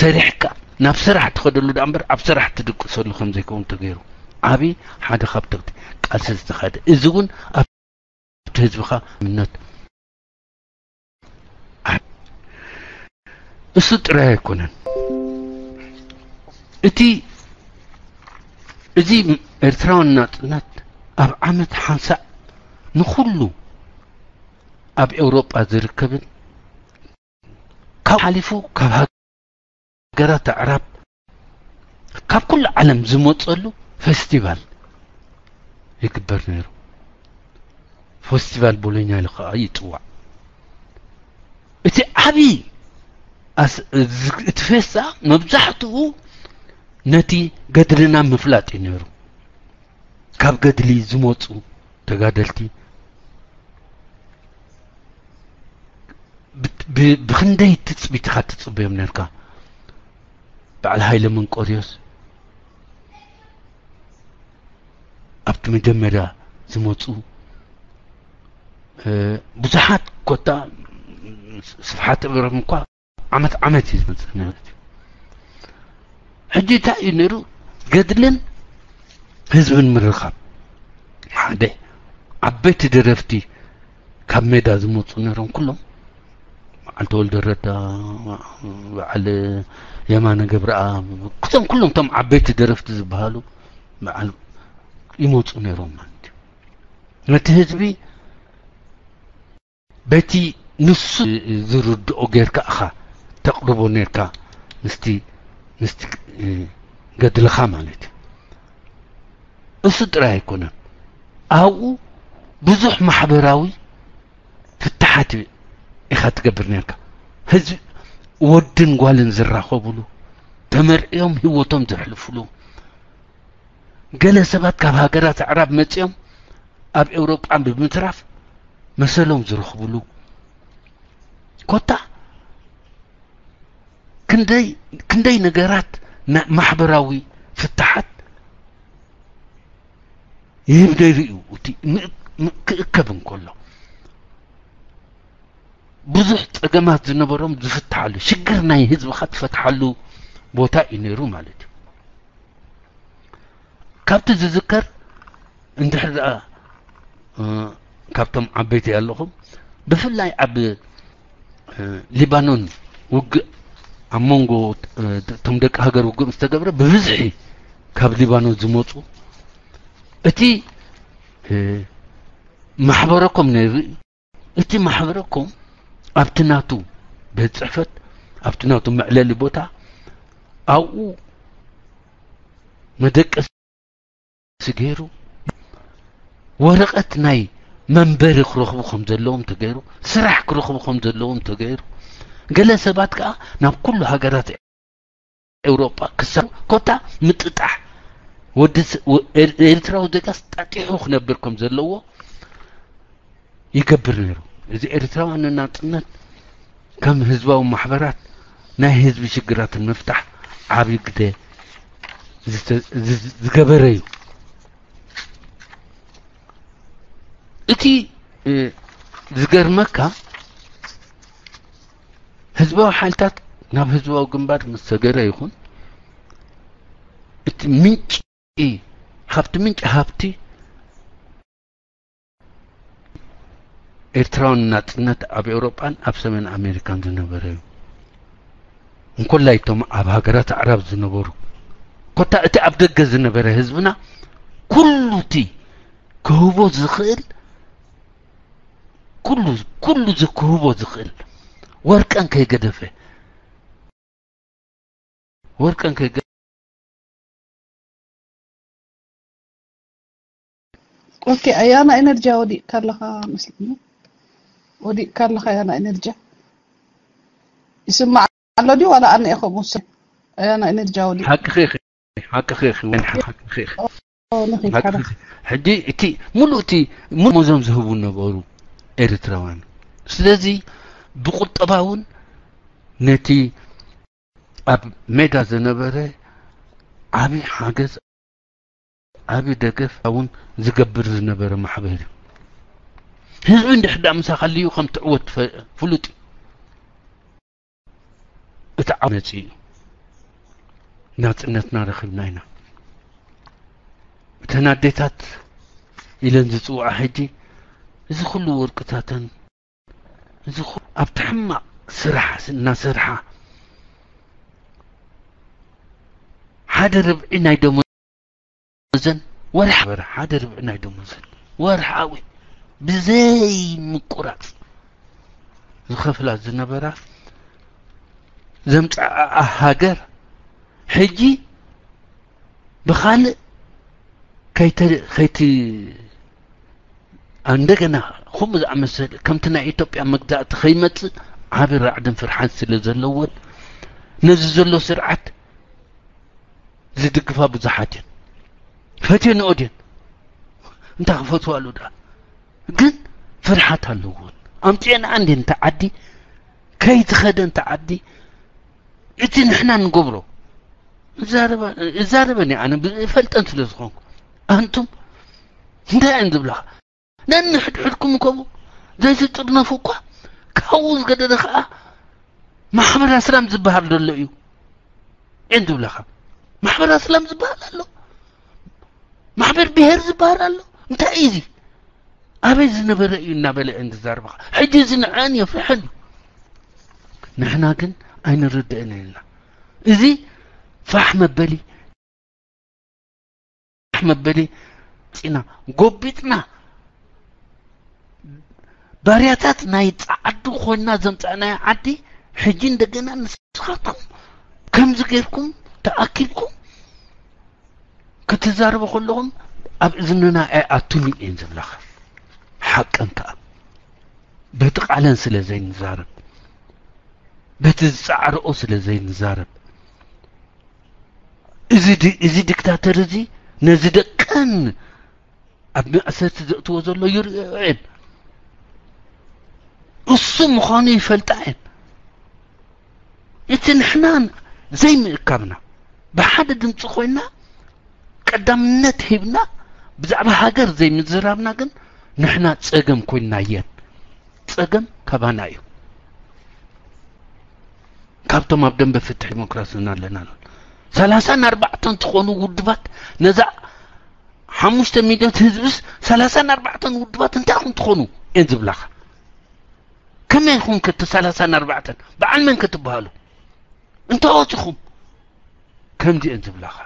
ሰሪሕካ ናብ ስራሕ ትኸደሉ ደኣ እምበር ኣብ ስራሕ ትድቅሰሉ ከም ዘይከውን ተገይሩ። ዓቢ ሓደ ካብ ተብቲ ቃልሲ ዝተኻየደ። እዚ እውን ኣብቲ ህዝብኻ እምነት እሱ ጥራይ ኣይኮነን። እቲ፣ እዚ ኤርትራዊ ናጽነት ኣብ ዓመት ሓንሳእ ንኹሉ ኣብ ኤውሮጳ ዝርከብን ካብ ሓሊፉ ካብ ሃገራት ኣዕራብ ካብ ኩሉ ዓለም ዝመጸሉ ፌስቲቫል ይግበር ነይሩ። ፌስቲቫል ቦሎኛ ኢሉ ከኣ ይጽዋዕ። እቲ ዓቢ ኣስ-፣ እዚ፣ እቲ ፌስታ መብዛሕትኡ ነቲ ገድልና ምፍላጥ እዩ ነይሩ። ካብ ገድሊ ዝመጹ ተጋደልቲ ብ-፣ ብኽንደይ ትጽቢት ኢኻ ትጽበዮም ነርካ? በዓል ሃይለ መንቆርዮስ ኣብቲ መጀመርያ ዝመጹ፣ እ፣ ብዙሓት ኮታ ስፍሓት እብሮም እኳ ዓመት ዓመት እዩ ዝመጽእ ማለት እዩ። ሕጂ እንታይ እዩ ነይሩ? ገድልን ህዝብን ምርኻብ። ሓደ ዓበይቲ ደረፍቲ ካብ ሜዳ ዝመጹ ነይሮም ኩሎም። በዓል ተወልደ ረዳ፣ በዓል የማነ ገብረኣብ፣ ክቶም ኩሎም እቶም ዓበይቲ ደረፍቲ ዝበሃሉ በዓል ይመጹ ነይሮም ማለት እዩ። ነቲ ህዝቢ በቲ ንሱ ዝርድኦ ጌርካ ኢኻ ተቕርቦ ኔርካ ምስቲ፣ ምስቲ፣ እ፣ ገድልኻ ማለት እዩ። እሱ ጥራይ ኣይኮነን። ኣብኡ ብዙሕ ማሕበራዊ ፍታሓት ኢኻ ትገብር ኔርካ። ህዝቢ፣ ወድን ጓልን ዝራኸብሉ፣ ተመርዕዮም ህይወቶም ዘሕልፍሉ፣ ገለ ሰባት ካብ ሃገራት ኣዕራብ መጺኦም ኣብ ኤውሮጳ ብምትራፍ መሰሎም ዝረኽብሉ፣ ኮታ ክንደይ፣ ክንደይ ነገራት ና-፣ ማሕበራዊ ፍታሓት ይህብ ነይሩ እዩ። እቲ ም-፣ ም-፣ ክእከብ እንከሎ ብዙሕ ጸገማት ዝነበሮም ዝፍትሓሉ፣ ሽግር ናይ ህዝብኻ ትፈትሓሉ ቦታ እዩ ነይሩ ማለት እዩ። ካብቲ ዝዝከር እንድሕር ደኣ፣ እ፣ ካብቶም ዓበይቲ ኣለኹም፣ ብፍላይ ኣብ፣ እ፣ ሊባኖን ውግእ ኣብ መንጎ፣ እ፣ እቶም ደቂ ሃገር ውግእ ምስ ተገብረ ብብዝሒ ካብ ሊባኖን ዝመጹ እቲ፣ እ፣ ማሕበረኮም ነይሩ እዩ። እቲ ማሕበረኮም ኣብቲ ናቱ ቤት ጽሕፈት፣ ኣብቲ ናቱ መዕለሊ ቦታ ኣብኡ መደቀሲ ገይሩ፣ ወረቐት ናይ መንበሪ ክረኽቡ ከም ዘለዎም ተገይሩ፣ ስራሕ ክረኽቡ ከም ዘለዎም ተገይሩ፣ ገለ ሰባት ከኣ ናብ ኩሉ ሃገራት ኤውሮጳ ክሳብ ኮታ ምጥጣሕ ወዲ ስ-፣ ወ-፣ ኤር-፣ ኤርትራዊ ዜጋስ ጣጢሑ ክነብር ከም ዘለዎ ይገብር ነይሩ። እዚ ኤርትራውያን ናጽነት ከም ህዝባዊ ማሕበራት ናይ ህዝቢ ሽግራት ንምፍታሕ ዓቢ ግደ ዝተ-፣ ዝ-፣ ዝገበረ እዩ። እቲ፣ እ፣ ዝገርመካ ህዝባዊ ሓይልታት ናብ ህዝባዊ ግንባር ምስ ሰገረ ይኹን እቲ ምንጪ፣ ካብቲ ምንጪ ሃብቲ ኤርትራውን ናጽነት ኣብ ኤውሮጳን ኣብ ሰሜን ኣሜሪካን ዝነበረ እዩ። እንኮላይ እቶም ኣብ ሃገራት ኣዕራብ ዝነበሩ፣ ኮታ እቲ ኣብ ደገ ዝነበረ ህዝብና ኩሉ እቲ ክህቦ ዝኽእል፣ ኩሉ፣ ኩሉ እዚ ክህቦ ዝኽእል ወርቀን ከይገደፈ፣ ወርቀን ከይገ-፣ ኦኬ፣ ኣያና ኤነርጂ ወዲቕካ ኣለኻ መስለኒ። ወዲቕካ ኣለኻ ኣያና ኤነርጂ። ይስማዕ ኣሎ ድዩ ዋላ ኣነ እየ ከምኡ ዝሰምዕ? ኣያና ኤነርጂ ወዲቕ። ሓቅኺ ኢኺ፣ ሓቅኺ ኢኺ፣ ወይን ሓቅኺ ኢኺ። ኦ፣ ንኺድ ሓቅኺ ሓደ። ኢኺ። ሕጂ እቲ ሙሉእ እቲ ሙሉእ መዞም ዝህቡ ነበሩ ኤርትራውያን። ስለዚ ብቁጠባ እውን ነቲ ኣብ ሜዳ ዝነበረ ዓቢ ሓገዝ፣ ዓቢ ደገፍ እውን ዝገብር ዝነበረ ማሕበር እዩ። ህዝቢ እንድሕር ደኣ ምሳኻ ልዩ ከም ትዕወት ፈ-፣ ፍሉጥ እዩ። እቲ ዓወት መጺኡ እዩ። ናጽነትና ረኺብና ኢና። እተን ኣዴታት ኢለን ዝጽውዓ ሕጂ፣ እዚ ኩሉ ወርቅታተን፣ እዚ ኩ-፣ ኣብቲ ሕማቕ ስራሕ እናሰርሓ፣ ሓደ ርብዒ ናይ ደሞዘን ወርሓ፣ ሓደ ርብዒ ናይ ደሞዘን ወርሓዊ ብዘይ ምቁራጽ ዝኸፍላ ዝነበራ ዘምጽኣኣ ሃገር፣ ሕጂ ብኻልእ ከይተ-፣ ከይቲ-፣ እንደገና ከምኡ ዝኣመሰለ ከምቲ ናይ ኢትዮጵያ መግዛእቲ ከይመጽእ ዓቢ ራዕድን ፍርሓን ስለ ዘለወን፣ ነዚ ዘሎ ስርዓት ዝድግፋ ብዙሓት እየን። ፈትየንኦ ድየን? እንታይ ክፈትዋሉ ደኣ? ግን ፍርሓት ኣለዎን። ኣምጺኤንኣ እንድየን እታ ዓዲ ከይትኸደ እንተ ዓዲ እቲ ንሕና ንገብሮ እዛረበን እየ ኣነ ብፈልጠን ስለ ዝኾንኩ ኣንቱም እንታይ እየን ዝብላኻ ነንሕድሕድኩም እኮ ዘይትጥርነፉ እኳ ካብኡ ዝገደደ ከዓ ማሕበር ኣስላም ዝበሃል ዘሎ እዩ እየን ዝብላኻ ማሕበር ኣስላም ዝበሃል ኣሎ ማሕበር ብሄር ዝበሃል ኣሎ እንታይ እዩ እዚ ኣበይ ዝነበረ እዩ እናበለ እየን ዝዛረባኻ ሕጂ እዚ ንዐን የፍርሐን እዩ ንሕና ግን ኣይንርድእን ኢና እዚ ፋሕ መበሊ ፋሕ መበሊ ፂና ጎቢጥና ባርያታት ናይ ፃዓዱ ኮይና ዘምፃእናዮ ዓዲ ሕጂ እንደገና ንስኻትኩም ከምዚ ጌርኩም ተኣኪብኩም ክትዛረቡ ከለኹም ኣብ እዝንና ኣይኣቱን እየን ዝብላኻ ሓቀን ከዓ በቲ ቃለን ስለ ዘይንዛረብ በቲ ዝፃዕረኦ ስለ ዘይንዛረብ እዚ ዲ- እዚ ዲክታተር እዚ ነዚ ደቀን ኣብ መእሰርቲ ዘእትዎ ዘሎ ይርእዮ እየን እሱ ምዃኑ ይፈልጣ እየን እቲ ንሕና ዘይምእካብና ብሓደ ድምፂ ኮይና ቀዳምነት ሂብና ብዛዕባ ሃገር ዘይምዝራብና ግን ንሕና ፀገም ኮይናየን ፀገም ካባና እዩ ካብቶም ኣብ ደንበ ፍትሒ ዲሞክራሲ ኣለና ሰላሳን ኣርባዕተን ትኾኑ ውድባት ነዛ ሓሙሽተ ሚልዮን ህዝብስ ሰላሳን ኣርባዕተን ውድባት እንታይ ኢኹም ትኾኑ እየን ዝብላኻ ከመይ ኢኹም ከቲ ሰላሳን ኣርባዕተን በዓል መን ክትበሃሉ እንታይ ወፂኹም ከምዚአን ዝብላኻ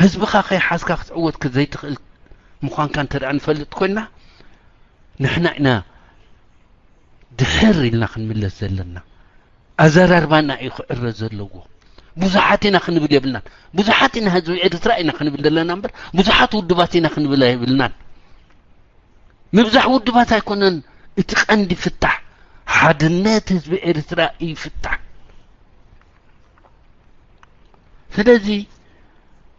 ህዝብኻ ከይሓዝካ ክትዕወት ዘይትኽእል ምዃንካ እንተ ንፈልጥ ኮይና ንሕና ኢና ድሕር ኢልና ክንምለስ ዘለና ኣዘራርባና እዩ ክዕረ ዘለዎ ብዙሓት ኢና ክንብል የብልናን ብዙሓት ኢና ህዝቢ ኤርትራ ኢና ክንብል ዘለና እምበር ብዙሓት ውድባት ኢና ክንብል የብልናን ምብዛሕ ውድባት ኣይኮነን እቲ ቀንዲ ፍታሕ ሓድነት ህዝቢ ኤርትራ እዩ ፍታሕ ስለዚ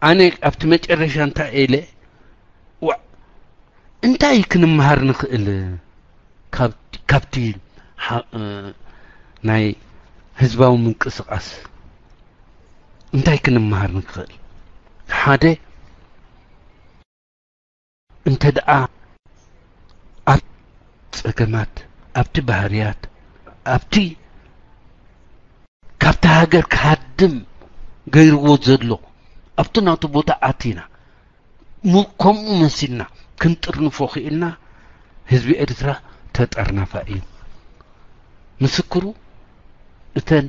ኣነ ኣብቲ መጨረሻ እንታይ ኢለ እንታይ ክንመሃር ንኽእል ካብቲ ናይ ህዝባዊ ምንቅስቃስ እንታይ ክንመሃር ንኽእል ሓደ እንተ ደኣ ኣብ ጸገማት ኣብቲ ባህርያት ኣብቲ ካብቲ ሃገር ክሃድም ገይርዎ ዘሎ ኣብቲ ናቱ ቦታ ኣቲና ከምኡ መሲልና ክንጥርንፎ ክኢልና ህዝቢ ኤርትራ ተጠርናፋ እዩ ምስክሩ እተን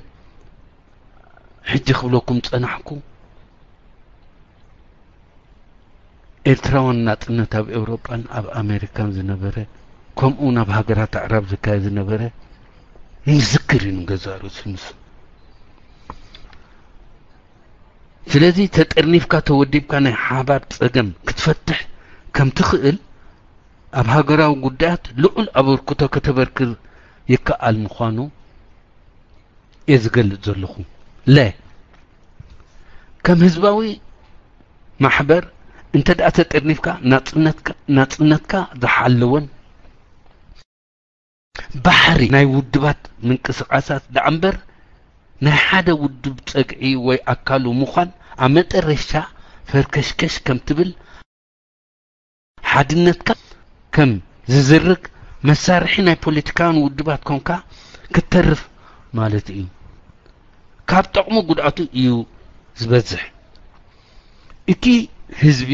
ሕጂ ክብለኩም ጸናሕኩ ኤርትራውያን ናጽነት ኣብ ኤውሮጳን ኣብ ኣሜሪካን ዝነበረ ከምኡ እውን ኣብ ሃገራት ኣዕራብ ዝካየድ ዝነበረ ንዝክር እዩ ንገዛእ ርእሱ ንሱ ስለዚ ተጠርኒፍካ ተወዲብካ ናይ ሓባር ጸገም ክትፈትሕ ከም ትኽእል ኣብ ሃገራዊ ጉዳያት ልዑል ኣበርክቶ ከተበርክር ይከኣል ምዃኑ እየ ዝገልጽ ዘለኹ ለ ከም ህዝባዊ ማሕበር እንተ ደኣ ተጠርኒፍካ ናጽነትካ ዝሓለወን ባሕሪ ናይ ውድባት ምንቅስቃሳት ደኣ እምበር ናይ ሓደ ውድብ ጸግዒ ወይ ኣካሉ ምዃን ኣብ መጠረሻ ፈርከሽከሽ ከም ትብል ሓድነትካ ከም ዝዝርግ መሳርሒ ናይ ፖለቲካውያን ውድባት ኮንካ ክትተርፍ ማለት እዩ። ካብ ጠቕሙ ጉድኣቱ እዩ ዝበዝሕ። እቲ ህዝቢ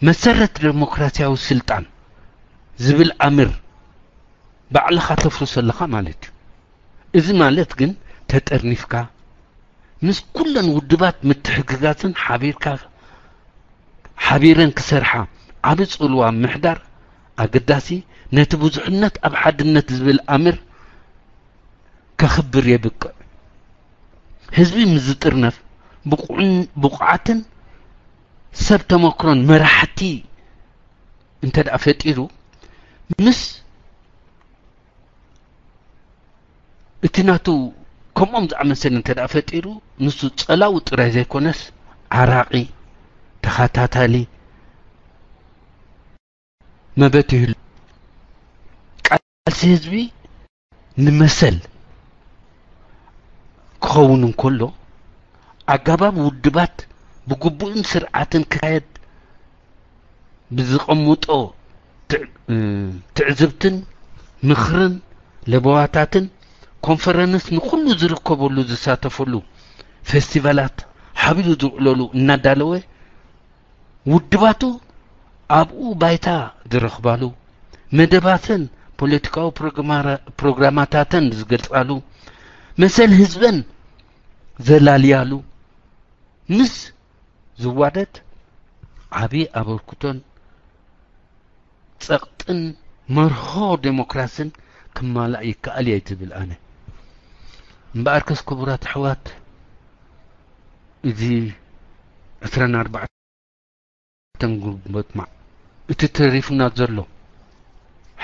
መሰረት ደሞክራሲያዊ ስልጣን ዝብል ኣምር ባዕልኻ ተፍርሶ ኣለኻ ማለት እዩ። እዚ ማለት ግን ተጠርኒፍካ ምስ ኩለን ውድባት ምትሕግጋዝን ሓቢርካ ሓቢረን ክሰርሓ ዓቢ ጽልዋ ምሕዳር ኣገዳሲ ነቲ ብዙሕነት ኣብ ሓድነት ዝብል ኣምር ከኽብር የብቅዕ። ህዝቢ ምስ ዝጥርነፍ ብቑዓትን ሰብ ተመክሮን መራሕቲ እንተ ደኣ ፈጢሩ ምስ እቲ ናቱ ከምኦም ዝኣመሰለ እንተ ደኣ ፈጢሩ ንሱ ጸላዊ ጥራይ ዘይኮነስ ዓራቒ ተኸታታሊ መበት ይህሉ ቃልሲ ህዝቢ ንመሰል ክኸውን እንከሎ፣ ኣገባብ ውድባት ብግቡእን ስርዓትን ክካየድ ብዝቐምጦ ትዕ-፣ እ፣ ትዕዝብትን ምኽርን ለበዋታትን ኮንፈረንስ ንኹሉ ዝርከበሉ ዝሳተፈሉ ፌስቲቫላት ሓቢሩ ዝውዕለሉ እናዳለወ ውድባቱ ኣብኡ ባይታ ዝረኽባሉ መደባትን ፖለቲካዊ ፕሮግራማራ-፣ ፕሮግራማታተን ዝገልጻሉ መሰል ህዝበን ዘላልያሉ ምስ ዝዋደድ ዓቢ ኣበርክቶን ጸቕጥን መርሆ ዴሞክራስን ክማላእ ይከኣል እየ ዝብል ኣነ። እምበኣርከስ ክቡራት ኣሕዋት፣ እዚ ዕስራን ኣርባዕተን ግንቦት ማ-፣ እቲ ተሪፉና ዘሎ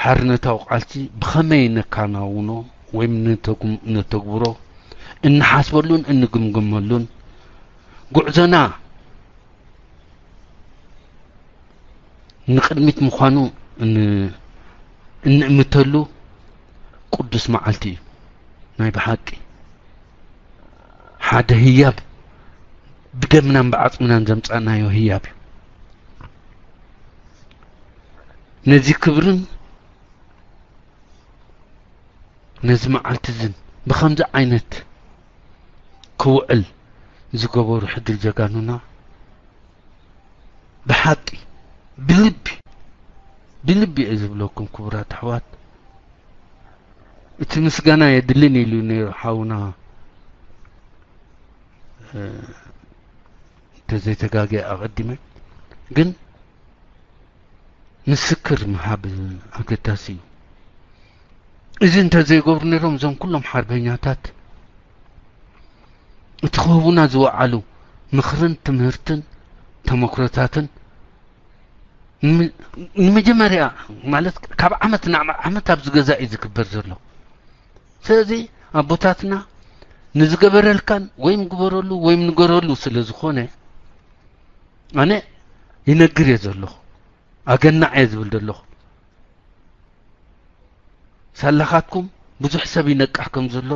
ሓርነታዊ ቃልሲ ብኸመይ ነካናውኖ ወይም ነተጉም-፣ ነተግብሮ እንሓስበሉን እንግምግመሉን ጉዕዞና ንቕድሚት ምዃኑ ን-፣ እንእምተሉ ቅዱስ መዓልቲ እዩ። ናይ ብሓቂ ሓደ ህያብ ብደምናን ብዓጽምናን ዘምጻእናዮ ህያብ እዩ። ነዚ ክብርን ነዚ መዓልቲ እዝን ብኸምዚ ዓይነት ክውዕል ዝገበሩ ሕድሪ ጀጋኑና ብሓቂ ብልቢ፣ ብልቢ እየ ዝብለኩም ክቡራት ኣሕዋት። እቲ ምስጋና የድልን ኢሉ ነይሩ ሓውና፣ እ፣ እንተዘይተጋግየ ኣቐዲመ። ግን ምስክር ምሃብ ኣገዳሲ እዩ። እዚ እንተዘይገብሩ ነይሮም እዞም ኩሎም ሓርበኛታት እቲ ክህቡና ዝወዓሉ ምኽርን ትምህርትን ተመክሮታትን ን-፣ ንመጀመርያ ማለት ካብ ዓመት ናብ ዓመት ኣብዚ ገዛ እዩ ዝግበር ዘሎ። ስለዚ ኣቦታትና ንዝገበረልካን ወይም ግበረሉ ወይም ንገረሉ ስለ ዝኾነ ኣነ ይነግር እየ ዘለኹ፣ ኣገናዕ እየ ዝብል ዘለኹ። ሳላኻትኩም ብዙሕ ሰብ ይነቅሕ ከም ዘሎ፣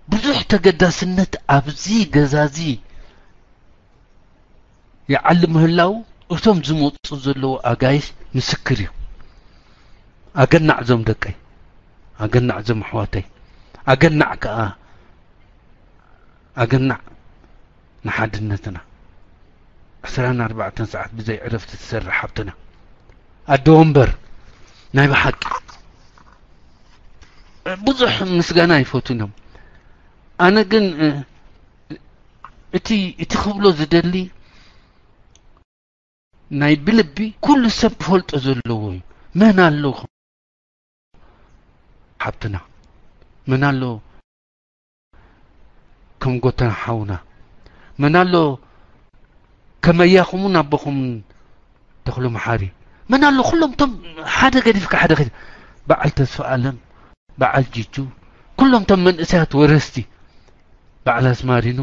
ብዙሕ ተገዳስነት ኣብዚ ገዛ እዚ ይዓሊ ምህላው እቶም ዝመፁ ዘለዉ ኣጋይሽ ምስክር እዩ። ኣገናዕ እዞም ደቀይ፣ ኣገናዕ እዞም ኣሕዋተይ፣ ኣገናዕ ከኣ፣ ኣገናዕ ንሓድነትና። ዕስራን ኣርባዕተን ሰዓት ብዘይ ዕረፍቲ ትሰርሕ ሓብትና። ኣደ ወንበር፣ ናይ ብሓቂ ብዙሕ ምስጋና ይፈቱኖም። ኣነ ግን፣ እ፣ እቲ፣ እቲ ክብሎ ዝደሊ ናይ ብልቢ ኩሉ ሰብ ክፈልጦ ዘለዎ እዩ። መን ኣሎ ሓብትና? መን ኣሎ ከም ጎተና ሓውና? መን ኣሎ ከመያኹምን ኣቦኹምን ተኽሉ መሓሪ? መን ኣሎ? ኩሎም ቶም ሓደ ገዲፍካ ሓደ ኸይድ-፣ በዓል ተስፋ ኣለም፣ በዓል ጅጁ፣ ኩሎም ቶም መንእሰያት ወረስቲ፣ በዓል ኣስማሪኖ፣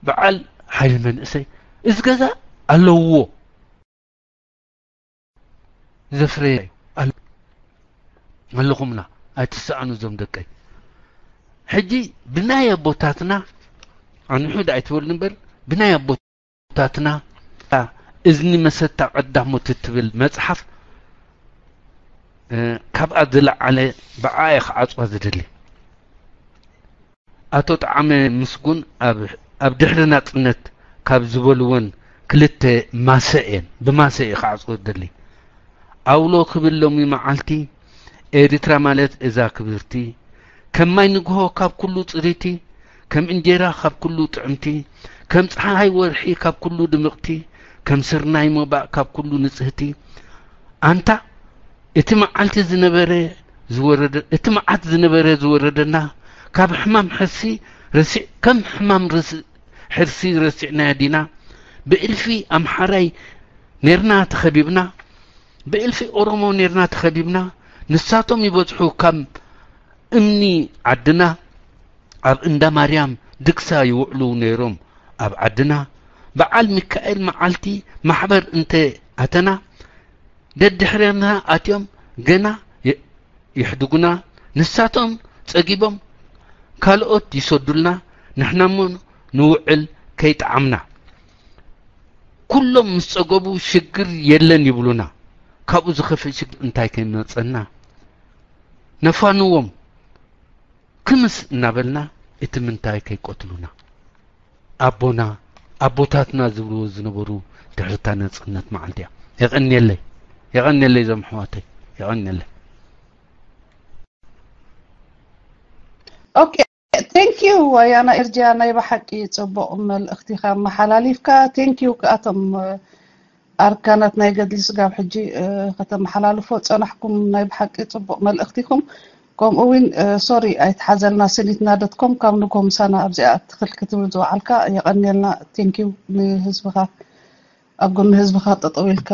በዓል ሓይሊ መንእሰይ፣ እዚ ገዛ ኣለዎ። ዘፍረየ እዩ። ኣል-፣ ኣለኹምና፣ ኣይትሰኣኑ እዞም ደቀይ። ሕጂ ብናይ ኣቦታትና፣ ኣንሑ ዳ ኣይትበሉ እምበር፣ ብናይ ኣቦታትና እዝኒ መሰታ ቀዳሞት እትብል መጽሓፍ፣ እ፣ ካብኣ ዝለዓለ ብኣየ ክዓጽዋ ዝደሊ። ኣቶ ጠዓመ ምስጉን ኣብ፣ ኣብ ድሕሪ ናጽነት ካብ ዝበልወን ክልተ ማሰ እየን፣ ብማሰ እየ ክዓጽዎ ዝደሊ። ኣውሎ ክብል ሎሚ መዓልቲ፣ ኤርትራ ማለት እዛ ክብርቲ፣ ከም ማይ ንግሆ ካብ ኩሉ ጽርይቲ፣ ከም እንጀራ ካብ ኩሉ ጥዕምቲ፣ ከም ጸሓይ ወርሒ ካብ ኩሉ ድምቕቲ፣ ከም ስርናይ ሞባእ ካብ ኩሉ ንጽህቲ። ኣንታ እቲ መዓልቲ ዝነበረ ዝወረደ፣ እቲ መዓት ዝነበረ ዝወረደና፣ ካብ ሕማም ሕርሲ ረሲዕ-፣ ከም ሕማም ርስ-፣ ሕርሲ ረሲዕናዮ ዲና? ብእልፊ ኣምሓራይ ኔርና ተኸቢብና፣ ብእልፊ ኦሮሞ ኔርና ተኸቢብና፣ ንሳቶም ይበዝሑ ካብ እምኒ ዓድና። ኣብ እንዳ ማርያም ድግሳ ይውዕሉ ነይሮም ኣብ ዓድና። በዓል ሚካኤል መዓልቲ ማሕበር እንተ ኣተና፣ ደድሕረና ኣትዮም ገና የ-፣ የሕድጉና። ንሳቶም ጸጊቦም ካልኦት ይሰዱልና፣ ንሕናሞ ንውዕል ከይጠዓምና። ኩሎም ምስ ጸገቡ ሽግር የለን ይብሉና። ካብኡ ዝኸፍእ ሽግር እንታይ ከይመጸና? ነፋንዎም። ክምስ እናበልና እቲ ምንታይ ከይቀትሉና። ኣቦና፣ ኣቦታትና ዝብልዎ ዝነበሩ ድሕርታ ነጽነት መዓልቲ እያ። የቐንየለይ፣ የቐንየለይ እዞም ኣሕዋተይ፣ የቐንየለይ። ኦኬ፣ ቴንክ ዩ ኣያና ኤርጂያ፣ ናይ ብሓቂ ጽቡቕ መልእኽቲ ኢኻ መሓላሊፍካ። ቴንክ ዩ ክኣቶም ኣርካናት ናይ ገድሊ ስጋብ ሕጂ ከተመሓላልፎ ጸናሕኩም ናይ ብሓቂ ጽቡቕ መልእኽቲ ኢኹም። ከምኡ እውን ሶሪ ኣይትሓዘልና፣ ስኒትና ዶት ኮም ካብ ንጎ ምሳና ኣብዚኣ ትኽል ክትብል ዝወዓልካ የቐንየልና። ቴንኪዩ። ንህዝብኻ ኣብ ጎኒ ህዝብኻ ጠጠው ኢልካ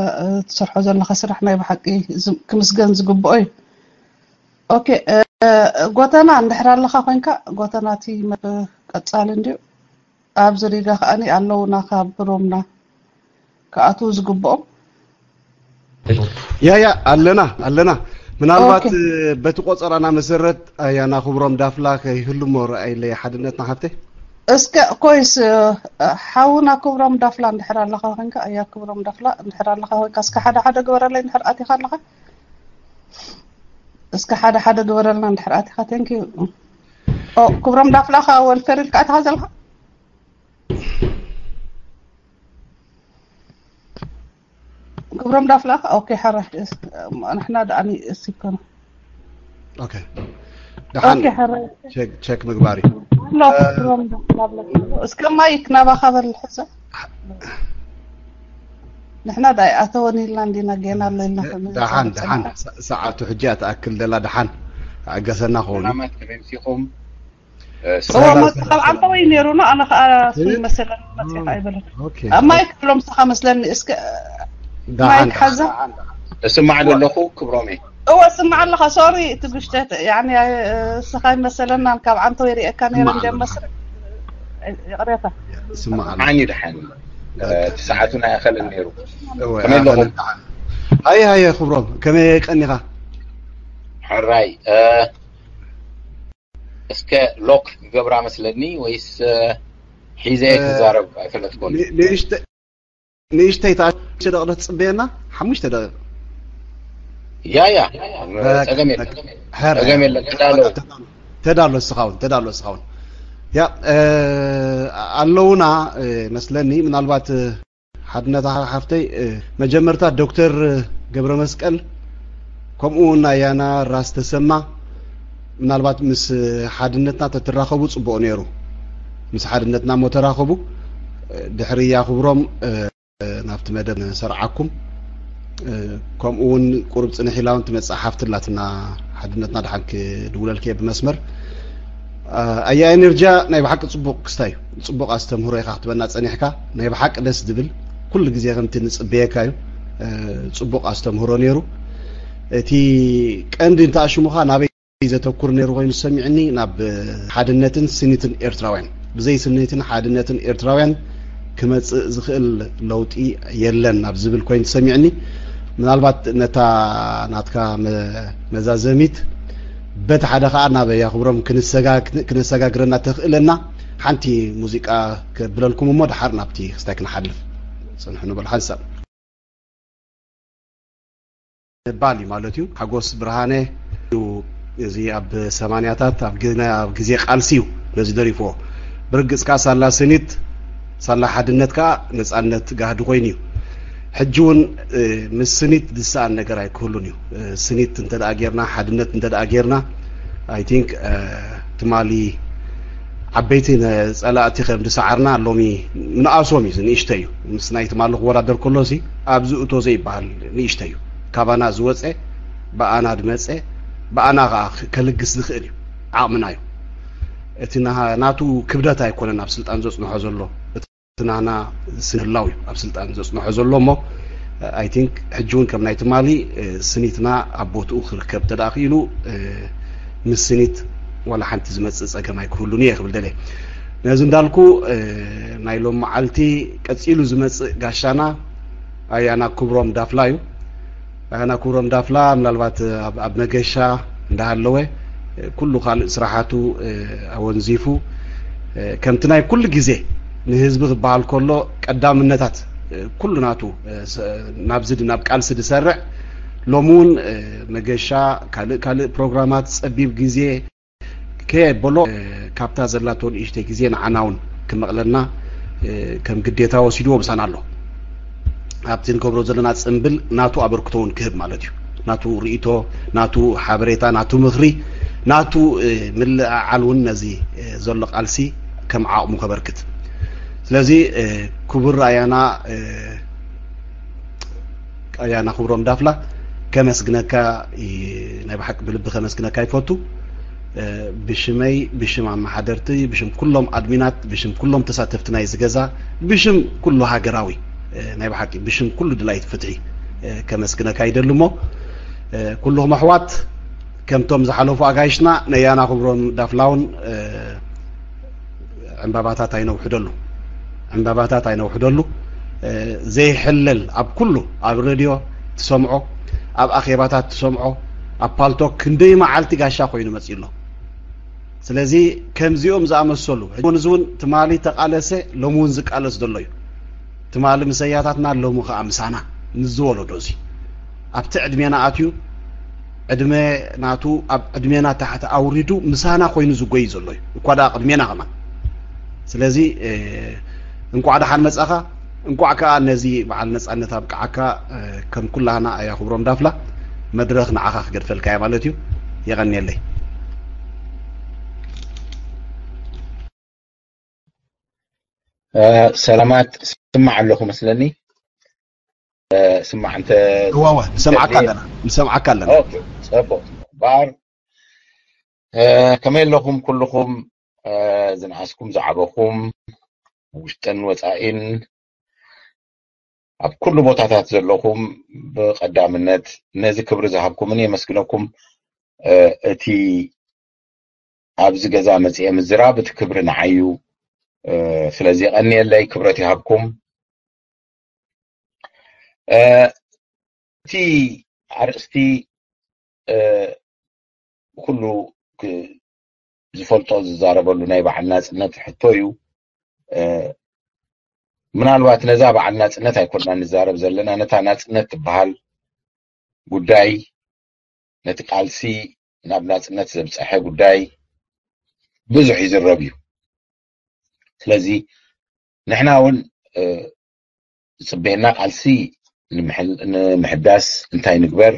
ትሰርሖ ዘለኻ ስራሕ ናይ ብሓቂ ክምስገን ዝግብኦ እዩ። ኦኬ፣ ጎተና እንድሕር ኣለኻ ኮይንካ፣ ጎተና እቲ ቀጻሊ እንድዩ ኣብዚ ሪጋ ከኣኒ ኣለውና ካብ ብሮምና ክኣትዉ ዝግብኦም። ያ ያ ኣለና ኣለና። ምናልባት በቲ ቆጸራና መሰረት ኣያና ክብሮም ዳፍላ ከይህሉ እሞ ረኣይለይ ሓድነትና ሓፍተይ። እስከ ኮይስ ሓውና ክብሮም ዳፍላ እንድሕር ኣለኻ ኮንካ፣ ኣያ ክብሮም ዳፍላ እንድሕር ኣለኻ ኮንካ እስከ ሓደ ሓደ ግበረለይ እንድሕር ኣቲኻ ኣለኻ። እስከ ሓደ ሓደ ግበረልና እንድሕር ኣቲኻ። Thank you። ኦ ክብሮም ዳፍላ ከ ወልከር ኢልካ ኣቲኻ ዘለኻ። ክብሮም ዳፍላ ከ ኦኬ። ሓራሽ ንሕና ደኣ ንእስ ይኮነ። ኦኬ ደሓን ኦኬ። ሓራሽ ቸክ ቸክ ምግባር እዩ። ኣሎ ክብሮም ዳፍላ ብለካ ኣሎ። እስከ ማይክ ናባኻ በል ሕዛ። ንሕና ዳይ ኣተወን ኢልና እንዲና ጌና ኣሎ ኢልና ደሓን ደሓን። ሰዓቱ ሕጂ ኣትኣክል ደላ ደሓን ኣገሰና ኸውን። ሰላማት ከመይ ምሲኹም? እዋ መጽሓፍ ዓንተወይ ነይሩና። ኣነ ከዓ ስም መሰለኒ መጽሓፍ ኣይበለት ኣብ ማይክ ብሎም ስኻ መስለኒ። እስከ ማይክ ሓዛ። እስማዕ ኣለኹ ክብሮሜ። እወ ስማዕ ኣለኻ። ሶሪ ትግሽተት ያኒ ስኻ ይመሰለና ካብ ዓንተወይ ሪእካ ነይረ እንደ መስር ይቕሬታ። ስማዕ ኣለኹ። ዓኒ ደሓን እቲ ሰዓቱ ናይ ኣኸልን ነይሩ። እወ ከመይ ኣለኹም? ኣኸልን ደሓን። ሃየ ሃየ ክብሮም ከመይ ቀኒኻ? ሕራይ እስከ ሎክ ክገብራ መስለኒ ወይስ ሒዘ ክዛረብ ኣይፈለጥኩን። ንእሽተይ ተኣሸ ደቕደ ትፅበየና ሓሙሽተ ደቂቕ። ያ ያ ጸገም የለን። ጸገም የለን። ተዳሎ ተዳሎ እስኻውን ተዳሎ እስኻውን ያ ኣለውና መስለኒ ምናልባት ሓድነታ ሓፍተይ መጀመርታ ዶክተር ገብረ መስቀል ከምኡ እውን ኣያና ራስ ተሰማ ምናልባት ምስ ሓድነትና ተትራኸቡ ፅቡቕ ነይሩ። ምስ ሓድነትና እሞ ተራኸቡ። ድሕሪ ያኽብሮም ናብቲ መደብ ንሰርዓኩም። ከምኡ እውን ቁሩብ ፅንሕ ኢላ እውን ትመፅእ ሓፍቲ ኣላትና ሓድነትና ድሓን ክድውለልኪ እየ ብመስመር። ኣያ ኤነርጂያ ናይ ብሓቂ ፅቡቕ ክስታይ እዩ። ፅቡቕ ኣስተምህሮ ኢኻ ክትበና ፀኒሕካ። ናይ ብሓቂ ደስ ዝብል ኩሉ ግዜ ከምቲ ንፅበየካ እዩ። ፅቡቕ ኣስተምህሮ ነይሩ። እቲ ቀንዲ እንተኣሽሙኻ ናበይ ዘተኩር ነይሩ ኮይኑ ዝሰሚዕኒ ናብ ሓድነትን ስኒትን ኤርትራውያን ብዘይ ስኒትን ሓድነትን ኤርትራውያን ክመፅእ ዝኽእል ለውጢ የለን ናብ ዝብል ኮይኑ ተሰሚዕኒ። ምናልባት ነታ ናትካ መዛዘሚት በቲ ሓደ ከዓ ናብ ያኽብሮም ክነሰጋግረና ተኽእለና ሓንቲ ሙዚቃ ከብለልኩም እሞ ድሓር ናብቲ ክስታይ ክንሓልፍ ፅንሑ ንበል ሓንሳብ ምባል እዩ ማለት እዩ። ሓጎስ ብርሃነ እዩ። እዚ ኣብ ሰማንያታት ኣብ ግዜ ቃልሲ እዩ ነዚ ደሪፍዎ። ብርግጽ ከኣ ሳላ ስኒት ሳላ ሓድነት ከኣ ነጻነት ጋህዲ ኮይኑ እዩ። ሕጂ እውን ምስ ስኒት ዝሰኣን ነገር ኣይክህሉን እዩ። ስኒት እንተ ደኣ ጌርና ሓድነት እንተ ደኣ ጌርና I think ትማሊ ዓበይቲ ጸላእቲ ከም ዝሰዓርና ሎሚ ምንኣሶም እዩ ንእሽተይ እዩ። ምስ ናይ ትማሊ ክወዳደር ከሎ ሲ ኣብዚ እቶ ዘይበሃል ንእሽተይ እዩ። ካባና ዝወጸ ብኣና ድመጸ ብኣና ከኣ ከልግስ ዝኽእል እዩ። ዓቕምና እዩ። እቲ ናቱ ክብደት ኣይኮነን ኣብ ስልጣን ዘጽንሖ ዘሎ። ናና ስንህላው እዩ ኣብ ስልጣን ዘፅንሖ ዘሎ እሞ I think ሕጂ እውን ከም ናይ ትማሊ ስኒትና ኣብ ቦትኡ ክርከብ ተደኣ ክኢሉ ምስ ስኒት ዋላ ሓንቲ ዝመፅእ ፀገም ኣይክህሉን እየ ክብል ደለ ነዚ እንዳልኩ ናይ ሎም መዓልቲ ቀፂሉ ዝመፅእ ጋሻና ኣያና ክብሮም ዳፍላ እዩ ኣያና ክብሮም ዳፍላ ምናልባት ኣብ መገሻ እንዳሃለወ ኩሉ ካልእ ስራሓቱ ኣወንዚፉ፣ ከምቲ ናይ ኩሉ ግዜ ንህዝቢ ክበሃል ከሎ ቀዳምነታት ኩሉ ናቱ፣ ናብዚ ናብ ቃልሲ ዝሰርዕ፣ ሎሚ እውን መገሻ ካልእ ካልእ ፕሮግራማት፣ ጸቢብ ግዜ ከየበሎ፣ ካብታ ዘላቶ ንእሽተይ ግዜ ንዓና እውን ክመቕለና ከም ግዴታ ወሲድዎ ምሳና ኣሎ። ኣብቲ ንገብሮ ዘለና ጽምብል ናቱ ኣበርክቶ እውን ክህብ ማለት እዩ። ናቱ ርእይቶ፣ ናቱ ሓበሬታ፣ ናቱ ምኽሪ፣ ናቱ ምልዕዓል እውን ነዚ ዘሎ ቃልሲ ከም ዓቕሙ ከበርክት። ስለዚ ክቡር ኣያና፣ ኣያና ክብሮም ዳፍላ፣ ከመስግነካ፣ ናይ ብሓቂ ብልቢ ከመስግነካ ይፈቱ። ብሽመይ፣ ብሽም ኣመሓደርቲ፣ ብሽም ኩሎም ኣድሚናት፣ ብሽም ኩሎም ተሳተፍቲ ናይዚ ገዛ፣ ብሽም ኩሉ ሃገራዊ፣ ናይ ብሓቂ ብሽም ኩሉ ድላይት ፍትሒ ከመስግነካ ይደሊ። እሞ ኩልኹም ኣሕዋት፣ ከምቶም ዝሓለፉ ኣጋይሽና፣ ነያና ክብሮም ዳፍላውን ዕምባባታት ኣይነውሕደሉ፣ ዕምባባታት ኣይነውሕደሉ። ዘይሕለል፣ ኣብ ኩሉ፣ ኣብ ሬድዮ ትሰምዖ፣ ኣብ ኣኼባታት ትሰምዖ፣ ኣብ ፓልቶክ ክንደይ መዓልቲ ጋሻ ኮይኑ መጺኡ ኣሎ። ስለዚ ከምዚኦም ዝኣመሰሉ፣ ሕጂ እውን፣ እዚ እውን ትማሊ ተቃለሰ፣ ሎሚ እውን ዝቃለስ ዘሎ እዩ። ትማሊ ምስ ኣያታትና፣ ሎሚ ከኣ ምሳና፣ ምስ ዝወለዶ፣ እዚ ኣብቲ ዕድሜና ኣትዩ፣ ዕድመ ናቱ ኣብ ዕድሜና ታሕቲ ኣውሪዱ ምሳና ኮይኑ ዝጎይ ዘሎ እዩ፣ እኳ ደኣ ቅድሜና ከማን። ስለዚ እንቋዕ ደሓን መጻኻ፣ እንቋዕ ከኣ ነዚ በዓል ነጻነት ኣብቅዓካ። ከም ኩላህና ኣያ ክብሮም ዳፍላ፣ መድረኽ ንዓኻ ክገድፈልካ እያ ማለት እዩ። የቐንየለይ። ሰላማት፣ ስማዕ ኣለኹ መስለኒ። ስማዕ እንተ እዋወ ንሰምዓካ ኣለና፣ ንሰምዓካ ኣለና። ኦኬ፣ ጸቡቕ። ባር ከመይ ኣለኹም ኩልኹም? ዝነኣስኩም ዝዓበኹም፣ ውሽጥን ወጻኢን፣ ኣብ ኩሉ ቦታታት ዘለኹም፣ ብቐዳምነት ነዚ ክብሪ ዝሃብኩምኒ የመስግነኩም። እቲ ኣብዚ ገዛ መጽኤ ምዝራብ እቲ ክብሪ ንዓዩ። ስለዚ የቐንየለይ፣ ክብረት ይሃብኩም። እቲ ኣርእስቲ ኩሉ ዝፈልጦ ዝዛረበሉ ናይ በዓል ናጽነት ሕቶ እዩ። ምናልባት ነዛ በዓል ናጽነት ኣይኮንና ንዛረብ ዘለና፣ ነታ ናጽነት ትበሃል ጉዳይ፣ ነቲ ቃልሲ ናብ ናጽነት ዘብጸሐ ጉዳይ ብዙሕ ይዝረብ እዩ። ስለዚ ንሕና እውን ዝጽበየና ቃልሲ ንምሕዳስ እንታይ ንግበር፣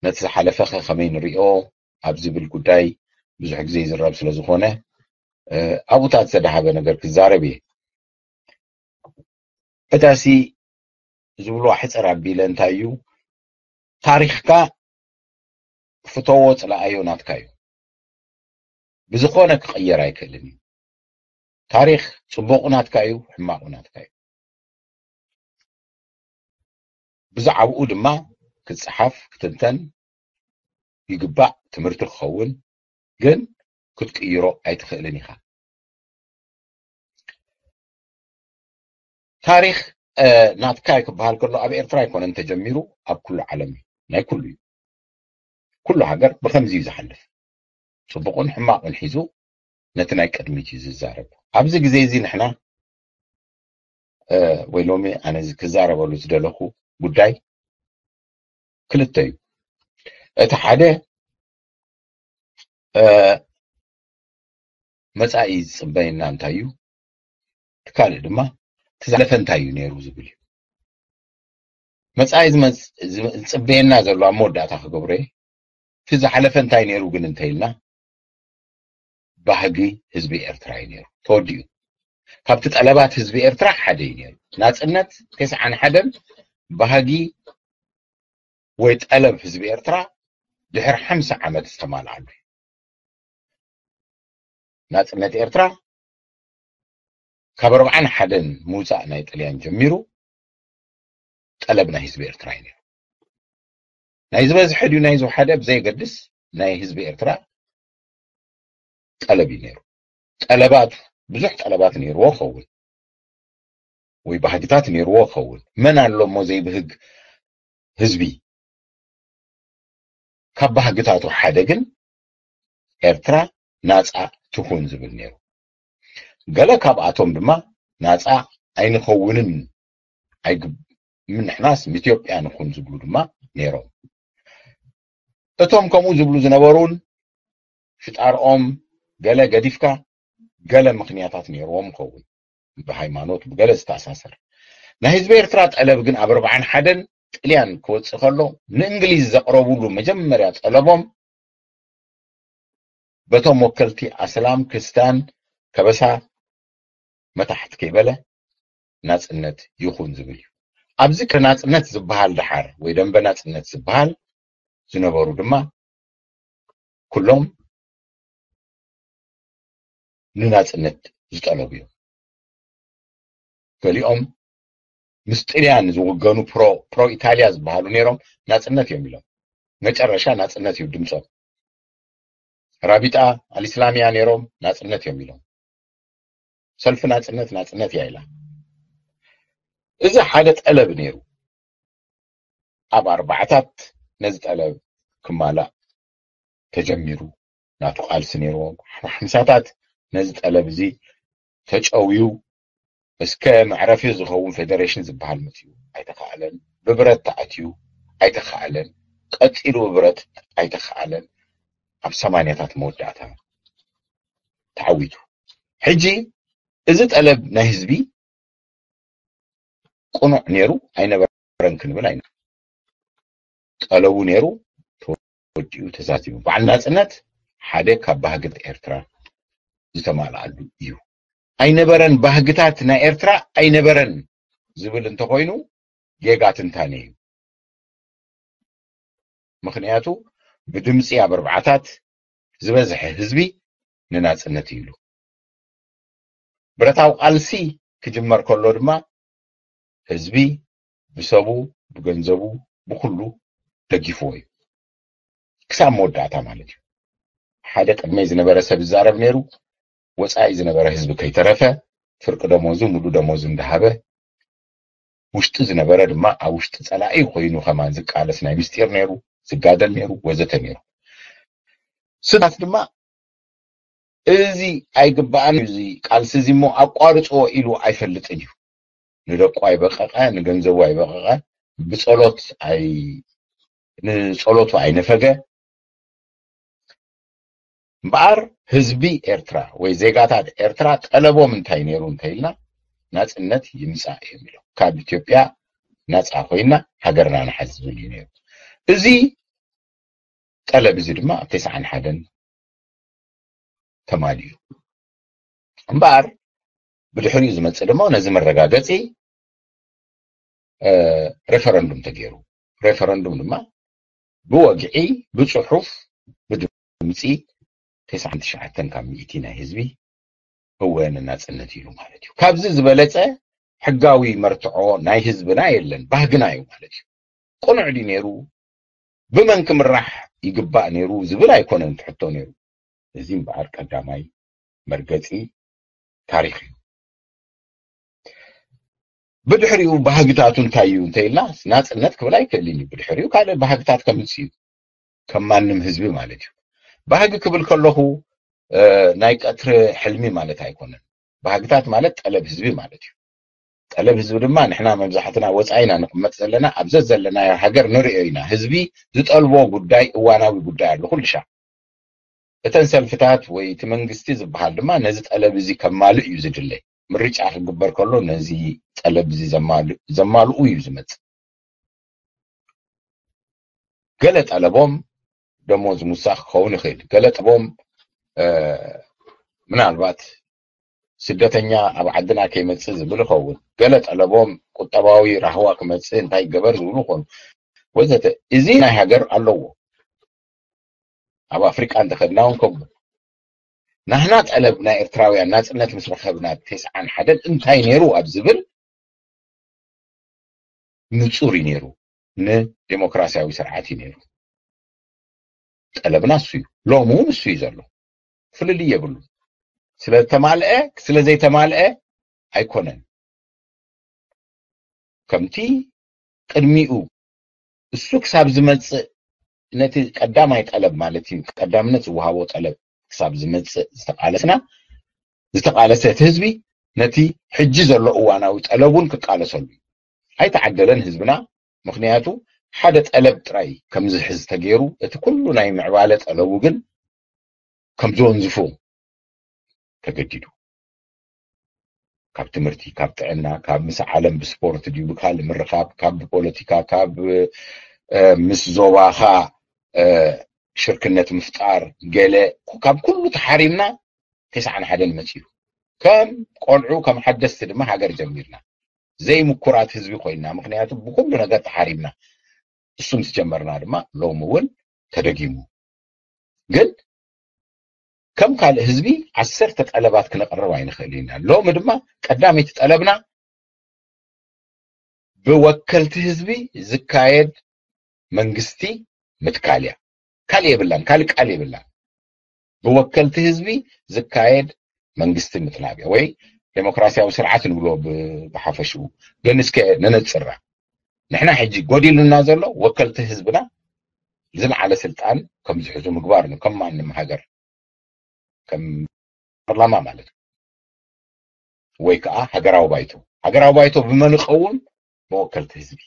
ነቲ ዝሓለፈኸ ከመይ ንሪኦ ኣብ ዝብል ጉዳይ ብዙሕ ግዜ ይዝረብ ስለ ዝኾነ ኣብኡታት ዝተዳሃበ ነገር ክዛረብ እየ። እታሲ ዝብልዋ ሕፅር ኣቢለ እንታይ እዩ፣ ታሪኽካ ፍተዎ ፅላኣዮ ናትካ እዩ። ብዝኾነ ክቕየር ኣይክእልን እዩ። ታሪኽ ፅቡቑ ናትካ እዩ፣ ሕማቑ ናትካ እዩ። ብዛዕባኡ ድማ ክፀሓፍ ክትንተን ይግባእ፣ ትምህርቲ ክኸውን፣ ግን ክትቅይሮ ኣይትኽእልን ኢኻ። ታሪኽ ናትካ ክበሃል ከሎ ኣብ ኤርትራ ኣይኮነን ተጀሚሩ፣ ኣብ ኩሉ ዓለም እዩ፣ ናይ ኩሉ እዩ። ኩሉ ሃገር ብኸምዚ እዩ ዝሓልፍ። ጽቡቕን ሕማቕን ሒዙ ነቲ ናይ ቅድሚት እዩ ዝዛረብ። ኣብዚ ግዜ እዚ ንሕና ወይ ሎሚ ኣነ ክዛረበሉ ዝደለኹ ጉዳይ ክልተ እዩ። እቲ ሓደ መጻኢ ዝጽበየና እንታይ እዩ? እቲ ካልእ ድማ እቲ ዝሓለፈ እንታይ እዩ ነይሩ ዝብል እዩ። መጻኢ ዝጽበየና ዘሎ ኣብ መወዳእታ ክገብሮ እየ። እቲ ዝሓለፈ እንታይ ነይሩ ግን እንተኢልና፣ ባህጊ ህዝቢ ኤርትራ እዩ ነይሩ። ተወዲኡ። ካብቲ ጠለባት ህዝቢ ኤርትራ ሓደ እዩ ነይሩ። ናጽነት ተስዓን ሓደን ባህጊ ወይ ጠለብ ህዝቢ ኤርትራ ድሕሪ ሓምሳ ዓመት ዝተማልኣሉ እዩ። ናጽነት ኤርትራ ካብ ኣርብዓን ሓደን ምውጻእ ናይ ጥልያን ጀሚሩ ጠለብ ናይ ህዝቢ ኤርትራ እዩ ነይሩ። ናይ ዝበዝሐ ድዩ ናይ ዝወሓደ ብዘየገድስ ናይ ህዝቢ ኤርትራ ጠለብ እዩ ነይሩ። ጠለባቱ፣ ብዙሕ ጠለባት ነይርዎ ኸውን ወይ ባህግታት ነይርዎ ኸውን። መን ኣሎ እሞ ዘይብህግ ህዝቢ? ካብ ባህግታቱ ሓደ ግን ኤርትራ ናጻ ትኹን ዝብል ነይሩ። ገለ ካብኣቶም ድማ ናጻ ኣይንኸውንን ኣይግብ-፣ ንሕናስ ምስ ኢትዮጵያ ንኹን ዝብሉ ድማ ነይሮም። እቶም ከምኡ ዝብሉ ዝነበሩን ሽጣርኦም ገለ ገዲፍካ ገለ ምኽንያታት ነይርዎም ይኸውን። ብሃይማኖት ብገለ ዝተኣሳሰር። ናይ ህዝቢ ኤርትራ ጠለብ ግን ኣብ ኣርባዓን ሓደን ጥልያን ክወጽእ ከሎ ንእንግሊዝ ዘቕረቡሉ መጀመርያ ጠለቦም በቶም ወከልቲ ኣስላም፣ ክርስትያን፣ ከበሳ መታሕት ከይበለ ናጽነት ይኹን ዝብል እዩ። ኣብዚ ከ ናጽነት ዝበሃል ደሓር ወይ ደንበ ናጽነት ዝበሃል ዝነበሩ ድማ ኩሎም ንናጽነት ዝጠለቡ እዮም። ገሊኦም ምስ ጥልያን ዝውገኑ ፕሮ፣ ፕሮ ኢታልያ ዝበሃሉ ነይሮም ናጽነት እዮም ኢሎም። መጨረሻ ናጽነት እዩ ድምጾም። ራቢጣ ኣልእስላምያ ነይሮም ናጽነት እዮም ኢሎም። ሰልፊ ናጽነት ናጽነት እያ ኢላ። እዚ ሓደ ጠለብ ነይሩ። ኣብ ኣርባዓታት ነዚ ጠለብ ክማላእ ተጀሚሩ። ናቱ ቃልሲ ነይርዎም። ሓምሳታት ነዚ ጠለብ እዚ ተጨውዩ እስከ መዕረፊ ዝኸውን ፌደሬሽን ዝበሃል መፅዩ ኣይተኻእለን። ብብረት ተኣትዩ ኣይተኻእለን። ቀፂሉ ብብረት ኣይተኻእለን። ኣብ ሰማንያታት መወዳእታ ተዓዊቱ። ሕጂ እዚ ጠለብ ናይ ህዝቢ ቅኑዕ ነይሩ ኣይነበረን ክንብል ኣይነ ጠለቡ ነይሩ ተወዲኡ ተዛዚሙ። በዓል ናጽነት ሓደ ካብ ባህግታት ኤርትራ ዝተማልኣሉ እዩ። ኣይነበረን ባህግታት ናይ ኤርትራ ኣይነበረን ዝብል እንተኾይኑ ጌጋ ትንታነ እዩ። ምኽንያቱ ብድምፂ ኣብ ኣርባዓታት ዝበዝሐ ህዝቢ ንናጽነት እዩ ኢሉ። ብረታዊ ቃልሲ ክጅመር ከሎ ድማ ህዝቢ ብሰቡ፣ ብገንዘቡ፣ ብኩሉ ደጊፍዎ እዩ። ክሳብ መወዳእታ ማለት እዩ። ሓደ ቅድመይ ዝነበረ ሰብ ይዛረብ ነይሩ፣ ወፃኢ ዝነበረ ህዝቢ ከይተረፈ ፍርቂ ደሞዙ፣ ሙሉ ደሞዙ እንዳሃበ፣ ውሽጢ ዝነበረ ድማ ኣብ ውሽጢ ፀላኢ ኮይኑ ከማን ዝቃለስ ናይ ምስጢር ነይሩ፣ ዝጋደል ነይሩ፣ ወዘተ ነይሩ። ስታት ድማ እዚ ኣይግባኣን፣ እዚ ቃልሲ እዚ እሞ ኣቋርፅዎ ኢሉ ኣይፈልጥን እዩ። ንደቁ ኣይበቀቐ፣ ንገንዘቡ ኣይበቀቐ፣ ብፀሎት ኣይ-፣ ንፀሎቱ ኣይነፈገ። እምበኣር ህዝቢ ኤርትራ ወይ ዜጋታት ኤርትራ ጠለቦም እንታይ ነይሩ እንተኢልና፣ ናጽነት ይምጻእ እዮም ኢሎም። ካብ ኢትዮጵያ ናጻ ኮይና ሃገርና ንሓዝ ዝብል እዩ ነይሩ። እዚ ጠለብ እዚ ድማ ኣብ ተስዓን ሓደን ተማሊኡ። እምበኣር ብድሕሪኡ ዝመጽእ ድማ ነዚ መረጋገጺ፣ እ፣ ሬፈረንዱም ተገይሩ። ሬፈረንዱም ድማ ብወግዒ፣ ብጽሑፍ፣ ብድምጺ ተስዓን ትሽዓተን ካብ ሚእቲ ናይ ህዝቢ እወ ንናጽነት ኢሉ ማለት እዩ። ካብዚ ዝበለጸ ሕጋዊ መርትዖ ናይ ህዝብና የለን፣ ባህግና እዩ ማለት እዩ። ቅኑዕ ድዩ ነይሩ? ብመን ክምራሕ ይግባእ ነይሩ ዝብል ኣይኮነን ትሕቶ ነይሩ። እዚ እምበኣር ቀዳማይ መርገጺ ታሪኽ እዩ። ብድሕሪኡ ባህግታቱ እንታይ እዩ እንተኢልና፣ ናጽነት ክብል ኣይክእልን እዩ። ብድሕሪኡ ካልእ ባህግታት ከምጽእ እዩ፣ ከም ማንም ህዝቢ ማለት እዩ። ባህጊ ክብል ከለኹ፣ እ፣ ናይ ቀትሪ ሕልሚ ማለት ኣይኮነን። ባህግታት ማለት ጠለብ ህዝቢ ማለት እዩ። ጠለብ ህዝቢ ድማ ንሕና መብዛሕትና ወጻኢ ኢና ንቕመጥ ዘለና፣ ኣብ ዘዘለናዮ ሃገር ንርእዮ ኢና። ህዝቢ ዝጠልቦ ጉዳይ፣ እዋናዊ ጉዳይ ኣሎ ኩሉ ሻዕ። እተን ሰልፍታት ወይ እቲ መንግስቲ ዝበሃል ድማ ነዚ ጠለብ እዚ ከማልእ እዩ ዝድለ። ምርጫ ክግበር ከሎ ነዚ ጠለብ እዚ ዘማል-፣ ዘማልኡ እዩ ዝመጽእ። ገለ ጠለቦም ደሞዝ ምውሳኽ ክኸውን ይኽእል። ገለ ጠለቦም፣ እ፣ ምናልባት ስደተኛ ኣብ ዓድና ከይመጽእ ዝብል ይኸውን። ገለ ጠለቦም ቁጠባዊ ራህዋ ክመጽእ እንታይ ይገበር ዝብሉ ይኾኑ። ወዘተ። እዚ ናይ ሃገር ኣለዎ። ኣብ ኣፍሪቃ እንተኸድና እውን ከምኡ። ናህና ጠለብ ናይ ኤርትራውያን ናጽነት ምስ ረኸብና ተስዓን ሓደን እንታይ ነይሩ ኣብ ዝብል ንጹር እዩ ነይሩ። ንዴሞክራሲያዊ ስርዓት እዩ ነይሩ። ጠለብና እሱ እዩ። ሎሚ እውን እሱ እዩ ዘሎ። ፍልልይ የብሉን። ስለ ዝተማልአ፣ ስለ ዘይተማልአ ኣይኮነን። ከምቲ ቅድሚኡ እሱ ክሳብ ዝመጽእ ነቲ ቀዳማይ ጠለብ ማለት እዩ፣ ቀዳምነት ዝወሃቦ ጠለብ ክሳብ ዝመፅእ ዝተቃለስና ዝተቃለሰ እቲ ህዝቢ ነቲ ሕጂ ዘሎ እዋናዊ ጠለቡን ክቃለሰሉ እዩ። ኣይተዓደለን ህዝብና። ምክንያቱ ሓደ ጠለብ ጥራይ ከም ዝሕዝ ተገይሩ እቲ ኩሉ ናይ ምዕባለ ጠለቡ ግን ከም ዝወንዝፎ ተገዲዱ። ካብ ትምህርቲ፣ ካብ ጥዕና፣ ካብ ምስ ዓለም ብስፖርት ድዩ ብካልእ ምርኻብ፣ ካብ ብፖለቲካ፣ ካብ ምስ ዞባኻ ሽርክነት ምፍጣር፣ ገለ ካብ ኩሉ ተሓሪምና ተስዓን ሓደን መፂኡ። ከም ቆልዑ ከም ሓደስቲ ድማ ሃገር ጀሚርና። ዘይምኩራት ህዝቢ ኮይና፣ ምክንያቱ ብኩሉ ነገር ተሓሪምና። እሱም ዝጀመርና ድማ ሎሚ እውን ተደጊሙ። ግን ከም ካልእ ህዝቢ ዓሰርተ ጠለባት ክነቕርብ ኣይንኽእል ኢና። ሎሚ ድማ ቀዳመይቲ ጠለብና ብወከልቲ ህዝቢ ዝካየድ መንግስቲ ምትካል እያ። ካልእ የብላን፣ ካልእ ቃል የብላን። ብወከልቲ ህዝቢ ዝካየድ መንግስቲ ምጥላብ እያ፣ ወይ ዴሞክራሲያዊ ስርዓት ንብሎ ብ-፣ ብሓፈሽኡ። ግን እስከ ነነጽራ። ንሕና ሕጂ ጎዲሉና ዘሎ ወከልቲ ህዝብና ዝለዓለ ስልጣን ከም ዝሕዙ ምግባር ነው። ከም ማንም ሃገር፣ ከም ፓርላማ ማለት ነው። ወይ ከዓ ሃገራዊ ባይቶ። ሃገራዊ ባይቶ ብመን ይኸውን? ብወከልቲ ህዝቢ።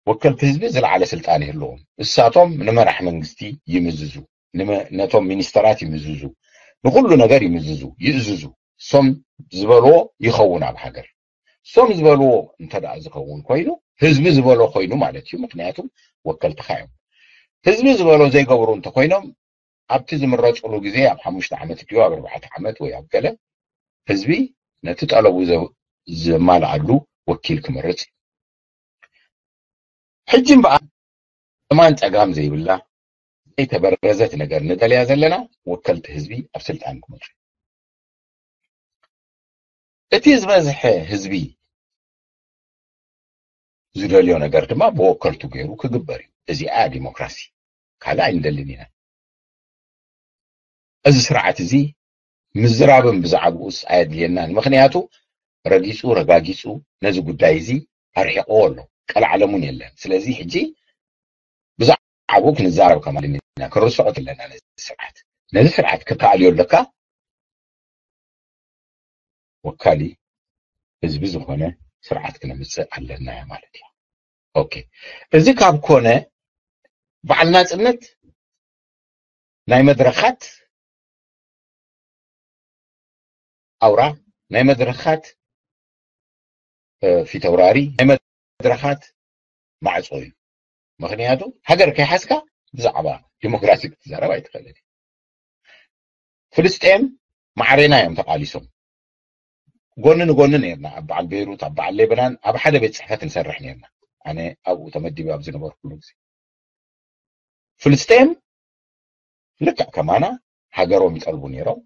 ወከልቲ ህዝቢ ዝለዓለ ስልጣን ይህልዎም። እሳቶም ንመራሕ መንግስቲ ይምዝዙ፣ ንመ-፣ ነቶም ሚኒስተራት ይምዝዙ፣ ንኩሉ ነገር ይምዝዙ፣ ይእዝዙ። እሶም ዝበልዎ ይኸውን ኣብ ሃገር። እሶም ዝበልዎ እንተ ደኣ ዝኸውን ኮይኑ፣ ህዝቢ ዝበሎ ኮይኑ ማለት እዩ። ምክንያቱ ወከልትኻ እዮም። ህዝቢ ዝበሎ ዘይገብሩ እንተኮይኖም፣ ኣብቲ ዝምረፅሉ ግዜ፣ ኣብ ሓሙሽተ ዓመት ድዩ፣ ኣብ ኣርባዕተ ዓመት ወይ ኣብ ገለ፣ ህዝቢ ነቲ ጠለቡ ዘ-፣ ዘማልኣሉ ወኪል ክመርፅ እዩ። ሕጂ እምበኣር፣ የማን ጸጋም ዘይብላ፣ ዘይተበረዘት ነገር ንደልያ ዘለና፣ ወከልቲ ህዝቢ ኣብ ስልጣን ክመጹ። እቲ ዝበዝሐ ህዝቢ ዝደልዮ ነገር ድማ ብወከልቱ ገይሩ ክግበር እዩ። እዚኣ ዲሞክራሲ። ካልእ ኣይንደልን ኢና። እዚ ስርዓት እዚ ምዝራብን ብዛዕባኡስ ኣየድልየናን። ምክንያቱ ረጊጹ ረጋጊጹ ነዚ ጉዳይ እዚ ኣርሒቕዎ ኣሎ። ቀልዓለም እውን የለን። ስለዚ ሕጂ ብዛዕባኡ ክንዛረብ ከም ኣለና ኢና፣ ክንርስዖ ኣለና ነዚ ስርዓት። ነዚ ስርዓት ክትኣልዮ ኣለካ፣ ወካሊ ህዝቢ ዝኾነ ስርዓት ክነምጽእ ኣለና ማለት እዩ። ኦኬ፣ እዚ ካብ ኮነ፣ በዓል ናጽነት ናይ መድረኻት ኣውራ፣ ናይ መድረኻት፣ እ፣ ፊተውራሪ፣ ናይ መድረኻት ማዕጾ እዩ። ምክንያቱ ሃገር ከይሓዝካ ብዛዕባ ዲሞክራሲ ክትዛረብ ኣይትኽእልን። ፍልስጤም ማዕሬና እዮም ተቃሊሶም። ጎኒ ንጎኒ ነርና፣ ኣብ በዓል ቤይሩት፣ ኣብ በዓል ሌበናን፣ ኣብ ሓደ ቤት ጽሕፈት ንሰርሕ ነርና። ኣነ ኣብኡ ተመዲበ ኣብ ዝነበርኩሉ ግዜ፣ ፍልስጤም ልክዕ ከማና ሃገሮም ይጠልቡ ነይሮም፣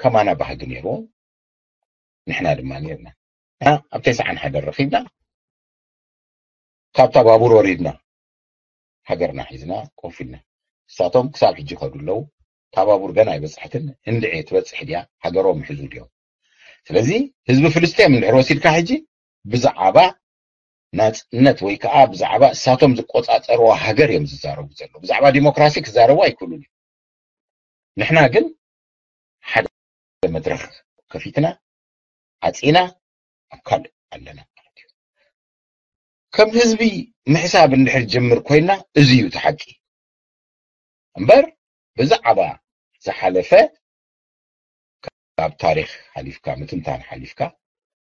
ከማና ባህጊ ነይርዎም፣ ንሕና ድማ ነርና። ንሕና ኣብ ተስዓን ሓደን ረኺብና፣ ካብታ ባቡር ወሪድና፣ ሃገርና ሒዝና ኮፍ ኢልና። ንሳቶም ክሳብ ሕጂ ይኸዱ ኣለዉ። እታ ባቡር ገና ኣይበጽሐትን። እንድዒ ትበጽሕ ድያ? ሃገሮም ይሕዙ ድዮም? ስለዚ ህዝቢ ፍልስጤም እንድሕር ወሲድካ፣ ሕጂ ብዛዕባ ናጽነት ወይ ከኣ ብዛዕባ እሳቶም ዝቆጻጸርዋ ሃገር እዮም ዝዛረቡ ዘለዉ። ብዛዕባ ዲሞክራሲ ክዛረቡ ኣይክእሉን እዮም። ንሕና ግን ሓደ መድረኽ ከፊትና፣ ዓጺና፣ ኣብ ካልእ ኣለና ማለት እዩ። ከም ህዝቢ ምሕሳብ እንድሕር ጀምር ኮይና፣ እዚ እዩ እቲ ሓቂ። እምበር ብዛዕባ ዝሓለፈ ካብ ታሪኽ ሓሊፍካ፣ ምትንታን ሓሊፍካ፣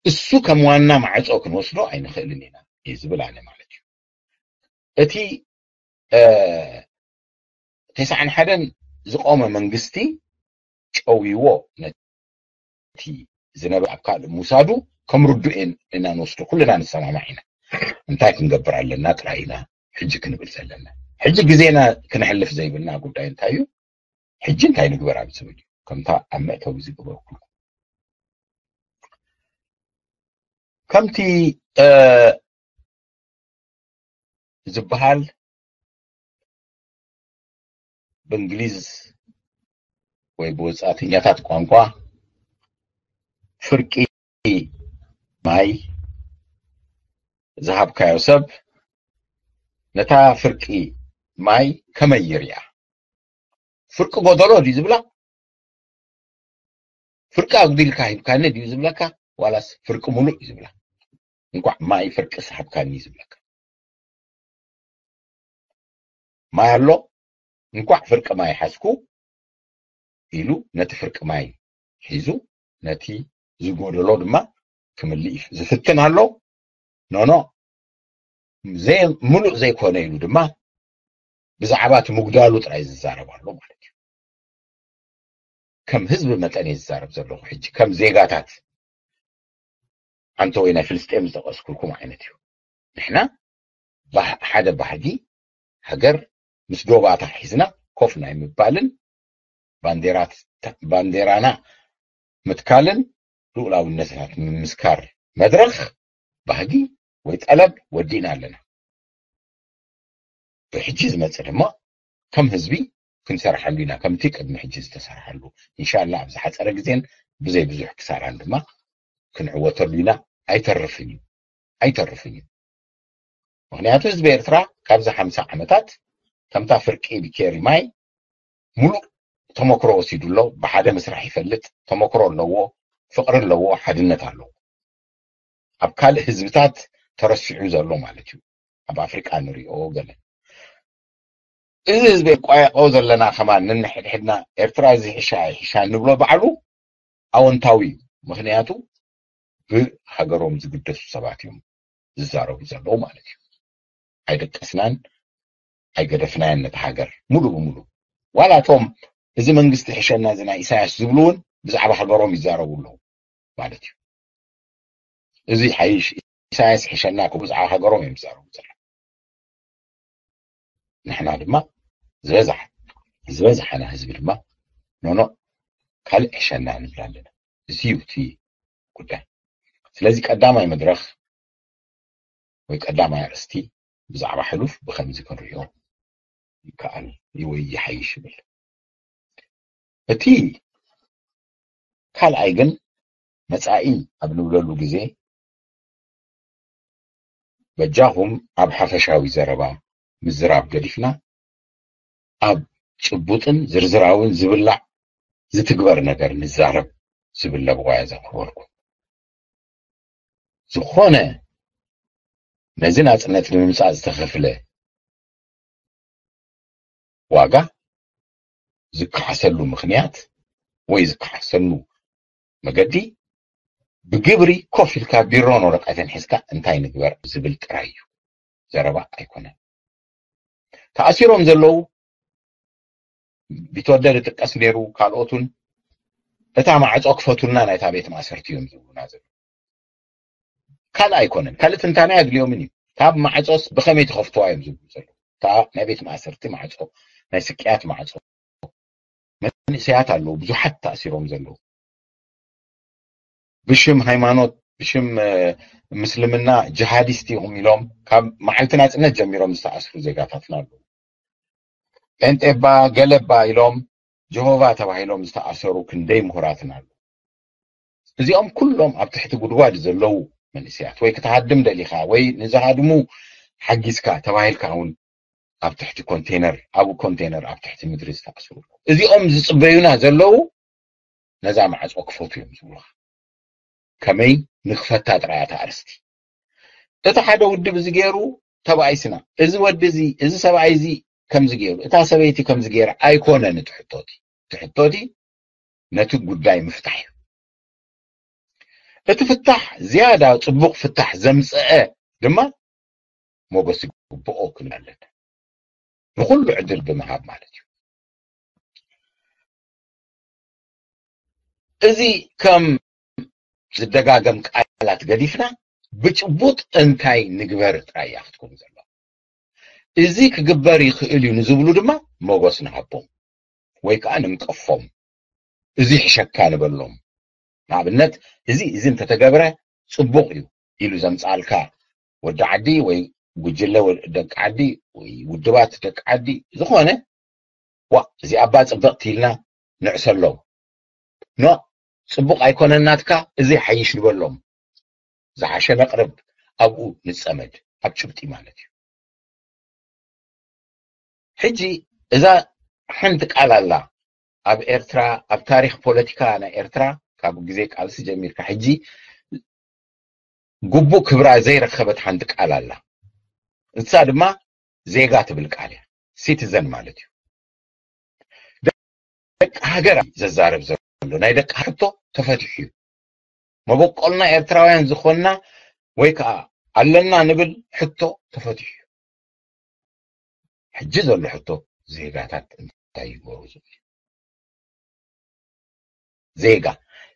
እሱ ከም ዋና ማዕጾ ክንወስዶ ኣይንኽእልን ኢና እየ ዝብል ኣነ ማለት እዩ። እቲ፣ እ፣ ተስዓን ሓደን ዝቆመ መንግስቲ ጨውይዎ ነቲ ዝነበረ ኣብ ካልእ ምውሳዱ ከም ርዱእ ኢና፣ ኢና ንወስዶ፣ ኩልና ንሰማማዕ ኢና። እንታይ ክንገብር ኣለና ጥራይ ኢና ሕጂ ክንብል ዘለና። ሕጂ ግዜና ክነሕልፍ ዘይብልና ጉዳይ እንታይ እዩ? ሕጂ እንታይ ንግበር ኣብ ዝብል እዩ። ከምታ ኣብ መእተዊ ዝገበርኩ፣ ከምቲ፣ እ፣ ዝበሃል ብእንግሊዝ ወይ ብወጻእተኛታት ቋንቋ ፍርቂ ማይ ዝሃብካዮ ሰብ ነታ ፍርቂ ማይ ከመይ ይሪኣ? ፍርቂ ጎደሎ ድዩ ዝብላ? ፍርቂ ኣጉዲልካ ሂብካኒ ድዩ ዝብለካ? ዋላስ ፍርቂ ሙሉእ እዩ ዝብላ? እንኳዕ ማይ ፍርቂ ስሓብካኒ እዩ ዝብለካ። ማይ ኣሎ፣ እንኳዕ ፍርቂ ማይ ሓዝኩ ኢሉ ነቲ ፍርቂ ማይ ሒዙ ነቲ ዝጎደሎ ድማ ክምልእ ይፍ- ዝፍትን ኣሎ። ኖኖ፣ ዘይ- ሙሉእ ዘይኮነ ኢሉ ድማ ብዛዕባ እቲ ምጉዳሉ ጥራይ ዝዛረብ ኣሎ ማለት እዩ። ከም ህዝቢ መጠን እየ ዝዛረብ ዘለኹ ሕጂ፣ ከም ዜጋታት። ኣንተ ወይ ናይ ፍልስጤም ዝጠቐስኩልኩም ዓይነት እዩ። ንሕና ባህ- ሓደ ባህጊ ሃገር ምስ ዶባታ ሒዝና ኮፍ ናይ ምባልን ባንዴራና ምትካልን ልኡላውነታት ምምስካር መድረኽ ባህጊ ወይ ጠለብ ወዲእና ኣለና። ብሕጂ ዝመጽእ ድማ ከም ህዝቢ ክንሰርሓሉ ኢና፣ ከምቲ ቅድሚ ሕጂ ዝተሰርሓሉ። ኢንሻላ ኣብ ዝሓጸረ ግዜን ብዘይ ብዙሕ ክሳራን ድማ ክንዕወተሉ ኢና። ኣይተርፍን እዩ፣ ኣይተርፍን እዩ። ምኽንያቱ ህዝቢ ኤርትራ ካብዚ ሓምሳ ዓመታት ከምታ ፍርቂ ቢኬሪ ማይ ሙሉእ ተመክሮ ወሲዱ ኣሎ። ብሓደ ምስራሕ ይፈልጥ፣ ተመክሮ ኣለዎ፣ ፍቕሪ ኣለዎ፣ ሓድነት ኣለዎ። ኣብ ካልእ ህዝብታት ተረሲዑ ዘሎ ማለት እዩ። ኣብ ኣፍሪቃ ንሪኦ ገለ። እዚ ህዝቢ የቋየቆ ዘለና ከማን ንንሕድሕድና ኤርትራ እዚ ሕሻ ሕሻ ንብሎ ባዕሉ ኣወንታዊ እዩ። ምኽንያቱ ብሃገሮም ዝግደሱ ሰባት እዮም ዝዛረቡ ዘለዉ ማለት እዩ። ኣይደቀስናን ኣይገደፍናያን ነቲ ሃገር ሙሉ ብሙሉ። ዋላ እቶም እዚ መንግስቲ ሕሸና እዚ ናይ ኢሳያስ ዝብሉ እውን ብዛዕባ ሃገሮም ይዛረቡ ኣለዉ ማለት እዩ። እዚ ሓይሽ ኢሳያስ ሕሸና እኮ ብዛዕባ ሃገሮም እዮም ዝዛረቡ ዘለዉ። ንሕና ድማ ዝበዝሓ ዝበዝሓና ህዝቢ ድማ ኖኖ ካልእ ሕሸና ንብል ኣለና። እዚ እዩ እቲ ጉዳይ። ስለዚ ቀዳማይ መድረኽ ወይ ቀዳማይ ኣርእስቲ ብዛዕባ ሕሉፍ ብኸምዚ ክንሪኦ ይከኣል ወይ ይሓይሽ ይብል። እቲ ካልኣይ ግን መጻኢ ኣብ ንብለሉ ግዜ በጃኹም ኣብ ሓፈሻዊ ዘረባ ምዝራብ ገዲፍና ኣብ ጭቡጥን ዝርዝራውን ዝብላዕ ዝትግበር ነገር ንዛረብ ዝብል ለበዋ እየ ዘቕርበልኩም። ዝኾነ ነዚ ናጽነት ንምምጻእ ዝተኸፍለ ዋጋ ዝከሓሰሉ ምኽንያት ወይ ዝከሓሰሉ መገዲ ብግብሪ ኮፍ ኢልካ ቢሮን ወረቀትን ሒዝካ እንታይ ንግበር ዝብል ጥራይ እዩ። ዘረባ ኣይኮነን። ተኣሲሮም ዘለዉ ቢትወደድ ይጥቀስ ነይሩ፣ ካልኦቱን እታ ማዕጾ ክፈቱልና ናይታ ቤት ማእሰርቲ እዮም ዝብሉና ዘለዉ። ካልእ ኣይኮነን፣ ካልእ ትንታነ ኣድልዮምን እዩ። ካብ ማዕጾስ ብኸመይ ትኸፍትዋ እዮም ዝብሉ ዘለዉ። እታ ናይ ቤት ማእሰርቲ ማዕጾ፣ ናይ ስቅያት ማዕጾ። መንእሰያት ኣለዉ ብዙሓት ተኣሲሮም ዘለዉ። ብሽም ሃይማኖት፣ ብሽም ምስልምና ጅሃዲስት ኢኹም ኢሎም ካብ መዓልቲ ናጽነት ጀሚሮም ዝተኣስሩ ዜጋታትና ኣለዉ። ጴንጤባ ገለባ ኢሎም ጀሆቫ ተባሂሎም ዝተኣሰሩ ክንደይ ምሁራትና ኣለዉ። እዚኦም ኩሎም ኣብ ትሕቲ ጉድጓድ ዘለዉ መንእሰያት፣ ወይ ክትሃድም ደሊኻ ወይ ንዝሃድሙ ሓጊዝካ ተባሂልካ እውን ኣብ ትሕቲ ኮንቴነር፣ ኣብ ኮንቴነር ኣብ ትሕቲ ምድሪ ዝተኣስሩ ኣለዉ። እዚኦም ዝጽበዩና ዘለዉ ነዛ ማዕጾ ክፈቱ እዮም ዝብሉኻ። ከመይ ንኽፈታ ጥራይ እታ ኣርስቲ። እቲ ሓደ ውድብ እዚ ገይሩ ተባኢስና፣ እዚ ወዲ እዚ፣ እዚ ሰብኣይ እዚ ከምዚ ገይሩ፣ እታ ሰበይቲ ከምዚ ገይራ ኣይኮነን እቲ ሕቶቲ። እቲ ሕቶቲ ነቲ ጉዳይ ምፍታሕ እዩ። እቲ ፍታሕ ዝያዳ ጽቡቕ ፍታሕ ዘምጽአ ድማ ሞገስ ይግብኦ ክንብል ኣለና። ንኹሉ ዕድል ብምሃብ ማለት እዩ። እዚ ከም ዝደጋገም ቃላት ገዲፍና ብጭቡጥ እንታይ ንግበር ጥራይ እያ ክትከውን ዘለዋ። እዚ ክግበር ይኽእል እዩ ንዝብሉ ድማ ሞገስ ንሃቦም ወይ ከዓ ንምቀፎም። እዚ ሕሸካ ንበሎም። ንኣብነት እዚ እዚ እንተተገብረ ጽቡቕ እዩ ኢሉ ዘምጻልካ ወዲ ዓዲ ወይ ጉጅለ ወ- ደቂ ዓዲ ወይ ውድባት ደቂ ዓዲ ዝኾነ ዋ እዚኣ እባ ጽብቕቲ ኢልና ንዕሰሎም። ኖ ጽቡቕ ኣይኮነን ናትካ፣ እዚ ሓይሽ ንበሎም። ዝሓሸ ነቕርብ፣ ኣብኡ ንጸመድ፣ ኣብ ጭብጢ ማለት እዩ። ሕጂ እዛ ሓንቲ ቃል ኣላ ኣብ ኤርትራ፣ ኣብ ታሪኽ ፖለቲካ ናይ ኤርትራ ካብ ግዜ ቃልሲ ጀሚርካ ሕጂ ግቡእ ክብራ ዘይረኸበት ሓንቲ ቃል ኣላ። እሳ ድማ ዜጋ ትብል ቃል እያ። ሲቲዘን ማለት እዩ። ደቂ ሃገር ዘዛረብ ዘሎ ናይ ደቂ ሕቶ ተፈቲሑ እዩ። መበቆልና ኤርትራውያን ዝኾንና ወይ ከዓ ኣለና ንብል ሕቶ ተፈቲሑ እዩ። ሕጂ ዘሎ ሕቶ ዜጋታት እንታይ ይገሩ ዝብል እዩ። ዜጋ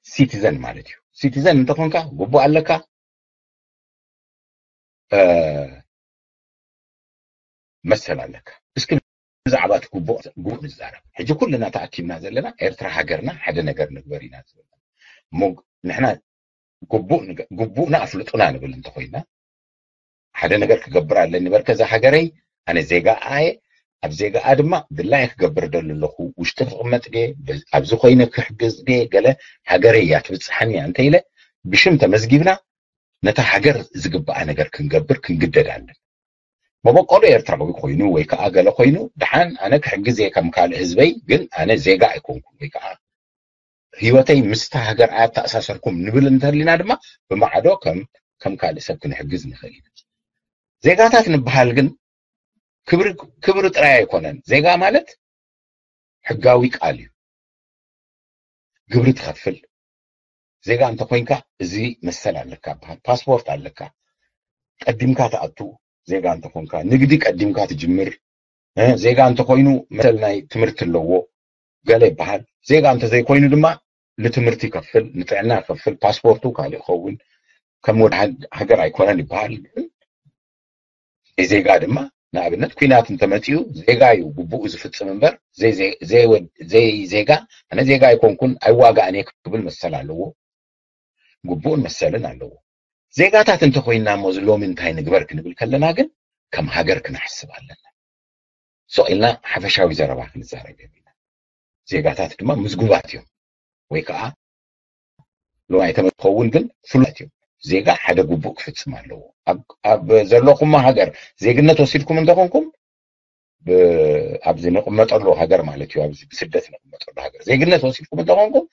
ሲቲዘን ማለት እዩ። ሲቲዘን እንተኾንካ ግቡእ ኣለካ፣ መሰል ኣለካ። እስኪ ብዛዕባ እቲ ግቡእ ግቡእ ንዛረብ። ሕጂ ኩልና ተኣኪብና ዘለና ኤርትራ ሃገርና ሓደ ነገር ንግበር ኢና ዝብል ንሕና ግቡእና ኣፍልጡና ንብል እንተኮይና ሓደ ነገር ክገብር ኣለኒ በርከ እዛ ሃገረይ ኣነ ዜጋ ኣየ ኣብ ዜጋኣ ድማ ድላይ ክገብር ደሊ ኣለኹ። ውሽጢ ክቕመጥ ድየ ኣብዚ ኮይነ ክሕግዝ ድየ ገለ ሃገረይ እያ ትብፅሓኒ እያ እንተኢለ ብሽም ተመዝጊብና ነታ ሃገር ዝግብኣ ነገር ክንገብር ክንግደድ ኣለና። መበቆሉ ኤርትራዊ ኮይኑ ወይ ከዓ ገለ ኮይኑ ደሓን ኣነ ክሕግዝ እየ ከም ካልእ ህዝበይ ግን ኣነ ዜጋ ኣይኮንኩን ወይ ከዓ ህይወተይ ምስታ ሃገር ኣተኣሳሰርኩም ንብል እንተሊና ድማ ብማዕዶ ከም ከም ካልእ ሰብ ክንሕግዝ ንኽእል ኢና። ዜጋታት ንበሃል ግን ክብሪ ክብሪ ጥራይ ኣይኮነን። ዜጋ ማለት ሕጋዊ ቃል እዩ። ግብሪ ትኸፍል ዜጋ እንተኮይንካ እዚ መሰል ኣለካ በሃል። ፓስፖርት ኣለካ። ቀዲምካ ትኣቱ ዜጋ እንተኮንካ፣ ንግዲ ቀዲምካ ትጅምር ዜጋ እንተኮይኑ መሰል ናይ ትምህርቲ ኣለዎ ገለ ይበሃል። ዜጋ እንተዘይኮይኑ ድማ ንትምህርቲ ይከፍል፣ ንጥዕና ይከፍል፣ ፓስፖርቱ ካልእ ይኸውን፣ ከም ወዲ ሃገር ኣይኮነን ይበሃል። ዜጋ ድማ ንኣብነት ኩናት እንተመፂኡ ዜጋ እዩ ግቡኡ ዝፍፅም እምበር ዘይ ዜጋ ኣነ ዜጋ ኣይኮንኩን ኣይዋጋእን እየ ክብል መሰል ኣለዎ። ግቡኡን መሰልን ኣለዎ። ዜጋታት እንተኮይንና እሞ እዚ ሎሚ እንታይ ንግበር ክንብል ከለና ግን ከም ሃገር ክነሕስብ ኣለና። ስቕ ኢልና ሓፈሻዊ ዘረባ ክንዛረብ የብልና። ዜጋታት ድማ ምዝጉባት እዮም ወይ ከዓ ሎማይ ተመዝኸውን ግን ፍሉጣት እዮም። ዜጋ ሓደ ግቡእ ክፍፅም ኣለዎ። ኣብ ዘለኹማ ሃገር ዜግነት ወሲድኩም እንተኾንኩም ኣብዚ ንቕመጠሉ ሃገር ማለት እዩ። ኣብዚ ብስደት ንቕመጠሉ ሃገር ዜግነት ወሲድኩም እንተኾንኩም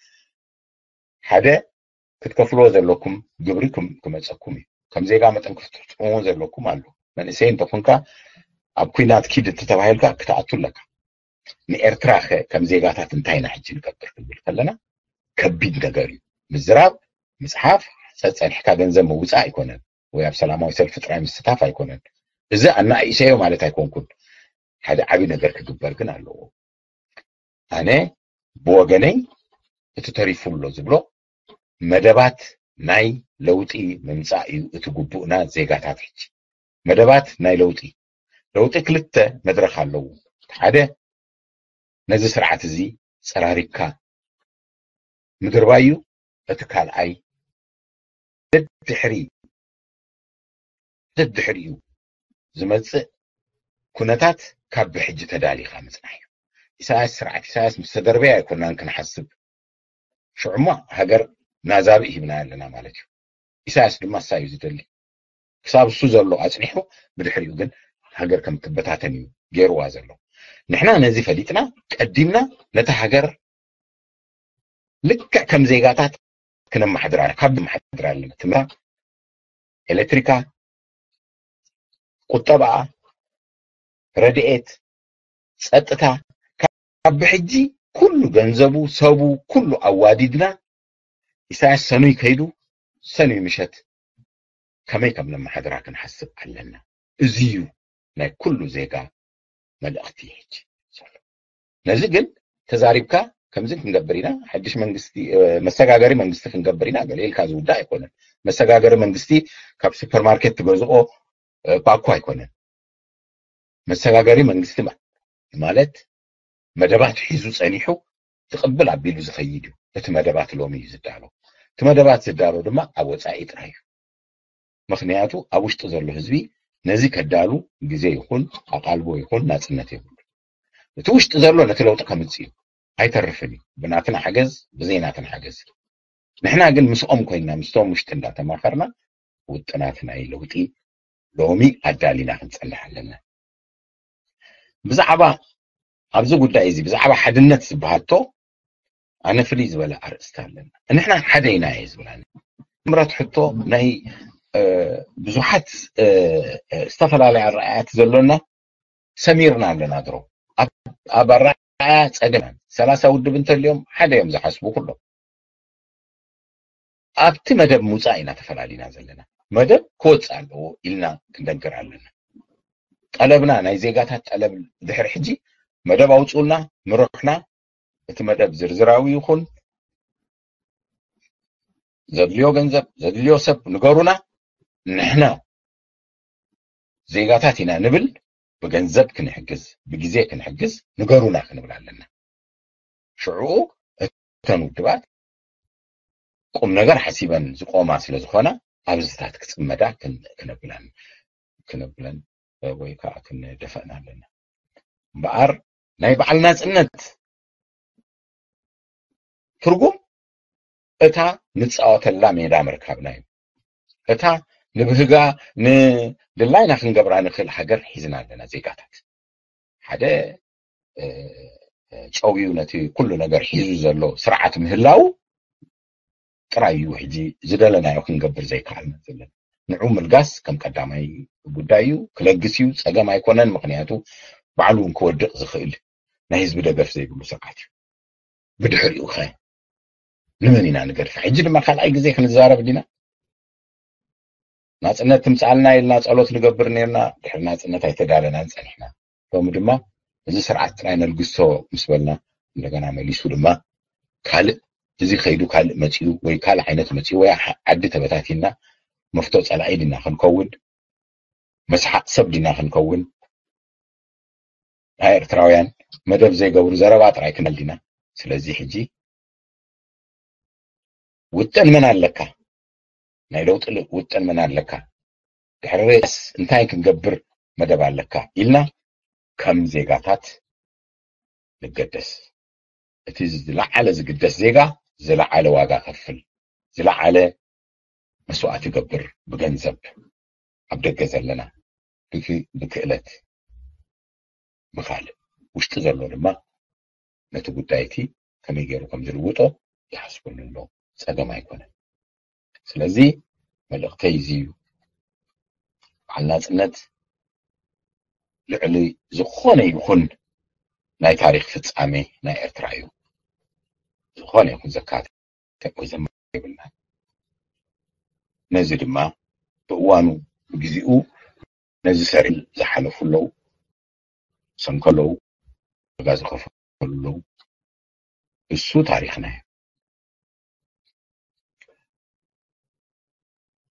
ሓደ ክትከፍልዎ ዘለኩም ግብሪ ክመፀኩም እዩ። ከም ዜጋ መጠን ክትፍፅምዎ ዘለኩም ኣሎ። መንእሰይ እንተኾንካ ኣብ ኩናት ኪድ እንተተባሂልካ ክትኣቱ ኣለካ። ንኤርትራ ከ ከም ዜጋታት እንታይ ኢና ሕጂ ንገብር ክንብል ከለና ከቢድ ነገር እዩ። ምዝራብ፣ ምፅሓፍ፣ ፀፀኒሕካ ገንዘብ ምውፃእ ኣይኮነን ወይ ኣብ ሰላማዊ ሰልፊ ጥራይ ምስታፍ ኣይኮነን። እዚ ኣናእሰዮ ማለት ኣይኮንኩን። ሓደ ዓብይ ነገር ክግበር ግን ኣለዎ። ኣነ ብወገነይ እቲ ተሪፉ ኣሎ ዝብሎ መደባት ናይ ለውጢ ምምፃእ እዩ እቲ ግቡእና ዜጋታት። ሕጂ መደባት ናይ ለውጢ ለውጢ ክልተ መድረኽ ኣለዉ። ሓደ ነዚ ስርዓት እዚ ፀራሪግካ ምድርባይ እዩ። እቲ ካልኣይ ደድሕሪ ደድሕሪኡ ዝመፅእ ኩነታት ካብ ብሕጂ ተዳሊኻ ምፅናሕ እዩ። ኢሳያስ ስርዓት ኢሳያስ ምስ ተደርበየ ኣይኮናን ክንሓስብ። ሽዑሞ ሃገር ናዛብእ ሂብና ኣለና ማለት እዩ። ኢሳያስ ድማ እሳ እዩ ዝደሊ። ክሳብ እሱ ዘሎ ኣፅኒሑ ብድሕሪኡ ግን ሃገር ከም ትበታተን እዩ ገይርዋ ዘሎ። ንሕና ነዚ ፈሊጥና ቀዲምና ነታ ሃገር ልክዕ ከም ዜጋታት ክነመሓድራ ካብ ነመሓድራ ኣለና። ትምህርታ፣ ኤሌክትሪካ፣ ቁጠባኣ፣ ረድኤት፣ ፀጥታ ካብ ብሕጂ ኩሉ ገንዘቡ ሰቡ ኩሉ ኣዋዲድና ኢሳያስ ሰኑይ ከይዱ ሰኑይ ምሸት ከመይ ከም ነመሓድራ ክንሓስብ ኣለና። እዚ እዩ ናይ ኩሉ ዜጋ መልእኽቲ ሕጂ ዘሎ። ነዚ ግን ተዛሪብካ ከምዚ ክንገብር ኢና፣ ሓድሽ መንግስቲ መሰጋገሪ መንግስቲ ክንገብር ኢና ገለ ኢልካ ዝውዳእ ኣይኮነን። መሰጋገሪ መንግስቲ ካብ ሱፐርማርኬት ትገዝኦ ባኮ ኣይኮነን። መሰጋገሪ መንግስቲ ማለት መደባት ሒዙ ፀኒሑ ትቕብል ኣቢሉ ዝኸይድ እዩ። እቲ መደባት ሎሚ እዩ ዝዳሎ። እቲ መደባት ዝዳሎ ድማ ኣብ ወፃኢ ጥራይ እዩ። ምኽንያቱ ኣብ ውሽጢ ዘሎ ህዝቢ ነዚ ከዳሉ ግዜ ይኹን ኣቓልቦ ይኹን ናፅነት የብሉ። እቲ ውሽጢ ዘሎ ነቲ ለውጢ ከምፅእ እዩ። ኣይተርፍን እዩ ብናትና ሓገዝ ብዘይናትና ሓገዝ። ንሕና ግን ምስኦም ኮይንና ምስቶም ውሽጢ እንዳተማኸርና ውጥናት ናይ ለውጢ ሎሚ ኣዳሊና ክንፀንሕ ኣለና። ብዛዕባ ኣብዚ ጉዳይ እዚ ብዛዕባ ሓድነት ዝበሃልቶ ኣነ ፍልይ ዝበለ ኣርእስቲ ኣለና። ንሕና ሓደ ኢና እየ ዝብላ። ምረት ሕቶ ናይ ብዙሓት ዝተፈላለያ ኣረኣያት ዘሎና ሰሚርና ኣለና። ድሮ ኣብ ኣረኣያ ጸገም ሰላሳ ውድብ እንተልዮም ሓደ እዮም ዝሓስቡ ኩሎም። ኣብቲ መደብ ምውፃእ ኢና ተፈላሊና ዘለና። መደብ ክወፅእ ኣለዎ ኢልና ክንደንግር ኣለና። ጠለብና ናይ ዜጋታት ጠለብ ድሕሪ ሕጂ መደብ ኣውፅኡልና፣ ምርሕና። እቲ መደብ ዝርዝራዊ ይኹን ዘድልዮ ገንዘብ ዘድልዮ ሰብ ንገሩና። ንሕና ዜጋታት ኢና ንብል፣ ብገንዘብ ክንሕግዝ ብግዜ ክንሕግዝ ንገሩና ክንብል ኣለና። ሽዑ እተን ውድባት ቁም ነገር ሓሲበን ዝቆማ ስለ ዝኾና ኣብዝታት ክፅመዳ ክነብለን ክነብለን ወይ ከዓ ክንደፈእን ኣለና። እምበኣር ናይ በዓል ናፅነት ትርጉም እታ ንፃወተላ ሜዳ ምርካብና እዩ። እታ ንብህጋ ንድላይና ክንገብራ ንኽእል ሃገር ሒዝና ኣለና ዜጋታት። ሓደ ጨውዩ ነቲ ኩሉ ነገር ሒዙ ዘሎ ስርዓት ምህላው ጥራይ እዩ ሕጂ ዝደለናዮ ክንገብር ዘይከኣልና ዘለና። ንዑ ምልጋስ ከም ቀዳማይ ጉዳይ እዩ። ክለግስ እዩ፣ ፀገም ኣይኮነን። ምክንያቱ ባዕሉ እውን ክወድቕ ዝኽእል ናይ ህዝቢ ደገፍ ዘይብሉ ስርዓት እዩ። ብድሕሪኡ ኸ ንመን ኢና ንገድፋ? ሕጂ ድማ ካልኣይ ግዜ ክንዛረብ ዲና? ናፅነት ትምፅኣልና ኢልና ጸሎት ንገብር ነርና፣ ድሕሪ ናፅነት ኣይተዳለናን ጸኒሕና። ሎሚ ድማ እዚ ስርዓት ጥራይ ነልግሶ ምስ በልና እንደገና መሊሱ ድማ ካልእ፣ እዚ ከይዱ ካልእ መፂኡ ወይ ካልእ ዓይነት መፂኡ ወይ ዓዲ ተበታቲና መፍቶ ጸላኢ ዲና ክንከውን፣ መስሓቕ ሰብ ዲና ክንከውን? ናይ ኤርትራውያን መደብ ዘይገብሩ ዘረባ ጥራይ ክንብል ዲና? ስለዚ ሕጂ ውጥን መን ኣለካ? ናይ ለውጢ ውጥን መን ኣለካ? ድሕሪ ሬስ እንታይ ክንገብር መደብ ኣለካ ኢልና ከም ዜጋታት ንገደስ። እቲ ዝለዓለ ዝግደስ ዜጋ ዝለዓለ ዋጋ ከፍል፣ ዝለዓለ መስዋእቲ ይገብር፣ ብገንዘብ ኣብ ደገ ዘለና ብክ- ብክእለት ብካልእ ውሽጢ ዘሎ ድማ ነቲ ጉዳይ እቲ ከመይ ገይሩ ከም ዝልውጦ ይሓስበሉ ኣሎ። ጸገም ኣይኮነን። ስለዚ መልእኽተይ እዚ እዩ። በዓል ናጽነት ልዕሊ ዝኾነ ይኹን ናይ ታሪኽ ፍጻሜ ናይ ኤርትራ እዩ። ዝኾነ ይኹን ዘካተ ወይ ዘማ የብልና። ነዚ ድማ ብእዋኑ ብግዚኡ ነዚ ሰሪ ዝሓለፉ ኣለዉ፣ ሰንከ ኣለዉ፣ ዋጋ ዝኸፈሉ ኣለዉ። እሱ ታሪኽና እዩ።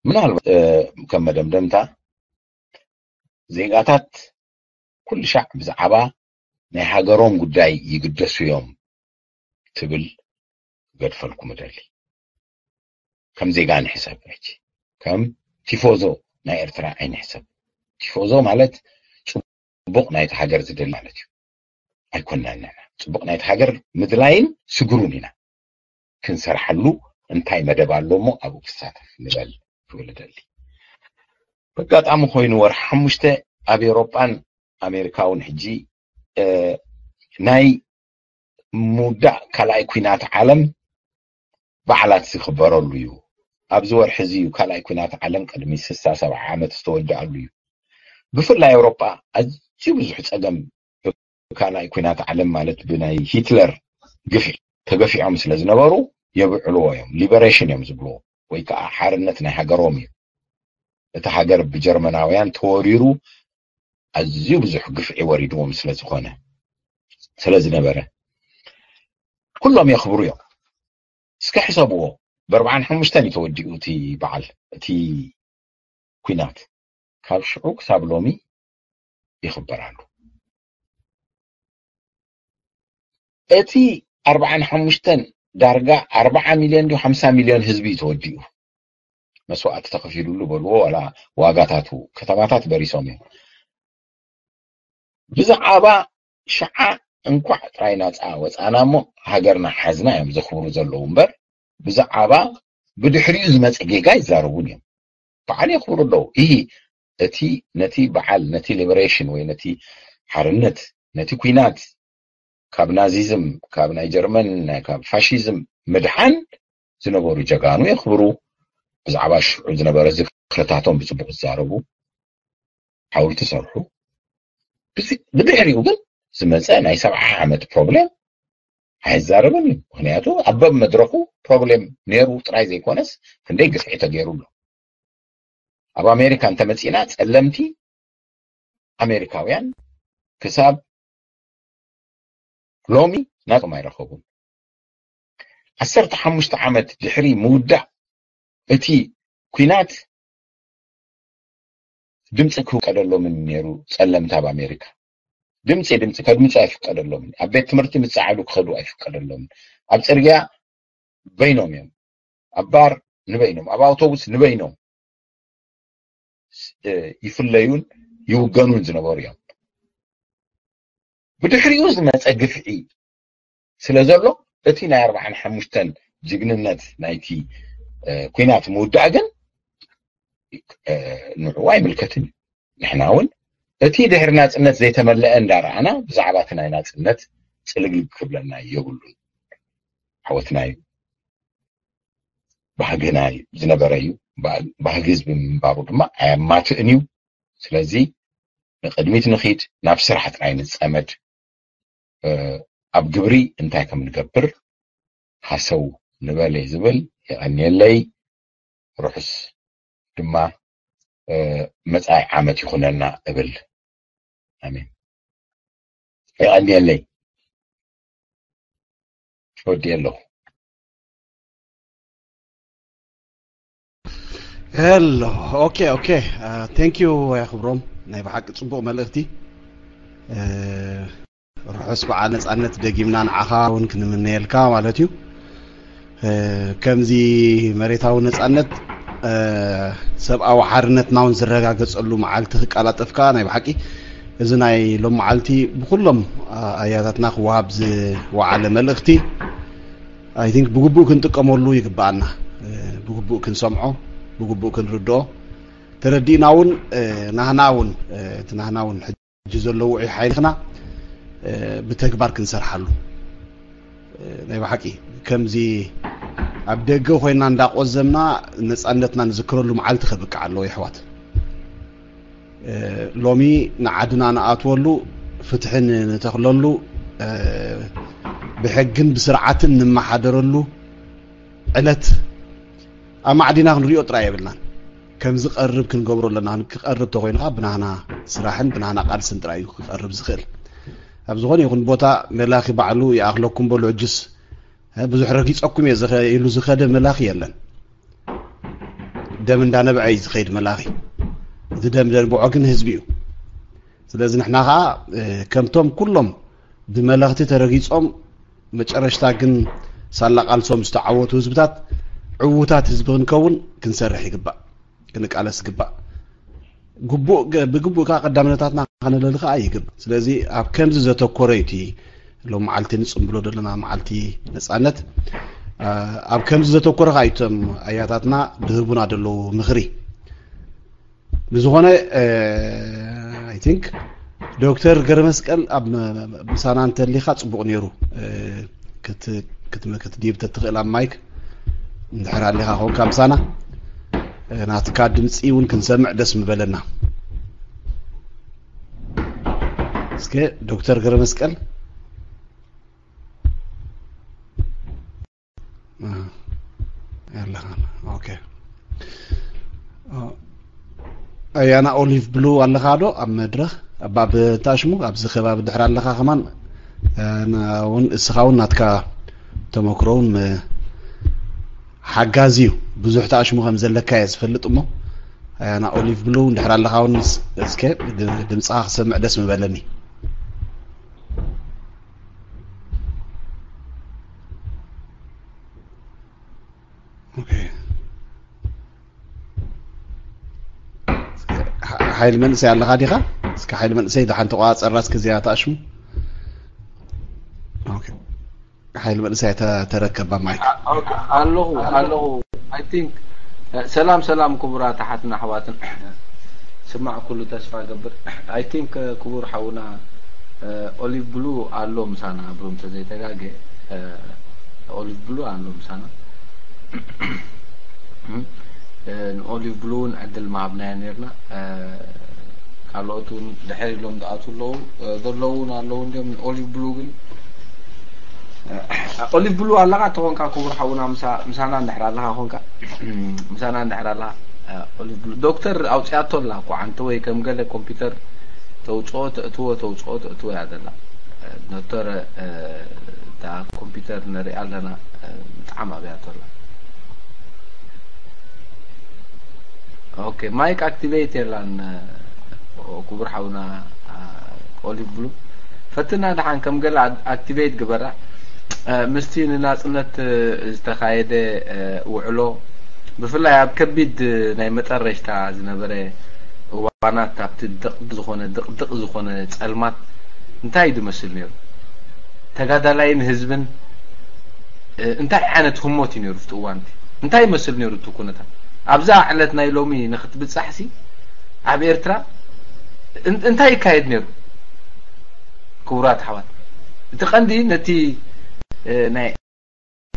ምናልባት ከም መደምደምታ ዜጋታት ኩሉ ሻዕ ብዛዕባ ናይ ሃገሮም ጉዳይ ይግደሱ እዮም ትብል ክገድፈልኩም እደሊ። ከም ዜጋ ንሕሰብ ሕጂ፣ ከም ቲፎዞ ናይ ኤርትራ ኣይንሕሰብ። ቲፎዞ ማለት ጽቡቕ ናይቲ ሃገር ዝደሊ ማለት እዩ። ኣይኮንናን ንሕና። ጽቡቕ ናይቲ ሃገር ምድላይን ስግሩን ኢና። ክንሰርሓሉ እንታይ መደብ ኣሎ እሞ ኣብኡ ክሳተፍ ንበል ክብል እደሊ። በጋጣሚ ኮይኑ ወርሒ ሓሙሽተ ኣብ ኤውሮጳን ኣሜሪካ እውን ሕጂ ናይ ምውዳእ ካልኣይ ኩናት ዓለም በዓላት ዝኽበረሉ እዩ። ኣብዚ ወርሒ እዚ እዩ ካልኣይ ኩናት ዓለም ቅድሚ ስሳ ሰብዓ ዓመት ዝተወድኣሉ እዩ። ብፍላይ ኣውሮጳ ኣዝዩ ብዙሕ ጸገም ብካልኣይ ኩናት ዓለም ማለት ብናይ ሂትለር ግፍዒ ተገፊዖም ስለ ዝነበሩ የብዕልዎ እዮም። ሊበሬሽን እዮም ዝብልዎ ወይ ከዓ ሓርነት ናይ ሃገሮም እዩ። እቲ ሃገር ብጀርመናውያን ተወሪሩ ኣዝዩ ብዙሕ ግፍዒ ወሪድዎም ስለ ዝኾነ ስለ ዝነበረ ኩሎም የኽብሩ እዮም። እስከ ሕሰብዎ፣ ብኣርብዓን ሓሙሽተን እዩ ተወዲኡ እቲ በዓል እቲ ኩናት ካብ ሽዑ ክሳብ ሎሚ ይኽበር ኣሎ። እቲ ኣርብዓን ሓሙሽተን ዳርጋ ኣርብዓ ሚልዮን ድዩ ሓምሳ ሚልዮን ህዝቢ እዩ ተወዲኡ። መስዋእቲ ተኸፊሉሉ በልዎ ዋላ ዋጋታቱ ከተማታት በሪሶም እዮም። ብዛዕባ ሽዓ እንኳዕ ጥራይ ናፃ ወፃና እሞ ሃገርና ሓዝና እዮም ዘኽብሩ ዘለዉ እምበር ብዛዕባ ብድሕሪኡ ዝመፀ ጌጋ ይዛረቡን እዮም። በዓል የኽብሩ ኣለዉ። ይህ እቲ ነቲ በዓል ነቲ ሊበሬሽን ወይ ነቲ ሓርነት ነቲ ኩናት ካብ ናዚዝም፣ ካብ ናይ ጀርመን፣ ካብ ፋሽዝም ምድሓን ዝነበሩ ጀጋኑ የኽብሩ። ብዛዕባ ሽዑ ዝነበረ ዝክርታቶም ብጽቡቕ ዝዛረቡ፣ ሓውልቲ ሰርሑ። ብድሕሪኡ ግን ዝመፀ ናይ ሰብዓ ዓመት ፕሮብሌም ኣይዛረብን እዩ። ምክንያቱ ኣብ በብ መድረኩ ፕሮብሌም ነይሩ ጥራይ ዘይኮነስ ክንደይ ግፍዒ ተገይሩ ኣሎ። ኣብ ኣሜሪካ እንተመፂና ጸለምቲ ኣሜሪካውያን ክሳብ ሎሚ ናቶም ኣይረኸቡን። ዓሰርተ ሓሙሽተ ዓመት ድሕሪ ምውዳእ እቲ ኲናት ድምፂ ክውቀደሎምን ነይሩ። ጸለምቲ ኣብ ኣሜሪካ ድምፂ ድምፂ ከድምፁ ኣይፍቀደሎምን። ኣብ ቤት ትምህርቲ ምስ ጸዓዱ ክኸዱ ኣይፍቀደሎምን። ኣብ ጽርግያ በይኖም እዮም። ኣብ ባር ንበይኖም፣ ኣብ ኣውቶቡስ ንበይኖም ይፍለዩን ይውገኑን ዝነበሩ እዮም። ብድሕሪኡ ዝመፀ ግፍዒ ስለ ዘሎ እቲ ናይ ኣርባዓን ሓሙሽተን ጅግንነት ናይቲ ኩናት ምውዳእ ግን ንዕኡ ኣይምልከትን እዩ። ንሕና እውን እቲ ድሕሪ ናፅነት ዘይተመለአ እንዳረኣና ብዛዕባ እቲ ናይ ናፅነት ፅልግልግ ክብለና የብሉን። ዓወትና እዩ። ባህግና እዩ ዝነበረ እዩ። ባህጊ ህዝቢ ምንባሩ ድማ ኣየማትእን እዩ። ስለዚ ንቅድሚት ንኺድ፣ ናብ ስራሕ ጥራይ ንፀመድ። ኣብ ግብሪ እንታይ ከም ንገብር ሃሰው ንበል እየ ዝብል። የቐንየለይ። ርሑስ ድማ መጻኢ ዓመት ይኹነልና እብል። ኣሜን። የቐንየለይ። ወዲ ኣለኹ። ሄሎ። ኦኬ፣ ኦኬ። Thank you፣ ክብሮም። ናይ ብሓቂ ጽቡቕ መልእኽቲ። ርሑስ በዓል ነጻነት ደጊምና ንዓኻ እውን ክንምነየልካ ማለት እዩ። ከምዚ መሬታዊ ነጻነት፣ ሰብኣዊ ሓርነትና እውን ዝረጋገጸሉ መዓልቲ ክቀላጠፍ ከኣ ናይ ብሓቂ እዚ ናይ ሎም መዓልቲ ብኩሎም ኣያታትና ክወሃብ ዝወዓለ መልእኽቲ፣ I think፣ ብግቡእ ክንጥቀመሉ ይግብኣና። ብግቡእ ክንሰምዖ፣ ብግቡእ ክንርድኦ፣ ተረዲእና እውን ናህና እውን፣ እቲ ናህና እውን ሕጂ ዘሎ ውዑይ ሓይልና ብተግባር ክንሰርሓሉ። ናይ ብሓቂ ከምዚ ኣብ ደገ ኮይና እንዳቆዘምና ነጻነትና ንዝክረሉ መዓልቲ ከብቅዕ ኣለዎ፣ የሕዋት። ሎሚ ንዓድና ንኣትወሉ፣ ፍትሒ ንተኽለሉ፣ ብሕግን ብስርዓትን ንመሓደረሉ ዕለት ኣማዕዲና ክንሪኦ ጥራይ የብልናን። ከም ዝቐርብ ክንገብሮ ኣለና። ክቐርብ ተኾይኑ ከዓ ብናህና ስራሕን ብናህና ቃልስን ጥራይ እዩ ክቐርብ ዝኽእል። ኣብ ዝኾነ ይኹን ቦታ መላኺ ባዕሉ ይኣኽለኩም በሉ፣ ሕጅስ ብዙሕ ረጊጸኩም እየ ኢሉ ዝኸደ መላኺ የለን። ደም እንዳነብዐ እዩ ዝኸይድ መላኺ። እቲ ደም ዘንብዖ ግን ህዝቢ እዩ። ስለዚ ንሕና ከዓ ከምቶም ኩሎም ብመላኽቲ ተረጊጾም መጨረሽታ ግን ሳላ ቃልሶም ዝተዓወቱ ህዝብታት ዕዉታት ህዝቢ ክንከውን ክንሰርሕ ይግባእ፣ ክንቃለስ ይግባእ። ግቡእ ብግቡእ ከዓ ቀዳምነታትና ከነለሊ ከዓ ይግባእ። ስለዚ ኣብ ከምዚ ዘተኮረ እዩ እቲ ሎም መዓልቲ ንጽምብሎ ዘለና መዓልቲ ነጻነት። ኣብ ከምዚ ዘተኮረ ከዓ እቶም ኣያታትና ድህቡና ዘለዉ ምኽሪ። ብዝኾነ I think ዶክተር ገረመስቀል ኣብ ምሳና እንተሊኻ ጽቡቕ ነይሩ። ክትዲብ ተትኽእል ኣብ ማይክ እንድሕር ኣሊኻ ኾንካ ምሳና ናትካ ድምፂ እውን ክንሰምዕ ደስ ምበለና። እስከ ዶክተር ገረመስቀል ኣለኻ። ኦኬ። ኣያና ኦሊቭ ብሉ ኣለኻ ዶ ኣብ መድረኽ? ኣብ ታሽሙ ኣብዚ ከባቢ ድሕር ኣለኻ ከማን እውን እስኻ እውን ናትካ ተመክሮ እውን ሓጋዚ እዩ። ብዙሕ ታሽሙ ከም ዘለካ እየ ዝፈልጥ እሞ ኣያና ኦሊቭ ብሉ እንድሕር ኣለኻ እውን እስከ ድምፅኻ ክሰምዕ ደስ ምበለኒ። ሓይል መንእሰይ ኣለኻ ዲኻ? እስከ ሓይል መንእሰይ ደሓን ተቋፀራ እስከ እዚኣ ተኣሽሙ። ሓይል መንእሰይ ተረከባ ማይክ። ኣለኹ ኣለኹ። I think ሰላም ሰላም ክቡራት ኣሓትን ኣሕዋትን ስማዕ ኩሉ ተስፋ ገብር። I think ክቡር ሓውና ኦሊቭ ብሉ ኣሎ ምሳና፣ ብሩም ተዘይተጋገ። ኦሊቭ ብሉ ኣሎ ምሳና። ንኦሊቭ ብሉ እውን ዕድል ምሃብናዮ ነርና። ካልኦት እውን ድሕር ኢሎም ዝኣትዉ ኣለዉ፣ ዘለዉ እውን ኣለዉ። እንዲም ንኦሊቭ ብሉ ግን፣ ኦሊቭ ብሉ ኣለኻ ተኾንካ፣ ክቡር ሓውና፣ ምሳና እንድሕር ኣለኻ ኾንካ፣ ምሳና እንድሕር ኣለኻ። ኦሊቭ ብሉ ዶክተር ኣውፅኣቶ ኣላ እኮ፣ ዓንተ ወይ ከም ገለ ኮምፒውተር ተውፅኦ ተእትዎ፣ ተውፅኦ ተእትዎ እያ ዘላ። ዶክተር፣ እታ ኮምፒውተር ንሪኣ ኣለና፣ ብጣዕሚ ኣብያቶ ኣላ። ኦኬ፣ ማይክ ኣክቲቬት የላን። ክቡር ሓውና ኦሊቭ ብሉ፣ ፈትና ደሓን ከም ገለ ኣክቲቬት ግበራ። ምስቲ ንናፅነት ዝተኻየደ ውዕሎ፣ ብፍላይ ኣብ ከቢድ ናይ መጠረሽታ ዝነበረ እዋናት፣ ኣብቲ ድቕ ዝኾነ፣ ድቕድቕ ዝኾነ ጸልማት፣ እንታይ እዩ ዝመስል ነይሩ? ተጋዳላይን ህዝብን እንታይ ዓይነት ህሞት እዩ ነይሩ ኣብቲ እዋን እቲ? እንታይ ይመስል ነይሩ እቲ ኩነታት? ኣብዛ ዕለት ናይ ሎሚ ንኽትብጻሕሲ ኣብ ኤርትራ እንታይ ይካየድ ነይሩ? ክቡራት ኣሕዋት፣ እቲ ቀንዲ ነቲ ናይ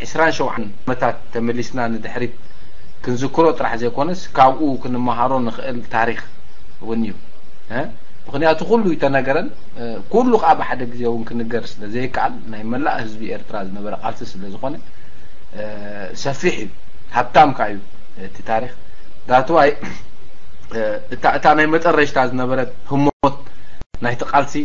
ዕስራን ሸውዓን ዓመታት ተመሊስና ንድሕሪት ክንዝክሮ ጥራሕ ዘይኮነስ፣ ካብኡ ክንመሃሮ ንኽእል ታሪኽ እውን እዩ። ምኽንያቱ ኩሉ ይተነገረን፣ ኩሉ ከዓ ብሓደ ግዜ እውን ክንገር ስለ ዘይከኣል፣ ናይ መላእ ህዝቢ ኤርትራ ዝነበረ ቃልሲ ስለ ዝኾነ፣ ሰፊሕ እዩ፣ ሃብታም ከዓ እዩ እቲ ታሪኽ። ዳትዋይ እታ ናይ መጠረሽታ ዝነበረት ህሞት ናይቲ ቃልሲ